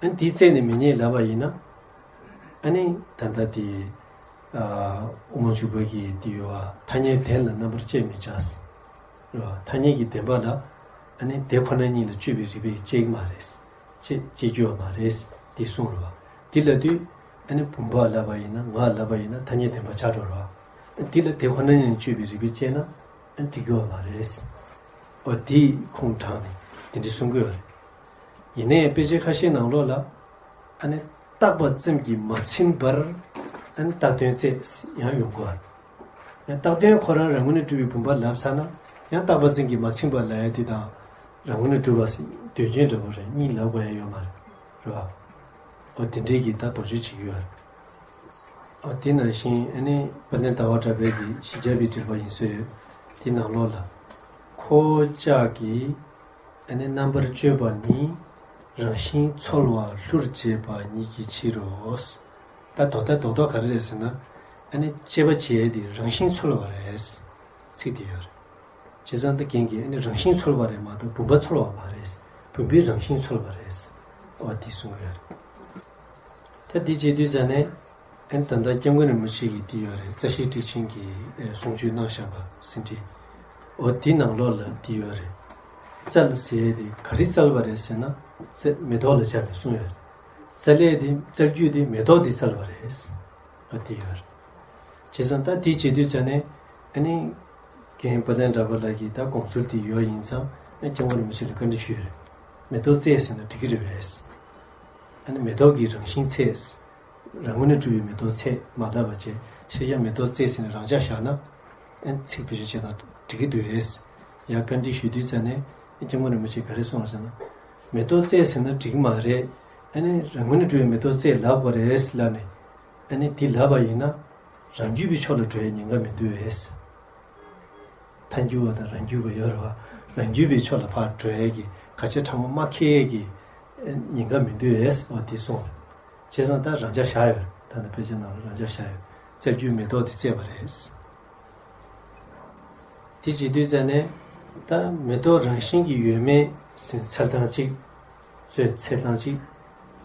ཨ་ནི་དེའི་རྩད་ནས་མི་རྙེད་ལབ་པ་ཡིན་ན། ཨ་ནི་ད་ལྟ་དེ། ཨ་དབུ་མ་འཇུག་པ་གི་དེ་ཡོད་པ་ཐ་སྙད་བདེན་ལ་རྣམ་པར་དཔྱད་མི་བྱ། རེད་པ། ཐ་སྙད་ཀྱི་བདེན་པ་ལ་ཨ་ནི་དེ་ཁོ་ན་ཉིད་ལ་དཔྱོད་པའི་རིགས་པས་དཔྱད་ཀྱི་མ་རེད། དཔྱད་དཔྱད་རྒྱུ་ཡོད་མ་རེད། དེ་གསུངས་རེད་པ། དེ་ལབ་དུས་ཨ་ནི་བུམ་པ་ལབ་པ་ཡིན་ན་ང་ལབ་པ་ཡིན་ན་ཐ་སྙད་བདེན་པ་ཆགས་འགྲོ་རེད་པ། དེ་ལ་དེ་ཁོ་ན་ཉིད་ལ་དཔྱོད་པའི་རིགས་པས་དཔྱད་ན་ཨ་ནི་འགྲིག་གི་ཡོད་མ་རེད། འོ་དེ་ཁུངས་དྲངས་ནས་དེ་འདྲ་གསུང་གི་ཡོད་རེད། ཡིན་ནའི་དཔེ་ཆ་ཁ་ཤས་ནང་ལོགས་ལ་ཨ་ནི་བཏགས་པ་ཙམ་གྱིས་མ་ཚིམ་པར་ཨ་ནི་རྟགས་དོན་རྩད་ཡང་ཡོང་གི་ཡོད་རེད། ཡང་རྟགས་དོན་ཁོ་རང་རང་ངོས་ནས་གྲུབ་པའི་བུམ་པ་ལབ་ཚར་ན་ཡང་རྟགས་པ་ཙམ་གྱིས་མ་ཚིམ་པར་ལབ་ཡ་དེ་དང་རང་ངོས་ནས་གྲུབ་པ་ཟེར་འདོད་རྒྱུ་འདྲ་པོ་རེད། གཉིས་ལབ་དགོས་ཡ་ཡོད་མ་རེད། རེད་པ། འོ་དེ་འདྲའི་གི་ད་དོགས་གཅོད་བྱེད་ཀྱི་ཡོད་རེད། འོ་དེ་ནང་བཞིན་ཨ་ནི་དཔལ་ལྡན་ཟླ་བ་གྲགས་པའི་གི་གཞི་རྒྱས་པའི་འགྲེལ་པ་ཡིན་ས་ཡོད། དེ་ནང་ལོགས་ལ། ཁོ་བོ་ཅག་གིས་ཨ་ནི་རྣམ་པར་དཔྱོད་པ་ནི་རང་བཞིན་ཚོལ་བ་ལྷུར་བྱེད་པ་ཉིད་ཀྱི་ཕྱིར་རོ། ད་དོ་ད་དོ་དོ་ག་རེ་རེད་ཟེར་ན། ཨ་ནི་དཔྱད་པ་བྱེད་ཡས་དེ་རང་བཞིན་ཚོལ་བ་རེད། ཚིག་དེ་ཡོད་རེད། བྱས་ཙང་ད་རྒན་གྱིས་ཨ་ནི་རང་བཞིན་ཚོལ་བ་རེད་མ་གཏོགས་བུམ་པ་ཚོལ་བ་མ་རེད། བུམ་པའི་རང་བཞིན་ཚོལ་བ་རེད། འོ་དེ་གསུང་གི་ཡོད་རེད། ད་འདི་བྱེད་དུས་ཙང་ནས་ཨ་ནི་ད་ལྟ་སྐྱབས་མགོན་རིན་པོ་ཆེ་གིས་འདི་ཡོད་རེད། རྩ་ཤེ་ཊཱིཀ་ཆེན་གྱི་ཨེ་གསུང་ཆོས་གནང་བཞག་པ་ཟིན་བྲིས། འོ་དེ་ནང་ལོགས་ལ་འདི་ཡོད་རེད། བཙལ་ཟེར་ཡས་དེ་ག་རེ་བཙལ་བ་རེད་ཟེར་ན། བཙལ་མེ་ཏོག་ལ་སྦྱར་ནས་གསུངས་ཡོད་རེད། བཙལ་ཡས་དེ་བཙལ་རྒྱུ་དེ་མེ་ཏོག་དེ་བཙལ་བ་རེད། ཨ་དེ་ཡོད་རེད། བྱས་ཙང་ད་དེ་བྱེད་དུས་ཙང་ནས་ཨ་ནི་རྒན་དཔལ་ལྡན་གྲགས་པ་ལགས་ཀྱིས་ད་དགོངས་ཚུལ་དེ་ཡོད་ཡིན་ཙང་ཨ་སྐྱབས་མགོན་རིན་པོ་ཆེ་ལ་བཀའ་འདྲི་ཞུས་རེད། མེ་ཏོག་བཙལ་ཟེར་ན་འགྲིག་གི་རེད་པས། ཨ་ནི་མེ་ཏོག་གི་རང་བཞིན་བཙལ། རང་ངོས་ནས་གྲུབ་པའི་མེ་ཏོག་ཚད་མ་ལབ་པ་བྱས། ཤེས་བྱ་མེ་ཏོག་རྩེ་ཟེར་ནས་རང་འཇགས་བཞག་ན། ཨན་ཚིག་བེད་སྤྱོད་བྱེད་སྟངས་འགྲིག་གི་འདུག་ཨེས། ཡང་བཀའ་འདྲི་ཞུ་དུས་ཙ་ནས་སྐྱབས་མགོན་རིན་པོ་ཆེས་ག་རེ་གསུངས་ཟེར་ན། མེ་ཏོག་རྩེ་ཟེར་ན་འགྲིག་གི་མ་རེད། ཨ་ནི་རང་ངོས་ནས་གྲུབ་པའི་མེ་ཏོག་རྩེ་ལབ་དགོས་རེད་ལབ་ནས། ཨ་ནི་འདི་ལབ་པ་ཡིན་ན། རང་རྒྱུད་པའི་ཕྱོགས་ལ་འགྲོ་ཡའི་ཉེན་ཁ་མི་འདུག་ཨེས། ཐལ་འགྱུར་བ་དང་རང་རྒྱུད་པ་ཡོད་རེད་བ། རང་རྒྱུད་པའི་ཕྱོགས་ལ་ཕར་འགྲོ་ཡས་ཀྱི་ག་ཆེ་ཕྲ་མོ་མ་འཁེལ་ཡས་ཀྱི་ཉེན་ཁ་མི་འདུག་ཨེས་བ་དེ་གསུངས། བྱས་ཙང་ད་རང་འཇགས་བཞག་ཡོད། ད་ནི་དཔེ་ཆ་ནང་ལ་རང་འཇགས་བཞག་ཡོད། རྩེ་རྒྱུའི་མེ་ཏོག་དེ་བརྩེགས་པ་རེད། དེ་བྱེད་དུས་ཙ་ནས་ད་མེ་ཏོག་རང་བཞིན་གྱིས་ཡོད་མེད་ཟེར་འཚོལ་སྟངས་གཅིག་རྩོད་འཚོལ་སྟངས་གཅིག་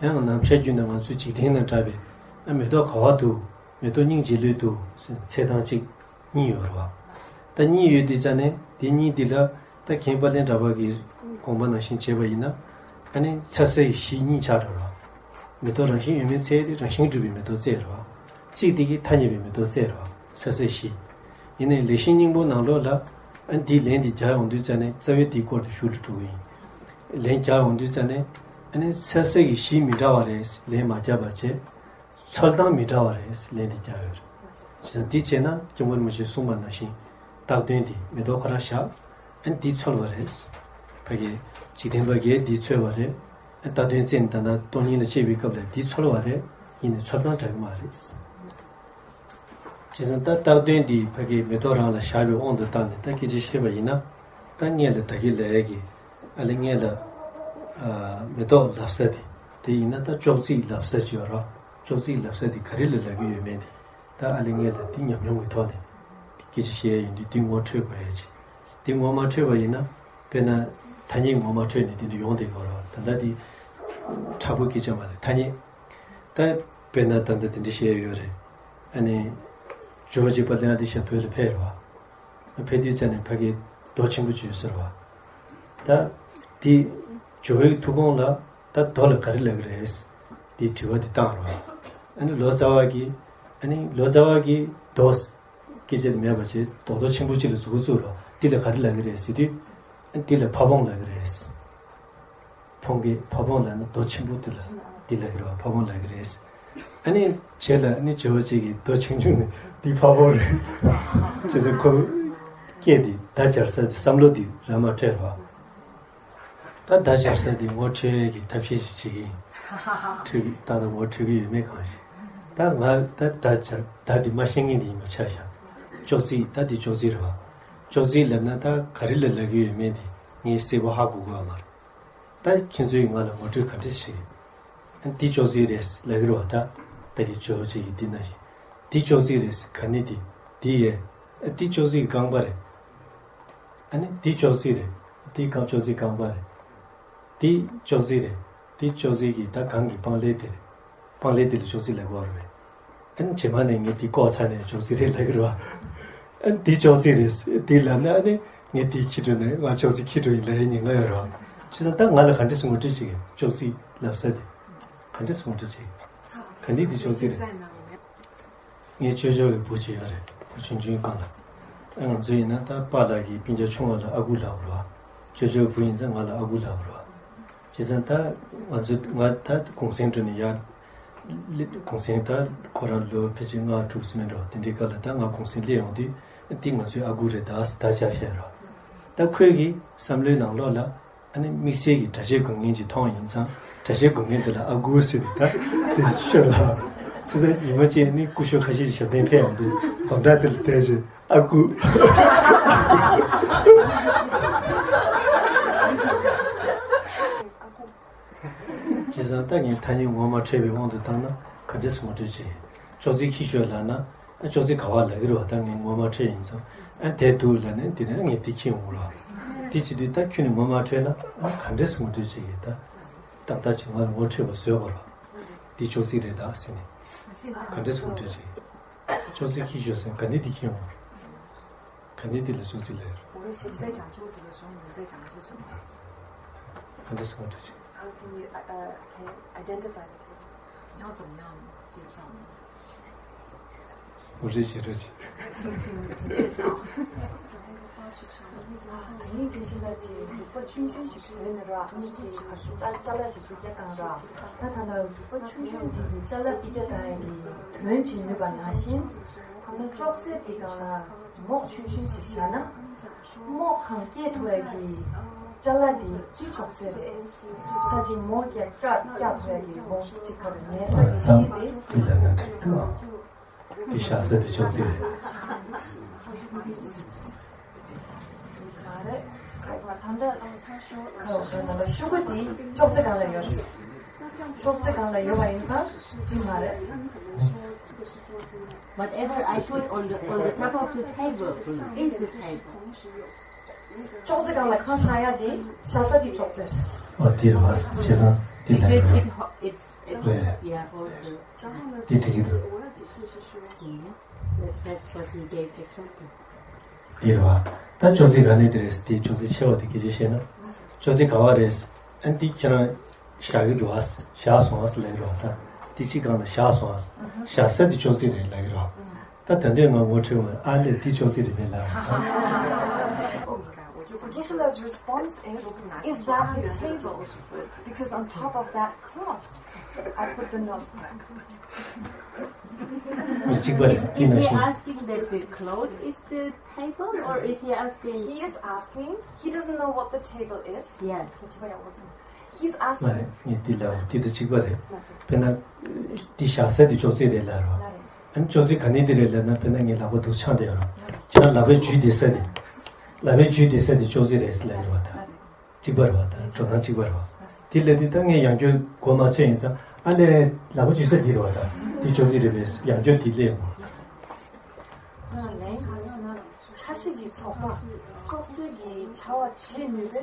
ཡང་ནམ་ཞར་བརྒྱུད་ནས་ང་ཚོའི་འཇིག་རྟེན་ནང་འདྲ་བའི་ཨ་མེ་ཏོག་ག་བ་འདུག་མེ་ཏོག་སྙིང་རྗེ་ལོས་འདུག་ཟེར་འཚོལ་སྟངས་གཅིག་གཉིས་ཡོད་རེད་བ། ད་གཉིས་ཡོད་དུས་ཙ་ནས་དེ་གཉིས་འདི་ལ་ད་མཁན་དཔལ་ལྡན་གྲགས་པ་གི་དགོངས་པ་ནང་བཞིན་བྱས་པ་ཡིན་ན། ཨ་ནི་འཚོལ་སའི་གཞི་གཉིས་ཆགས་འགྲོ་རེད་བ། མེ་ཏོག་རང་བཞིན་ཡོད་མེད་འཚོལ་དེ་རང་བཞིན་གྲུབ་པའི་མེ་ཏོག་རྩེ་རེད་བ། གཅིག་དེ་གི་ཐ་སྙད་པའི་མེ་ཏོག་རྩེ་རེད་བ། འཚོལ་སའི་གཞི། ཡིན་ནའི་ལེགས་བཤད་སྙིང་པོ་ནང་ལོགས་ལ། ཨ་འདིའི་ལན་འདི་རྒྱག་ཡོང་དུས་ཙ་ནས་རྩ་བའི་འདིའི་སྐོར་དུ་ཞུ་ལ་འགྲོ་གི་ཡིན། ལན་རྒྱག་ཡོང་དུས་ཙ་ནས། ཨ་ནི་འཚོལ་སའི་གཞི་མི་འདྲ་བ་རེད་ལན་མ་རྒྱབ་པ་བྱས། འཚོལ་སྟངས་མི་འདྲ་བ་རེད་ལན་འདི་རྒྱག་ཡོད་རེད། བྱས་ཙང་འདི་བྱས་ན་སྐྱབས་མགོན་རིན་པོ་ཆེས་གསུངས་པ་ནང་བཞིན། རྟགས་དོན་འདི་མེ་ཏོག་ཁོ་རང་བཞག་ཨ་ནི་འདི་འཚོལ་བ་རེད། ཕ་གི་འཇིག་རྟེན་པ་གིས་འདི་འཚོལ་བ་རེད། ཨ་རྟགས་དོན་བཙལ་ནས་ད་ལྟ་སྟོང་ཉིད་ལ་དཔྱད་པའི་སྐབས་ལ་འདི་འཚོལ་བ་རེད། ཡིན་ནའི་འཚོལ་སྟངས་འདྲ་གི་མ་རེད། བྱས་ཙང་ད་རྟགས་དོན་འདི་ཕ་གི་མེ་ཏོག་རང་ལ་བཞག་པའི་དབང་དུ་བཏང་ནས་ད་སྐད་ཆ་བཤད་པ་ཡིན་ན། ད་སྔོན་ལ་ད་གིན་ལབ་ཡས་ཀྱི། ཨ་ལེ་སྔོན་ལ། ཨ་མེ་ཏོག་ལབ་ས་དེ། དེ་ཡིན་ན་ད་ཅོག་ཙེ་ལབ་ས་ཅིག་ཡོད་རེད། ཅོག་ཙེ་ལབ་ས་དེ་ག་རེ་ལ་ལབ་ཀྱི་ཡོད་མེད་དེ། ད་ཨ་ལེ་སྔོན་ལ་དེ་ཉམས་མྱོང་གི་ཐོག་ནས་སྐད་ཆ་བཤད་ཡས་ཡིན་དུས་དེ་ངོ་འཕྲོད་དགོས་ཡས་ཅིག་དེ་ངོ་མ་འཕྲོད་པ་ཡིན་ན། དཔེར་ན། ཐ་སྙད་ངོ་མ་འཕྲོད་ནས་དེ་འདྲ་ཡོང་བསྡད་ཀྱི་ཡོད་རེད་བ། ད་ལྟ་དེ་མཁྲེགས་པོ་སྐད་ཆ་མ་རེད་ཐ་སྙད། ད་དཔེར་ན་ད་ལྟ་དེ་འདྲ་བཤད་ཡོད་རེད། ཨ་ནི། ཇོ་བོ་རྗེ་དཔལ་ལྡན་ཨ་ཏི་ཤ་བོད་ལ་ཕེབས་རེད་བ། ཕེབས་དུས་ཙ་ནས་ཕ་གིར་རྡོ་ཆེན་པོ་ཅིག་ཡོད་ཟེར་བ། ད་དེ་ཇོ་བོའི་ཐུགས་དགོངས་ལ་ད་རྡོ་ལ་ག་རེ་ལབ་ཀྱི་རེད། དེ་དྲི་བ་དེ་བཏང་རོགས། ཨ་ནི་ལོ་ཙཱ་བ་གིས། ཨ་ནི་ལོ་ཙཱ་བ་གིས་རྡོ་སྐད་ཆ་དེ་མེད་པ་བྱས་རྡོག་རྡོ་ཆེན་པོ་གཅིག་ལ་མཛུབ་གུ་བཙུགས་རོགས། དེ་ལ་ག་རེ་ལབ་ཀྱི་རེད་ཟེར་དུས། ཨ་དེ་ལ་ཕ་བོང་ལབ་ཀྱི་རེད། ཕོང་གི་ཕ་བོང་ལབ་ན་རྡོ་ཆེན་པོ་དེ་ལ་དེ་ལབ་ཀྱི་རེད་བ། ཕ་བོང་ལབ་ཀྱི་རེད། ཨ་ནི་རྗེས་ལ་ཨ་ནི་ཇོ་བོ་རྗེ་གིས་རྡོ་ཆུང་ཆུང་ནས་འདི་ཕ་བོང་རེད། ཅེས་ཟེར་ཁོ་སྐད་དེ་བརྡ་སྦྱར་ས་དེ་བསམ་བློ་དེ་ར་མ་འཕྲོད་རོགས། ད་བརྡ་སྦྱར་ས་དེ་ངོ་འཕྲོད་ཡས་ཀྱི་ཐབས་ཤེས་ཤིག་བྱེད་ཀྱི་ཡིན། འཕྲོད་ཀྱི་ད་ལྟ་ངོ་འཕྲོད་ཀྱི་ཡོད་མེད་གང་ཤེས། ད་ང་ད་བརྡ་སྦྱར་བརྡ་དེ་མ་ཤེས་མཁན་དེ་ཡིན་པ་ཆ་བཞག་ཅོག་ཙེ་ད་དེ་ཅོག་ཙེ་རེད་བ། ཅོག་ཙེ་ལབ་ན་ད་ག་རེ་ལ་ལབ་ཀྱི་ཡོད་མེད་དེ་ངས་གསལ་པོ་ཧ་གོ་དགོས་པ་མ་རེད། ད་ཁྱེད་ཚོས་ང་ལ་ངོ་སྤྲོད་ག་འདྲ་བྱེད། འདི་ཅོག་ཙེ་རེད་ལབ་ཀྱི་རེད་བ་ད། ད་གི་ཇོ་བོ་རྗེ་གིས་འདི་ན་བཞིན། འདི་ཅོག་ཙེ་རེད་ག་ནི་འདི། འདི་ཡས། འདི་ཅོག་ཙེ་གི་རྐང་པ་རེད། ཨ་ནི་འདི་ཅོག་ཙེ་རེད། འདི་རྐང་ཅོག་ཙེ་རྐང་པ་རེད། འདི་ཅོག་ཙེ་རེད། འདི་ཅོག་ཙེ་གི་ད་གང་གི་སྤང་ལེབ་དེ་རེད། སྤང་ལེབ་དེ་ལ་ཅོག་ཙེ་ལབ་ཀྱི་ཡོད་རེད། ཨ་ནི་རྗེས་མ་ནས་ངས་འདི་བཀོག་ཚར་ནས་ཅོག་ཙེ་རེད་ལབ་ཀྱི་རེད་བ། ཨ་ནི་འདི་ཅོག་ཙེ་རེད། འདི་ལབ་ན་ཨ་ནི་ངས་འདི་འཁྱེར་འགྲོ་ནས་ང་ཅོག་ཙེ་འཁྱེར་འགྲོ་ཡིན་ལབ་ཡའི་ཉེན་ཁ་ཡོད་རེད་བ། བྱས་ཙང་ད་ང་ལ་ག་འདྲས་སེ་ངོ་སྤྲོད་བྱེད་ཀྱི་ཅོག་ཙེ་ལབ་ས་དེ། ག་འདྲས་སེ་ངོ་སྤྲོད་བྱེད་ཀྱི། ག་འདི་འདི་ཅོག་ཙེ་རེད། ངའི་ཅོ་ཅོ་གི་བུ་གཅིག་ཡོད་རེད། བུ་ཆུང་ཆུང་སྒང་ལ། ཨ་ང་ཚོ་ཡིན་ན་ད་པཱ་ལགས་ཀྱི་སྤུན་ཀྱག་ཆུང་བ་ལ་ཨ་ཁུ་ལབ་རོགས། ཅོ་ཅོའི་བུ་ཡིན་ཙང་ང་ལ་ཨ་ཁུ་ལབ་རོགས། བྱས་ཙང་ད་ང་ཚོ་ང་ད་གུང་སེང་འགྲོ་ནས་ཡར་སླེབས། གུང་སེང་ད་ཁོ་རང་ལོ་ཕལ་ཆེར་ལྔ་དྲུག་ཙམ་ཡིན་འགྲོ། དེ་འདྲའི་སྐབས་ལ་ད་ང་གུང་སེང་སླེབས་ཡོང་དུས་འདི་ང་ཚོའི་ཨ་ཁུ་རེད་ད་ཟེར་ད་ཅག་བཤད་རོགས། ད་ཁོས་ཀྱི་བསམ་བློའི་ནང་ལོགས་ལ། ཨ་ནི་དམིགས་བསལ་གྱི་གྲྭ་ཆས་གོན་མཁན་ཅིག་མཐོང་བ་ཡིན་ཙང་གྲྭ་ཆས་གོན་མཁན་དེ་ལ་ཨ་ཁུ་ཟེར་ནས་ད་དེ་ཤོད་ལ། བྱས་ཙང་ཉི་མ་གཅིག་ནི་སྐུ་ཞབས་ཁ་ཤས་ཀྱི་ཞབས་བརྟན་ཕེབས་ཡོང་དུས་སྦོམ་ཕྲག་དེ་ལ་བལྟས་བྱས་ཨ་ཁུ། བྱས་ཙང་ད་ངས་ཐ་སྙད་ངོ་མ་འཕྲོད་པའི་དབང་དུ་བཏང་ན་ག་འདྲས་སེ་ངོ་སྤྲོད་བྱེད། ཅོག་ཙེ་འཁྱེར་ཤོག་ལབ་ན། ཨ་ཅོག་ཙེ་ག་བ་ལབ་ཀྱི་རེད་བ། ད་ངས་ངོ་མ་འཕྲོད་ཡིན་ཙང་། ཨ་དེ་འདུག་ལབ་ནས་དེ་ནས་ངས་དེ་འཁྱེར་འོང་རོགས། དེ་བྱེད་དུས་ད་ཁྱོད་ནས་ངོ་མ་འཕྲོད་ན་ཨ་ག་འདྲས་སེ་ངོ་སྤྲོད་བྱེད་ཀྱི་ད། ཏག་ཏག་ཅིག་ང་ལ་ངོ་འཕྲོད་པ་བཟོས་པ་རོགས། འདི་ཅོག་ཙེ་རེད་ད་ཟེར་ནས། ག་འདྲས་སེ་ངོ་སྤྲོད་བྱེད། ཅོག་ཙེ་འཁྱེར་ཤོག་ཟེར་ན་ག་འདྲས་དེ་འཁྱེར་འོང་། ག་འདྲས་དེ་ལ་ཅོག་ཙེ་ལབ་ཡོད་རེད། 我是在讲桌子的时候，你在讲的是什么？ ག་འདྲས་སེ་ངོ་སྤྲོད་བྱེད། How can you uh, uh, can identify the table? 你要怎么样介绍呢？ ངོ་སྤྲོད་བྱེད་རོགས་གྱིས། ད་ནི་དེ་བཞིན་ལ་ཅིག་ལུག་པ་ཆུང་ཆུང་ཞིག་བཟོས་ནས་ར། ཨ་ནི་ཅིག་ག་ཚོད་ཅ་ཅ་ལག་ཞིག་བསྐྱལ་བཏང་ར། ད་ད་ལྟ་ལུག་པ་ཆུང་ཆུང་འདི་གི་ཅ་ལག་བསྐྱལ་བཏང་ཡ་གི་དོན་བྱེད་ནུས་པ་ནང་བཞིན། ད་ལྟ་ཅོག་ཙེ་དེ་སྒང་ལ་མོག་ཆུང་ཆུང་ཞིག་བཞག་ན། མོག་གང་བསྐྱལ་ཐུབ་ཡ་གི་ཅ་ལག་དེ་ཅི་ཅོག་ཙེ་རེད། ད་ཅིག་མོག་བསྐྱལ་བསྐྱལ་བསྐྱལ་ཐུབ་ཡ་གི་མོག་ཅིག་ག་རེ་མེད་ས་གི་ཤེས་ཏེ། དེ་ལ་ང་འགྲིག་གི་མ། འདི་བཞག་ས་དེ་ཅོག་ཙེ་རེད། མ་རེད། ད་ལྟ་ཁ་འོག་ན་ལ་ཤུ་གུ་དེ་ཅོག་ཙེ་སྒང་ལ་ཡོད་རེད། ཅོག་ཙེ་སྒང་ལ་ཡོད་པ་ཡིན་ཙང་ཅི་མ་རེད། Whatever I put on the on the top of the table is the table. ཅོག་ཙེ་སྒང་ལ་ཁང་བཞག་ཡ་དེ་བཞག་ས་དེ་ཅོག་ཙེ་རེད། ཨ་དེ་རེད་བ། བྱས་ཙང་དེ་ལ་Because ཡོད་རེད། It ho- it's it's ལོས་རེད། Yeah, hold the དེ་འགྲིག་གི་འདུག Yes, that- that's what we gave example. དེ་རེད་བ། ད་ཅོག་ཙེ་ག་ནས་དེ་རེད། དེ་ཅོག་ཙེ་ཆེ་བ་དེ་སྐད་ཆ་བཤད་ན། ཅོག་ཙེ་ག་བ་རེད། ཨ་འདི་ཁྱེད་རང་བཞག་གི་འདུག་ཨ། བཞག་སོང་ཨ་ལབ་ཀྱི་རེད་བ། ད་དེ་གཅིག་སྒང་ལ་བཞག་སོང་ཨ། བཞག་ས་དེ་ཅོག་ཙེ་རེད་ལབ་ཀྱི་རེད་བ། ད་ད་འདོད་ང་ངོ་འཕྲོད་ངོ་ཨ་ལས་དེ་ཅོག་ཙེ་རེད་པས་ལབ་རེད་བ། So Geshe-la's response is, is that the table? Because on top of that cloth, I put the notebook. མི་གཅིག་པ་རེད། Is, དེ་is ནང་he བཞིན། Asking that the cloth is the table, or is he asking? He is asking. He doesn't know what the table is. Yes. He's မ་ནི་ངས་འདི་ལབ་འདི་དང་གཅིག་པ་རེད། དཔེར་ན་འདི་བཞག་ས་འདི་ཅོག་ཙེ་རེད་ལབ་རོགས། ཨ་ནི་ཅོག་ཙེ་ག་ནས་འདི་རེད་ལབ་ན། དཔེར་ན་ངས་ལག་པ་འདུག་འཆང་བསྡད་ཡོད་རོགས། ཁྱེད་རང་ལག་པའི་འཇུས་བསྡད་ས་འདི། ལག་པའི་འཇུས་བསྡད་ས་འདི་ཅོག་ཙེ་རེད་ལབ་ཡོད་རོགས། ད་གཅིག་པ་རེད་བ། ད་འགྲོ་སྟངས་གཅིག་པ་རེད་བ། འདི་ལབ་དུས་ད་ངས་ཡང་བསྐྱར་མགོ་མ་ཚོས་ཡིན་ཙང་། ཨ་ལས་ལག་པ་འཇུས་ས་འདི་རེད་བ། ད་འདི་ཅོག་ཙེ་རེད་པས། ཡང་བསྐྱར་འདི་ལབ་ཡོང་། ལན་གང་ཟེར་ན། ཆ་ཤས་ཀྱི་ཚོགས་པ། ཅོག་ཙེ་གི་བྱ་བ་བྱེད་ནུས་པའི་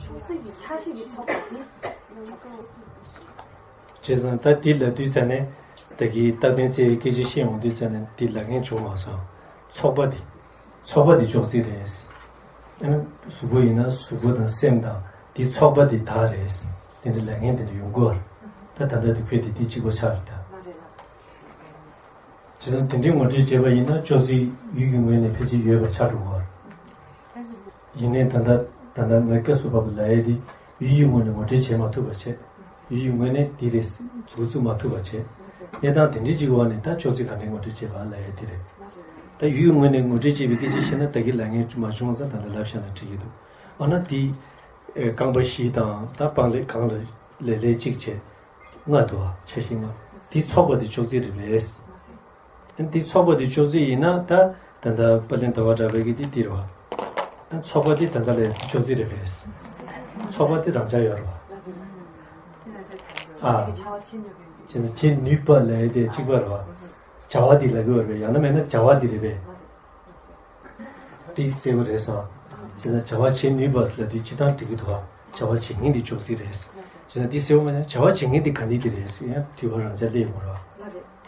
ཅོག་ཙེ་གི་ཆ་ཤས་ཀྱི་ཚོགས་པ་དེ། བྱས་ཙང་ད་འདི་ལབ་དུས་ཙ་ནས། ད་གི་རྟག་བརྟན་རྩེ་བའི་སྐད་ཆ་བཤད་འོང་དུས་ཙ་ནས་འདི་ལབ་མཁན་བྱུང་མ་སོང་། ཚོགས་པ་འདི། ཚོགས་པ་འདི་ཅོག་ཙེ་རེད། ཨ་ནི་གཟུགས་པོ་ཡིན་ན་གཟུགས་པོ་དང་སེམས་དང་འདི་ཚོགས་པ་འདི་བདག་རེད། དེ་འདྲ་ལབ་མཁན་དེ་འདྲ་ཡོང་གི་ཡོད་རེད། ད་ད་ལྟ་འདི་ཁོས་འདི་འདི་གཅིག་པ་ཆགས་རེད་ད། བྱས་ཙང་དེ་འདྲའི་ངོ་སྤྲོད་བྱས་པ་ཡིན་ན་ཅོག་ཙེ་ཡུལ་གྱི་ངོས་ནས་ཕལ་ཆེར་ཡོད་པ་ཆགས་འགྲོ་གི་ཡོད་རེད། ཡིན་ནའི་ད་ལྟ་ད་ལྟ་ངའི་སྐབས་སུ་བབས་པ་ལབ་ཡས་དེ་ཡུལ་གྱི་ངོས་ནས་ངོ་སྤྲོད་བྱེད་མ་ཐུབ་པ་བྱས། ཡུལ་གྱི་ངོས་ནས་དེ་རེད་འཛུགས་བཙུགས་མ་ཐུབ་པ་བྱས། གནས་སྟངས་དེ་འདྲའི་ཅིག་འོག་ནས་ད་ཅོག་ཙེ་ག་འདྲའི་ངོ་སྤྲོད་བྱེད་པ་ལབ་ཡས་དེ་རེད། ད་ཡུལ་གྱི་ངོས་ནས་ངོ་སྤྲོད་བྱེད་པའི་སྐད་ཆ་བཤད་ན་ད་གིན་ལབ་མཁན་མ་བྱུང་ཙང་ད་ལྟ་ལབ་བཞག་ན་འགྲིག་གི་འདུག་འོ་ན་དེ། ཨེ་རྐང་པ་བཞི་དང་ད་སྤང་ལེབ་གང་ལ་ལེབ་ལེབ་གཅིག་བྱས། ལྔ་འདུག་ཨ། ཆ་ཤས་ལྔ། དེ་ཚོགས་པ་དེ་ཅོག་ཙེ་རེད་པས། ཨ་ནི་དེ་ཚོགས་པ་དེ་ཅོག་ཙེ་ཡིན་ན་ད་ད་ལྟ་དཔལ་ལྡན་ཟླ་བ་གྲགས་པའི་གི་དེ་དེ་རེད་བ། ཨ་ནི་ཚོགས་པ་དེ་ད་ལྟ་ལས་ཅོག་ཙེ་རེད་པས། ཚོགས་པ་དེ་རང་འཇགས་ཡོད་རེད་བ། ཨ། བྱས་ཙང་བྱེད་ནུས་པ་ལབ་ཡས་དེ་གཅིག་པ་རེད་བ། བྱ་བ་དེ་ལབ་ཀྱི་ཡོད་རེད་པས། ཡང་ན་མེད་ན་བྱ་བ་དེ་རེད་པས། དེ་གསལ་པོ་རེད་སོང་། བྱས་ཙང་བྱ་བ་བྱེད་ནུས་པ་ལབ་དུས་སྤྱིར་བཏང་འགྲིག་གི་འདུག་བ། བྱ་བ་བྱེད་མཁན་དེ་ཅོག་ཙེ་རེད། བྱས་ཙང་འདི་གསལ་པོ་མ་ཡིན་ན་བྱ་བ་བྱེད་མཁན་དེ་ག་ནས་དེ་རེད་ཟེར་ཡང་དྲི་བ་རང་འཇགས་སླེབས་ཡོང་ར། བྱ་བ་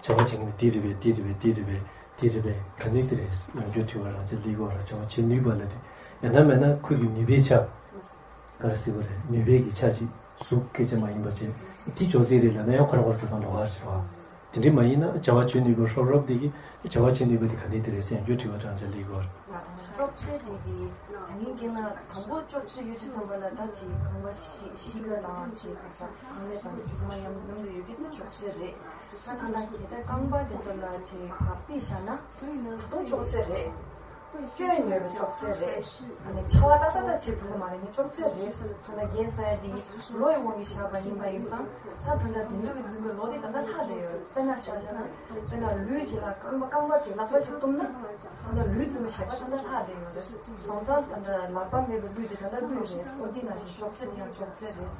བྱེད་མཁན་དེ་འདི་རེད་པས། འདི་རེད་པས། འདི་རེད་པས། འདི་རེད་པས། ག་ནས་དེ་རེད་ཟེར་ཡང་བསྐྱར་དྲི་བ་རང་འཇགས་སླེབས་ཀྱི་ཡོད་ར། བྱ་བ་བྱེད་ནུས་པ་ལབ་དུས་ཡང་ན་མེད་ན་ཁོ་གི་ནུས་པའི་ཆ། ག་རེ་ཟེར་བ་རེད། ནུས་པའི་གི་ཆ་ཅིག་གཟུགས་སྐད་ཆ་མ་ཡིན་པ་བྱས། དེ་ཅོག་ཙེ་རེད་ལབ་ན་ཡང་ཁོ་རང་ཁོ་རང་འགྲོ་སྟངས་ལོགས་ཀ་རེད་བ། དེ་འདྲ་མ་ཡིན་ན་བྱ་བ་བྱེད་ནུས་པ་ཧྲོབ་ཧྲོབ་དེ་གིས་བྱ་བ་བྱེད་ནུས་པ་དེ་ག་ནས་དེ་རེད་ཟེར་ཡང་བསྐྱར་དྲི་བ་རང་འཇགས་སླེབས་ཀྱི་ཡོད་རེད། ཅོག་ཙེ་དེ་གི་ད་ངས་བལྟས་ན་དང་པོ་ཅོག་ཙེ་ཡོད་ཅེས་བསམ་པ་ལ་ད་ཅིག་ཁང་པ་གཞི་གཞི་ཀ་དང་ཅིག་ག་ས་ཁང་ལས་དང་ཚང་མ་མཉམ་མཉམ་དུ་ཡོད་ཀྱི་དེ་ཅོག་ཙེ་རེད། ད་གང་ལྟར་གལ་ཏེ་རྐང་པ་དེ་ཚོ་ལ་ཅིག་བག་ཕེབས་བཞག་ན་ད་དུང་ཅོག་ཙེ་རེད། སྐྱོན་ཡོད་པའི་ཅོག་ཙེ་རེད། ཨ་ནི་ཕྱར་བ་ཏག་ཏག་ཏག་བྱེད་ཐུབ་ཀྱི་མ་རེད། ངས་ཅོག་ཙེ་རེད་ཟེར་ན་རྒན་གསུང་ཡ་དེ་ལོ་ཡི་དབང་གིས་བཞག་པ་ཡིན་པ་ཡིན་ཙང་། ད་ད་ལྟ་དེང་དུས་ཀྱི་འཛིན་པའི་ལོ་དེ་ད་ལྟ་ལྷག་བསྡད་ཡོད། དཔེར་ན་ཆ་བཞག་ན་དཔེར་ན་ལུས་ཀྱི་ལ་རྐང་པ་རྐང་པ་ཅིག་ལག་པ་ཞིག་བཏུམ་ན་ད་ལྟ་ལུས་འཛིན་པའི་ཞགས་པ་ད་ལྟ་ལྷག་བསྡད་ཡོད་རེད། སོང་ཙང་ད་ལྟ་ལག་པ་མེད་པའི་ལུས་དེ་ད་ལྟ་ལུས་རེད། འོ་དེ་ནང་བཞིན་ཅོག་ཙེ་དེ་ཡང་ཅོག་ཙེ་རེད།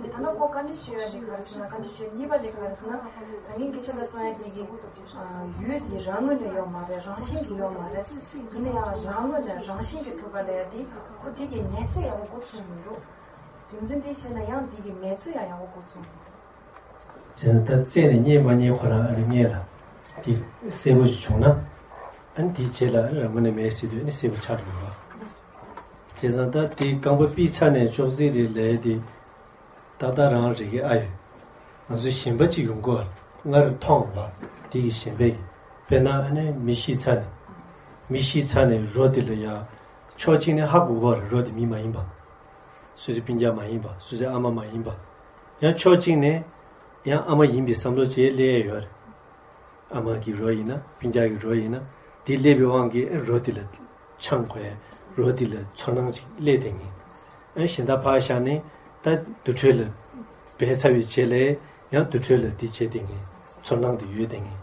ད་ལྟ་ཁོ་བཀའ་འདྲི་ཞུ་ཡ་དེ་ག་རེ་ཟེར་ན། བཀའ་འདྲི་ཞུ་གཉིས་པ་དེ་ག་རེ་ཟེར་ན། ད་ངས་དགེ་བཤེས་ལ་གསུང་ཡ་དེ་གི་ཡུལ་དེ་རང་ངོས་ནས་ཡོད་མ་རེད། རང་བཞིན་གྱིས་ཡོད་མ་རེད། ཡིན་ན་ཡང་རང་ངོས་ནས་རང་བཞིན་གྱིས་གྲུབ་པ་ལ་ཡ་དེ་ཁོ་དེ་གི་ནུས་ཚོད་ཡག་པོ་འགོ་ཚུགས་མི་འདུག་རྒྱུ་མཚན་དེ་བྱས་ན་ཡང་དེ་གི་ནུས་ཚོད་ཡང་ཡག་པོ་འགོ་ཚུགས་མི་འདུག་བྱས་ན་ད་རྩད་ནས་རྙེད་མ་རྙེད་ཁོ་རང་ཨ་ནི་རྙེད་ལ་དེ་གསལ་པོ་ཞིག་བྱུང་ན། ཨ་ནི་དེའི་རྗེས་ལ་ཨ་ནི་རང་ངོས་ནས་མེད་ཟེར་དུས་ཨ་ནི་གསལ་པོ་ཆགས་འགྲོ་གི་རེད། བྱས་ཙང་ད་དེ་རྐང་པ་ཕུད་ཚར་ནས་ཅོག་ཙེ་རེད་ལབ་ཡ་དེ། ཏག་ཏག་རང་རེད་ཀྱི་ཨ་ཡོད། ང་ཚོའི་གཞན་པ་ཅིག་ཡོང་གི་ཡོད་རེད། སྔར་མཐོང་བ་དེ་གི་གཞན་པས་ཀྱི་ དཔེར་ན་ཨ་ནི་མི་ཤི་ཚར་ནས། མི་ཤི་ཚར་ནས་རོ་དེ་ལ་ཡ། ཕྱོགས་གཅིག་ནས་ཧ་གོ་གོ་རེད། རོ་དེ་མི་མ་ཡིན་པ། སོ་སོའི་སྤུན་ཀྱག་མ་ཡིན་པ། སོ་སོའི་ཨ་མ་མ་ཡིན་པ། ཡང་ཕྱོགས་གཅིག་ནས་ཡང་ཨ་མ་ཡིན་པའི་བསམ་བློ་བྱས་སླེབས་ཡོད་རེད། ཨ་མ་གི་རོ་ཡིན་ན། སྤུན་ཀྱག་གི་རོ་ཡིན་ན། དེ་སླེབས་པའི་དབང་གིས་རོ་དེ་ལ་འཆང་དགོས། རོ་དེ་ལ་ཚོར་སྣང་ཅིག་སླེབས་བསྡད་མཁན། ཨ་གཞན་དག་ཕར་བཞག་ནས་ད་དུར་ཁྲོད་ལ་སྦས་ཚར་བའི་རྗེས་ལ་ཡང་དུར་ཁྲོད་ལ་དེ་བྱས་བསྡད་མཁན། ཚོར་སྣང་དེ་ཡོད་བསྡད་མཁན།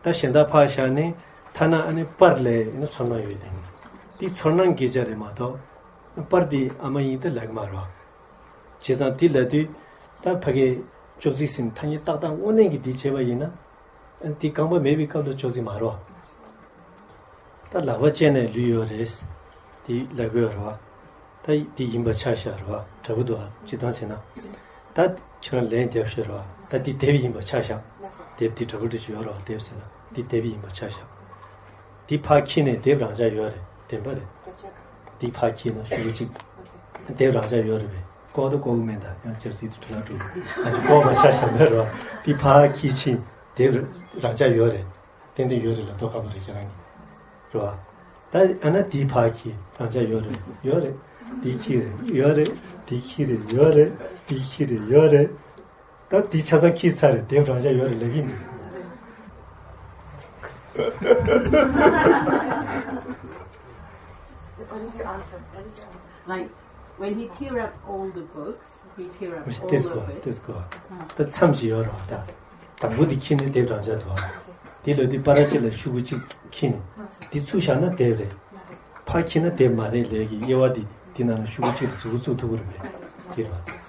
ད་གཞན་དག་ཕར་བཞག་ནས་ཐ་ན་ཨ་ནི་པར་ལ་ཡང་ཚོར་སྣང་ཡོད་བསྡད་མཁན། དེ་ཚོར་སྣང་སྐད་ཆ་རེད་མ་གཏོགས། པར་དེ་ཨ་མ་ཡིན་ད་ལབ་ཀྱི་མ་རེད་བ། བྱས་ཙང་དེ་ལབ་དུས་ད་ཕ་གིའི་ཅོག་ཙེ་ཟེར་ནས་ཐ་སྙད་ཏག་ཏག་དངོས་གནས་ཀྱི་དེ་བྱས་པ་ཡིན་ན། ཨ་ནི་དེ་རྐང་པ་མེད་པའི་སྐབས་ལ་ཅོག་ཙེ་མ་རེད་བ། ད་ལག་པ་བཅད་ནས་ལུས་ཡོད་རེད། དེ་ལབ་དགོས་རེད་བ། ད་དེ་ཡིན་པ་ཆ་བཞག་རེད་བ། འདྲ་པོ་འདུག་བ། སྤྱིར་བཏང་བྱས་ན། ད་ཁྱེད་རང་ལན་རྒྱབ་ཤོད་རེད་བ། ད་དེ་དེབ་ཡིན་པ་ཆ་བཞག་དེབ་དེ་འདྲ་པོ་འདྲ་ཞིག་ཡོད་རེད་བ། དེབ་ཟེར་ན་དེ་དེབ་ཡིན་པ་ཆ་བཞག་དེ་ཕར་འཁྱེར་ནས་དེབ་རང་འཇགས་ཡོད་རེད། བདེན་པ་རེད། དེ་ཕར་འཁྱེར་ན་ཤོག་གུ་གཅིག་དེབ་རང་འཇགས་ཡོད་རེད་པས། ལྐོག་ཏུ་ལྐོག་གུ་མེད་ད། ཡང་ཅར་སི་དེ་གྲུ་ལ་གྲུ། ཨ་ཅེ་ལྐོག་པ་ཆ་བཞག་མེད་རེད་བ། དེ་ཕར་འཁྱེར་ཕྱིན་དེབ་རང་འཇགས་ཡོད་རེད། ཏན་ཏན་ཡོད་རེད་ལབ་དོ་ཁ་པོ་རེད་ཁྱེད་རང་གིས། རེད་བ། ད་ཨ་ན་དེ་ཕར་འཁྱེར་རང་འཇགས་ཡོད་རེད། ཡོད་རེད། དེ་འཁྱེར་རེད། ཡོད་རེད། དེ་འཁྱེར་རེད། ཡོད་རེད། དེ་འཁྱེར་རེད། ཡོད་རེད། ད་དེ་ཆ་ཚང་འཁྱེར་ཚར་རེད། དེབ་རང་འཇགས་ཡོད་རེད་ལབ་ཀྱི་མིན། What is your answer? What is your answer? Right. When he tear up all the books, he tear up all of it. དེ་སྐོར་དེ་སྐོར་ད་མཚམས་ཅིག་ཡོད་རེད་བ། ད་དང་པོ་དེ་འཁྱེར་ནས་དེབ་རང་འཇགས་འདུག་བ། དེ་ལ་དེ་པར་ཅིག་ལ་ཤོག་གུ་གཅིག་འཁྱེར་ནས་དེ་ཚུར་བཞག་ན་དེབ་རེད། ཕར་འཁྱེར་ན་དེབ་མ་རེད་ལབ་ཀྱི་དབྱེ་བ་དེ། དེ་ནང་ལ་ཤོག་གུ་གཅིག་ལ་མཛུབ་གུ་བཙུགས་ཐུབ་ཀྱི་རེད་པས། དེ་རེད་བ།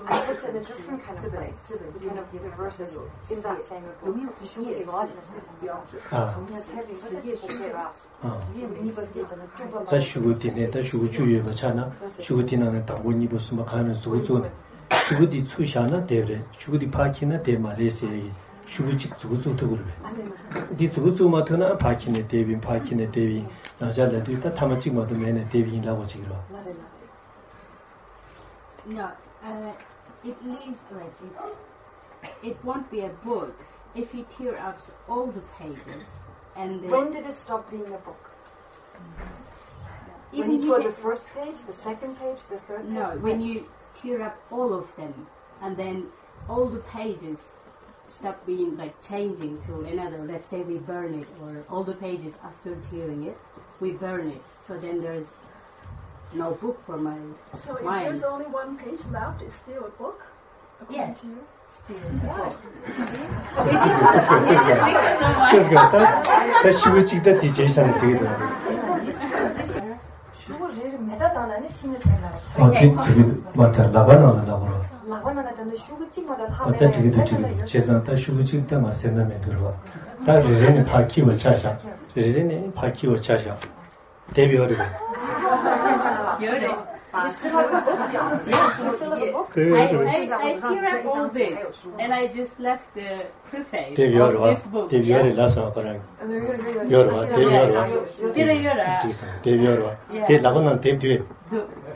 It's in a different kind of place, kind of the verses in that same book. ཨ། ད་ཤོག་གུ་དེ་ནས་ད་ཤོག་གུ་བཅུ་ཡོད་པ་ཆགས་ན། ཤོག་གུ་དེ་ནང་ནས་དང་པོ་གཉིས་པ་གསུམ་པ་གང་རུང་མཛུབ་གུ་བཙུགས་ནས། ཤོག་གུ་དེ་ཚུར་བཞག་ན་དེབ་རེད། ཤོག་གུ་དེ་ཕར་འཁྱེར་ན་དེབ་མ་རེད་ཟེར་ཡ་གི་ཤོག་གུ་གཅིག་མཛུབ་གུ་བཙུགས་ཐུབ་ཀྱི་རེད་པས། འདི་མཛུབ་གུ་བཙུགས་མ་ཐུབ་ན་ཕར་འཁྱེར་ནས་དེབ་ཡིན། ཕར་འཁྱེར་ནས་དེབ་ཡིན། རང་འཇགས་ལབ་དུས་ད་ཐ་མ་གཅིག་མ་གཏོགས་མེད་ནས་དེབ་ཡིན་ལབ་པ་ཅིག་རེད་བ། No, uh, it leaves like it. It won't be a book if he tear up all the pages and then. When did it stop being a book? When even you tore the first page, the second page, the third page? No, when you tear up all of them and then all the pages stop being like changing to another. Let's say we burn it, or all the pages after tearing it, we burn it. So then there's no book for my mind. So if there's only one page left, it's still a book, according to you? Yes. Still a book. Let's go. ད་ཤོག་གུ་གཅིག་ད་དེ་བྱས་ཤག་ན་དེ་གི་འདུག་ཤོག་གུ་རེ་རེ་མེ་མདའ་བཏང་ན་ནི་ཤི་ནས་ཐོན་ལ། ཨོ་དེ་དེ་གི་མ་ད་ལག་པ་ནང་ལ་ལག་པ་རོ། ལག་པ་ནང་ལ་ད་ནི་ཤོག་གུ་གཅིག་མ་གཏོགས་ལྷག་ཨོ་ད་མེད་དེ་གི་ན་འདུག་དེ་གི་འདུག་བྱས་ཙང་ད་ཤོག་གུ་གཅིག་ད་མ་ཟེར་ན་མི་འདུག་རོ། ད་རེ་རེ་ནས་ཕར་འཁྱེར་བ་ཆ་བཞག་རེ་རེ་ནས་ཕར་འཁྱེར་བ་ཆ་བཞག་དེབ་ཡོད་རེད་པས། ཡོད་རེད། དེབ་ཡོད་རེད་པས། I, I, I tear up all this and I just left the preface of this book. དེབ་ཡོད་རེད་པ། དེབ་ཡོད་རེད་ལབ་སོང་ཁོ་རང་གིས། ཡོད་རེད་པ། དེབ་ཡོད་རེད་པ། འདི་ལ་ཡོད་རེད། འགྲིག་སོང་། དེབ་ཡོད་རེད་པ། དེ་ལག་པ་ནང་དེབ་འདུག་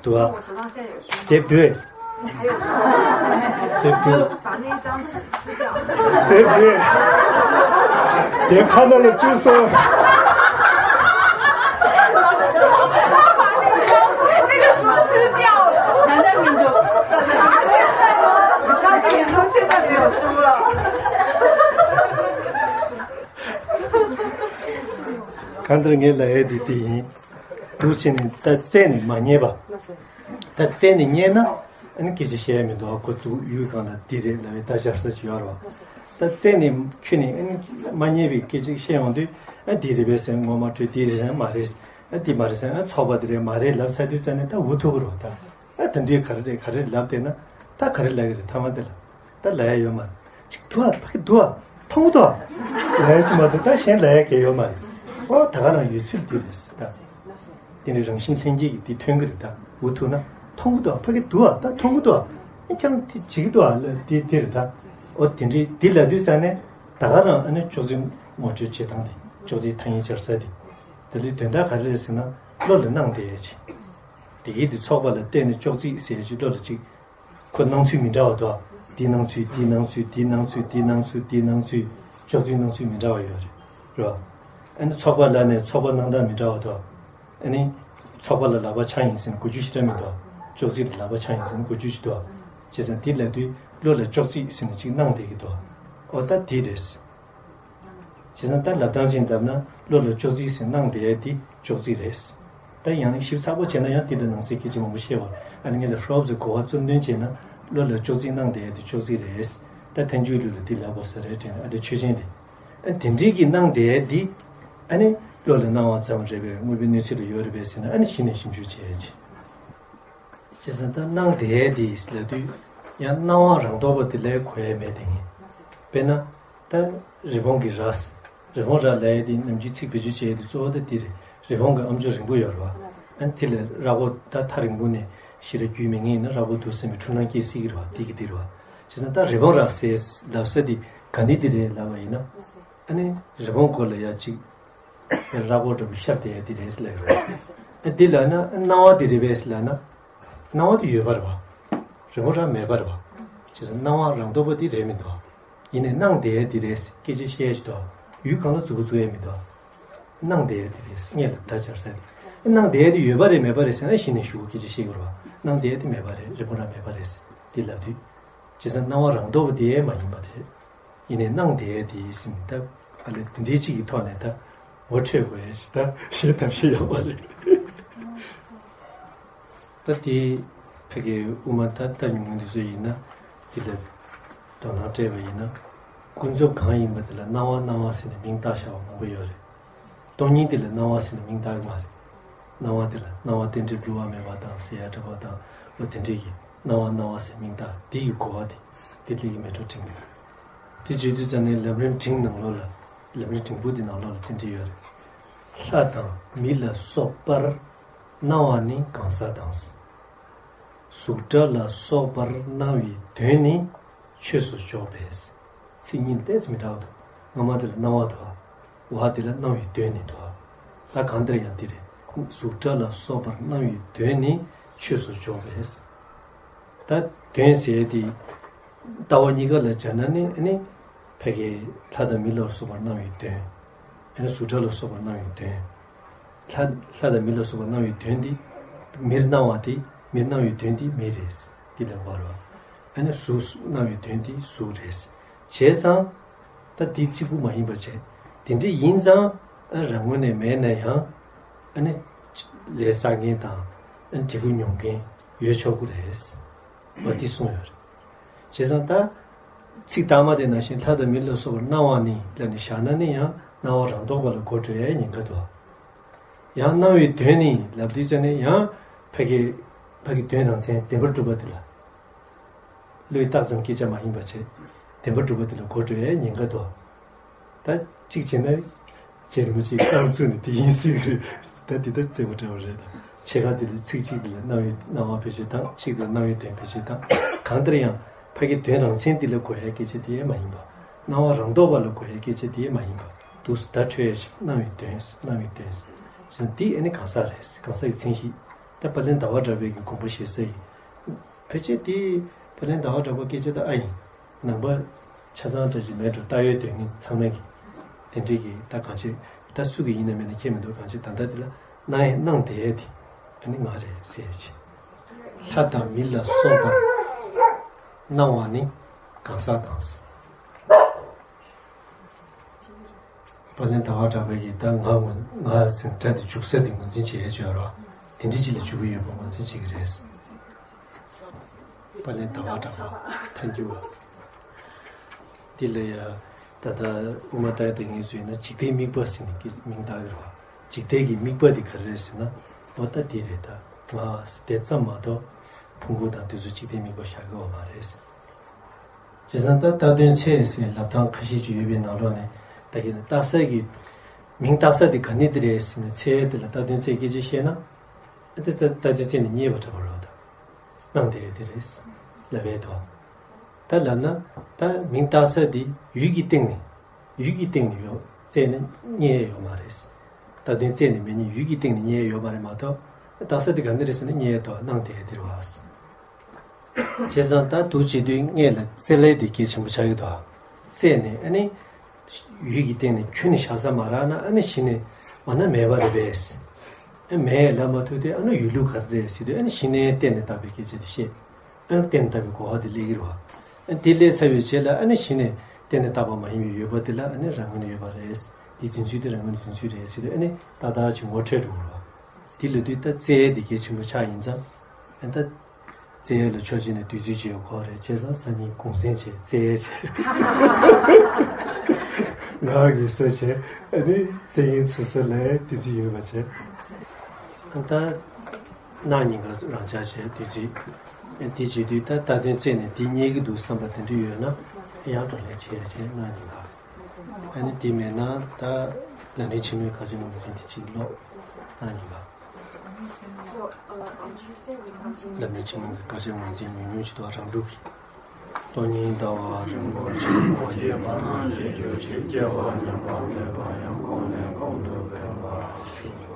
འདུག་ཨ། དེབ་འདུག་དེབ་འདུག་དེབ་འདུག་དེབ་ཁ་ནང་ལ་བཅུག་སོང་། ད་ལྟ་མི་འདུག་ད་ལྟ་མི་འདུག་ད་ལྟ་མི་འདུག་ད་ལྟ་མི་འདུག་གང་ལྟར་ངས་ལབ་ཡ་འདི་འདི་ཡིན། འདུག་བྱས་ནས་ད་རྩད་ནས་མ་རྙེད་པ། ད་རྩད་ནས་རྙེད་ན་ཨ་ནི་སྐད་ཆ་བཤད་ཡ་མི་འདུག་ཁོ་ཚོ་ཡུལ་གང་ལ་འདི་རེད་ལབ་པའི་ད་ཤར་ས་ཅིག་ཡོད་རེད་བ། ད་རྩད་ནས་ཁྱོན་ནས་ཨ་ནི་མ་རྙེད་པའི་སྐད་ཆ་བཤད་ཡོང་དུས་ཨ་འདི་རེད་པས་ཟེར་ངོ་མ་འཕྲོད། འདི་རེད་ཟེར་མ་རེད། ཨ་འདི་མ་རེད་ཟེར། ཨ་ཚོགས་པ་འདི་རེད་མ་རེད་ལབ་ཚར་དུས་རྩད་ནས་ད་འུ་ཐུག་གི་རེད་བ་ད། ཨ་ད་འདི་ག་རེ་རེད་ག་རེ་ལབ་བསྡད་ན་ད་ག་རེ་ལབ་ཀྱི་རེད་མཐའ་མ་དེ་ལ། ད་ལབ་ཡ་ཡོད་མ་རེད། ཅིག་འདུག་ཨ། ཕ་གི་འདུག་ཨ། མཐོང་གི་འདུག་ཨ། ལབ་ཡ་ཅིག་མ་འདུག་ད་གཞན་ལབ་ཡ་གང་ཡོད་མ་རེད། ཨོ་ད་ག་རང་ཡོད་ཚུལ་འདི་རེད་ཟེར་ད། དེ་ནི་རང་བཞིན་ལྷན་སྐྱེས་ཀྱི་འདི་ཐོན་གི་རེད་ད། འུ་ཐུག་ན་མཐོང་གི་འདུག་ཨ། ཕ་གི་འདུག་ཨ། ད་མཐོང་གི་འདུག་ཨ། ཨེ་ཁྱེད་རང་དེ་བྱེད་ཀྱི་འདུག་ཨ་ལབ་དེ་དེ་རེད་ད། ཨོ་དེ་འདྲའི་འདི་ལབ་དུས་ཙང་ནས་ད་ག་རང་ཨ་ནི་ཅོག་ཙེ་ངོ་སྤྲོད་བྱེད་སྟངས་དེ་ཅོག་ཙེ་ཐ་སྙད་སྦྱར་ས་དེ། དེ་ལས་དོན་དག་ག་རེ་རེད་ཟེར་ན་བློ་ལ་སྣང་བསྡད་ཡ་ཅིག་དེ་གའི་དེ་ཚོགས་པ་ལ་བལྟས་ནས་ཅོག་ཙེ་ཟེར་ཡ་ཅིག་བློ་ལ་ཅིག་ཁོ་སྣང་ཚུལ་མི་འདྲ་བ་འདུག་ཨ། འདི་སྣང་ཚུལ་འདི་སྣང་ཚུལ་འདི་སྣང་ཚུལ་འདི་སྣང་ཚུལ་འདི་སྣང་ཚུལ་ ཅོག་ཙེའི་སྣང་ཚུལ་མི་འདྲ་བ་ཡོད་རེད། རེད་བ། ཨ་ནི་ཚོགས་པ་ལབ་ནས་ཚོགས་པ་སྣང་སྟངས་མི་འདྲ་བ་དང་། ཨ་ནི་ཚོགས་པ་ལ་ལག་པ་འཆང་ཡིན་ཟེར་ན་གོ་རྒྱུ་ཞེ་དྲག་མི་འདུག་ཅོག་ཙེ་ལ་ལག་པ་འཆང་ཡིན་ཟེར་ན་གོ་རྒྱུ་ཞིག་འདུག་བྱས་ཙང་དེ་ལབ་དུས་བློ་ལ་ཅོག་ཙེ་ཟེར་ནས་ཅིག་སྣང་བསྡད་ཀྱི་འདུག་འོ་ད་དེ་རེད། བྱས་ཙང་ད་ལབ་སྟངས་ཅིག་བསྡམས་ན་བློ་ལ་ཅོག་ཙེ་ཟེར་སྣང་བསྡད་ཡ་དེ་ཅོག་ཙེ་རེད། ད་ཡང་ཞིབ་ཚགས་པོ་བྱས་ན་ཡང་དེ་དང་ནང་གསེས་སྐད་ཆ་མང་པོ་བཤད་པ་རེད། ཨ་ནི་ངས་ལ་ཧྲོབ་ཟེར་གོ་བ་གཙོར་འདོན་བྱས་ན་བློ་ལ་ཅོག་ཙེ་སྣང་བསྡད་ཡ་དེ་ཅོག་ཙེ་རེད། ད་ཐལ་འགྱུར་ལུགས་ལ་དེ་ལབ་དགོས་ས་རེད་དྲན་ཨ་འདྲ་ཆོས་ཅན་དེ། ཨ་དེ་འདྲའི་གི་སྣང་བསྡད་ཡ་དེ། ཨ་ནི་བློ་ལ་སྣང་བ་ཙམ་རེད་པས་དངོས་པོའི་གནས་ཚུལ་ལ་ཡོད་རེད་པས་ཟེར་ན་ཨ་ནི་གཞི་ནས་ཞིབ་འཇུག་བྱས་ཡ་ཅིག་བྱས་ཙང་ད་སྣང་བསྡད་ཡ་དེ་ལབ་དུས་ཡང་སྣང་བ་རང་རྟོགས་པ་དེ་ལས་གོ་ཡ་མེད་དེ་ངེས། དཔེར་ན། ད་རི་བོང་གི་རྭ། རི་བོང་རྭ་ལབ་ཡ་དེ་ནམ་རྒྱུན་ཚིག་བེད་སྤྱོད་བྱས་ཡ་དེ་གཙོ་བོ་ད་དེ་རེད། རི་བོང་གི་ཨམ་ཅོག་རིང་པོ་ཡོད་རེད་བ། ཨ་ནི་དེ་ལ་རྭ་ཀོ་ད་ཐག་རིང་པོ་ནས་ཞེ་དྲག་རྒྱུས་མེད་མཁན་ཡིན་ན་རྭ་ཀོ་འདུག་བསམ་པའི་འཁྲུལ་སྣང་སྐྱེ་སྲིད་ཀྱི་རེད་བ་དེ་གི་དེ་རེད་བ། བྱས་ཙང་ད་རི་བོང་རྭ་ཟེར་ལབ་ས་དེ་ག་འདི་དེ་རེད་ལབ་པ་ཡིན་ན། ཨ་ནི་རི་བོང་མགོ་ལ་ཡ་གཅིག་རྭ་ཀོ་འདྲ་པོ་ཤར་བསྡད་ཡ་དེ་རེད་ལབ་ཡོད་རེད། ཨ་འདི་ལབ་ན་སྣང་བ་དེ་རེད་པས་ལབ་ན། སྣང་བ་དེ་ཡོད་པ་རེད་བ། རི་བོང་རྭ་མེད་པ་རེད་བ། བྱས་ཙང་སྣང་བ་རང་རྟོགས་པ་དེ་རེད་མི་འདུག་ཡིན་ནའི་སྣང་བསྡད་ཡ་དེ་རེད་སྐད་ཆ་བཤད་ཞིག་འདུག་ཡུལ་གང་ལ་མཛུབ་གུ་བཙུགས་ཡ་མི་འདུག་སྣང་བསྡད་ཡ་དེ་རེད་སྔས་ལ་ད་སྦྱར་ས་རེད། སྣང་བསྡད་ཡ་དེ་ཡོད་པ་རེད་མེད་པ་རེད་ཟེར་ན་གཞི་ནས་ཞུ་གི་སྐད་ཆ་བཤད་དགོས་རེད་བ། སྣང་བསྡད་ཡ་དེ་མེད་པ་རེད་རི་བོང་རྭ་མེད་པ་རེད་དེ་ལབ་དུས། བྱས་ཙང་སྣང་བ་རང་རྟོགས་པ་དེ་མ་ཡིན་པ་དེ། ཡིན་ནའི་སྣང་བསྡད་ཡ་དེ་ཟིན་ད་ཨ་ལས་དེ་འདྲའི་གཅིག་གི་ཐོག་ནས་ད་ངོ་འཕྲོད་དགོས་ཡ་ཞིག་ད་ཞེ་ཐབས་ཤེས་ཡོད་མ་རེད། ད་དེ་ཕ་གི་དབུ་མ་ད་ལྟ་ཉུང་ངུ་འདི་ཚོ་ཡིན་ན་དེ་ལ་དོ་སྣང་སྤྲད་པ་ཡིན་ན་ཀུན་རྫོབ་གང་ཡིན་པ་དེ་ལ་སྣང་བ་སྣང་བ་ཟེར་ནས་མིང་བཏགས་བཞག་པ་མང་པོ་ཡོད་རེད། སྟོང་ཉིད་དེ་ལ་སྣང་བ་ཟེར་ནས་མིང་བཏགས་ཀྱི་མ་རེད། སྣང་བ་དེ་ལ་སྣང་བ་རྟེན་འབྲེལ་བསླུ་བ་མེད་པ་དང་ཟེར་ཡ་འདྲ་པོ་དང་ལོ་དེ་འདྲས་ཀྱི་སྣང་བ་སྣང་བ་ཟེར་མིང་བཏགས་འདི་ཡི་གོ་བ་དེ་དེ་ལས་ཀྱི་མེད་འགྲོ་དྲན་གྱི་འདུག་དེ་བརྗོད་དུས་ཙམ་ནས་ལམ་རིམ་འབྲིང་ནང་ལོགས་ལ་ལམ་རིམ་འབྲིང་པོ་འདི་ནང་ལོགས་ལ་དེ་འདྲས་ཡོད་རེད། ལྷ་དང་མི་ལ་སོགས་པར་སྣང་བ་ནི་གང་ཟག་དང་། གཟུགས་སྒྲ་ལ་སོགས་པར་སྣང་བའི་དོན་ནི་ཆོས་སུ་འཇོག་པས། ཚིག་གཉིས་ཏོག་ཙམ་མི་འདྲ་བ་འདུག་སྔ་མ་དེ་ལ་སྣང་བ་འདུག་བ། དེ་ལ་སྣང་བའི་དོན་ནི་འདུག་བ། ད་གང་ལྟར་ཡང་འདི་རེད། གཟུགས་སྒྲ་ལ་སོགས་པར་སྣང་བའི་དོན་ནི་ཆོས་སུ་འཇོག་པས། ད་དོན་ཟེར་དེ་ལྟ་བ་གཉིས་ཀ་ལ་སྦྱར་ན་ནི་ཨ་ནི་ཕ་གི་ལྷ་དང་མི་ལ་སོགས་པར་སྣང་བའི་དོན། ཨ་ནི་གཟུགས་སྒྲ་ལ་སོགས་པར་སྣང་བའི་དོན། ལྷ་ལྷ་དང་མི་ལ་སོགས་པར་སྣང་བའི་དོན་འདི། མིར་སྣང་བ་དེ་མིར་སྣང་བའི་དོན་འདི་མི་རེད། འདི་ལ་བར་བ། ཨ་ནི་གཟུགས་སྣང་བའི་དོན་འདི་གཟུགས་རེད། བྱས་ཙང་། ད་འདི་གཅིག་པུ་མ་ཡིན་པ་བྱས། དེ་འདྲ་ཡིན་ཙང་། ཨ་རང་ངོས་ནས་མེད་ན་ཡང་། ཨ་ནི། ལས་བསགས་མཁན་དང་། ཨ་ནི་འབྲས་བུ་མྱོང་མཁན་ཡོད་ཆོག་གི་རེད། བ་འདི་གསུངས་ཡོད་རེད། བྱས་ཙང་ད། ཚིག་དག་མ་དེ་ནང་བཞིན་ལྷ་དང་མི་ལ་སོགས་པར་སྣང་བ་ནི་ལབ་ནས་བཞག་ན་ནི་ཡང་སྣང་བ་རང་རྟོགས་པ་ལ་གོ་འགྲོ་ཡའི་ཉེན་ཁ་འདུག་ཡང་སྣང་བའི་དོན་ནི་ལབ་དུས་ཙ་ནས་ཡང་ཕ་གི་ཕ་གི་དོན་རང་མཚན་བདེན་པར་གྲུབ་པ་དེ་ལ། བློས་བཏགས་ཙམ་སྐད་ཆ་མ་ཡིན་པ་བྱས། བདེན་པར་གྲུབ་པ་དེ་ལ་གོ་འགྲོ་ཡའི་ཉེན་ཁ་འདུག་ད་གཅིག་བྱས་ན། རྗེ་རིན་པོ་ཆེའི་རྐང་བཙུགས་ནས་དེ་ཡིན་སྲིད་ཀྱི་རེད། ད་འདི་ལྟར་རྩེ་མོ་འདྲ་བ་རེད་ད། ཕྱེད་ཀ་དེ་ལ་ཚིག་གཅིག་དེ་ལ་སྣང་བའི་སྣང་བ་བེད་སྤྱོད་དང་གཅིག་དེ་ལ་སྣང་བའི་དོན་བེད་སྤྱོད་དང་གང་ལྟར་ཡང་ཕ་གི་དོན་རང་མཚན་དེ་ལ་གོ་ཡའི་སྐད་ཆ་དེ་མ་ཡིན་པ། སྣང་བ་རང་རྟོགས་པ་ལ་གོ་ཡའི་སྐད་ཆ་དེ་མ་ཡིན་པ། འདུག་སེ་ད་འཕྲོད་ཡ་ཞིག་སྣང་བའི་དོན་སྣང་བའི་དོན། ཟེར་འདི་ཨ་ནི་གང་ཟག་རེད་གང་ཟག་གི་མཚན་གཞི། ད་དཔལ་ལྡན་ཟླ་བ་གྲགས་པའི་གི་དགོངས་པ་བཞེས་ས་ཡིན། ཕལ་ཆེར་དེ་དཔལ་ལྡན་ཟླ་བ་གྲགས་པ་སྐད་ཆ་ད་ཨ་ཡིན། ནང་པ་ཆ་ཚང་འདྲ་ཞིག་མེད་འགྲོ་ལྟ་བའི་དོན་ནི་ཚང་མས་ཀྱི། དེ་འདྲས་ཀྱི་ད་གང་ཅི། ད་སུ་གི་ཡིན་ན་མེད་ན་ཁྱད་མི་འདུག་གང་ཅི་ད་ལྟ་འདི་ལ་སྣང་ཡས་སྣང་བསྡད་ཡས་དེ་ཨ་ནི་ང་རེད་ཟེར་ཡས་ཅི། ལྷ་དང་མི་ལ་སོགས་པར་སྣང་བ་ནི་གང་ཟག་དང་། དཔལ་ལྡན་ཟླ་བ་གྲགས་པའི་གི་ད་ང་ངོ་ང་ཟེར་སྒྲ་དེ་འཇུག་ས་དེ་ངོས་འཛིན་བྱེད་ཡས་ཅི་ཡོད་རོ། དེ་འདྲས་ཅི་ལ་འཇུག་གི་ཡོད་པ་ངོས་འཛིན་བྱེད་ཀྱི་རེད། དཔལ་ལྡན་ཟླ་བ་གྲགས་པ་ཐལ་འགྱུར་བ། འདི་ལ་ཡ། ད་ལྟ་དབུ་མ་ལྟ་བའི་ཏིང་ངེ་འཛིན་ན་འཇིག་ལྟའི་དམིགས་པ་ཟེར་ནས་ཀྱི་མིང་བཏགས་ཡོད་རེད་བ། འཇིག་ལྟའི་གི་དམིགས་པ་འདི་ག་རེ་རེད་ཟེར་ན། འོ་ད་འདི་རེད་ད། ང་དེ་ཙམ་མ་གཏོགས་ཕུང་པོ་དང་དུས་སུ་འཇིག་ལྟའི་དམིགས་པ་བཞག་གི་ཡོད་མ་རེད་ཟེར། བྱས་ཙང་ད་ལྟ་དོན་ཚད་ཟེར་ལབ་སྟངས་ཁ་ཤས་ཅིག་ཡོད་པའི་ནང་ལོགས་ནས་ད་གིན་བཏགས་ས་གི་མིང་བཏགས་ས་དེ་ག་ནི་དེ་རེད་ཟེར་ནས་ཚད་དེ་ལ་ལྟ་དོན་ཚད་སྐད་ཆ་བཤད་ན། ཨ་དེ་ལྟ་དོན་ཚད་ནི་རྙེད་པ་འདྲ་པོ་རེད་བ་ད། སྣང་བསྡད་ཡ་དེ་རེད། ལབ་པའི་དོ། ད་ལབ་ན། ད་མིང་བཏགས་ས་དེ་ཡུལ་གྱི་སྟེང་ནས། ཡུལ་གྱི་སྟེང་ནས་ཡོད་བཙལ་ནས་རྙེད་ཡ་ཡོད་མ་རེད། ལྟ་དོན་བཙལ་ནས་མེད་ནི་ཡུལ་གྱི་སྟེང་ནས་རྙེད་ཡ་ཡོད་མ་རེད་མ་གཏོགས། བཏགས་ས་དེ་ག་ནས་རེད་ཟེར་ན་རྙེད་ཡ་དོ་སྣང་བསྡད་ཡ་དེ་རེད་བ། བྱས་ཙང་ད་འདུག་བྱེད་དུས་སྔས་ལ་བཙལ་ལས་དེ་གལ་ཆེན་པོ་ཆགས་ཀྱི་འདུག་བཙལ་ནས་ཨ་ནི། ཡུལ་གྱི་སྟེང་ནས་ཁྱོན་ནས་བཞག་ས་མ་རག་ན། ཨ་ནི་གཞི་ནས་འོ་ན་མེད་པ་རེད་པས། ཨ་མེད་ལབ་མ་ཐུབ་དུས། ཨ་ནི་ཡོད་ལུགས་ག་རེ་རེད་ཟེར་དུས། ཨ་ནི་གཞི་ནས་བརྟེན་ནས་བཏགས་པའི་སྐད་ཆ་དེ་བཤད། ཨ་ནི་བརྟེན་ནས་བཏགས་པའི་གོ་བ་དེ་སླེབས་ཀྱི་རེད་བ། ཨ་ནི་དེ་སླེབས་ཚར་བའི་རྗེས་ལ། ཨ་ནི་གཞི་ནས་བརྟེན་ནས་བཏགས་པ་མ་ཡིན་པའི་ཡོད་པ་དེ་ལ། ཨ་ནི་རང་ངོས་ནས་ཡོད་པ་རེད། དེའི་འཛིན་ཚུལ་དེ་རང་ངོས་ནས་འཛིན་ཚུལ་རེད་ཟེར་དུས། ཨ་ནི་ཏག་ཏག་ཅིག་ངོ་འཕྲོད་འགྲོ་གི་རེད་བ། དེ་ལབ་དུས་ད་བཙལ་ཡས་དེ་གལ་ཆེན་པོ་ཆགས་ཡིན་ཙང་། ཨ་ནི་ད། བཙལ་ཡས་ལ་ཕྱོགས་གཅིག་ནས་བདུད་རྩི་བྱེད་ཡོད་ཁོ་རེད། བྱས་ཙང་སང་ཉིན་གུང་སེང་བྱས་བཙལ་ཡས་བྱས། ངག་གིས་གསོལ་བྱས། ཨ་ནི་བཙལ་མཁན་ཚོ་ཚོ་ལ་བདུད་རྩི་ཡོད་པ་བྱས། ཨ་ད་གནངས་ཉིན་ཀ་རང་འཇགས་བྱས་བདུད་རྩི། ཨ་དེ་བྱེད་དུས་ད་རྟ་དོན་བཙལ་ནས་དེ་རྙེད་ཀྱི་འདུག་བསམ་པ་དེ་འདྲ་ཡོད་ན། ཡང་བགྲོ་གླེང་བྱས་བྱས་གནངས་ཉིན་ཀ། ཨ་ནི་དེ་མེད་ན་ད་ལམ་རིམ་ཆེན་མོའི་དཀར་ཆག་ངོས་འཛིན་དེ་གཅིག་ཀློག་གནངས་ཉིན་ཀ། So, uh, on Tuesday we continue. ལམ་རིམ་ཆེན་མོའི་དཀར་ཆག་ངོས་འཛིན་ཉུང་ཉུང་ཞིག་འདུག་རང་སྒྲུབ་ཀྱི། སྟོང་ཉིད་ལྟ་བ་རིམ་པར་ཕྱིན། སྟོང་ཉིད་མ་ནམ་ལས་གྱུར་ཅིང་། སྐྱེ་བ་ཉམས་པ་མེད་པ་ཡང་། གོང་ནས་གོང་དུ་འཕེལ་བར་ཤོག།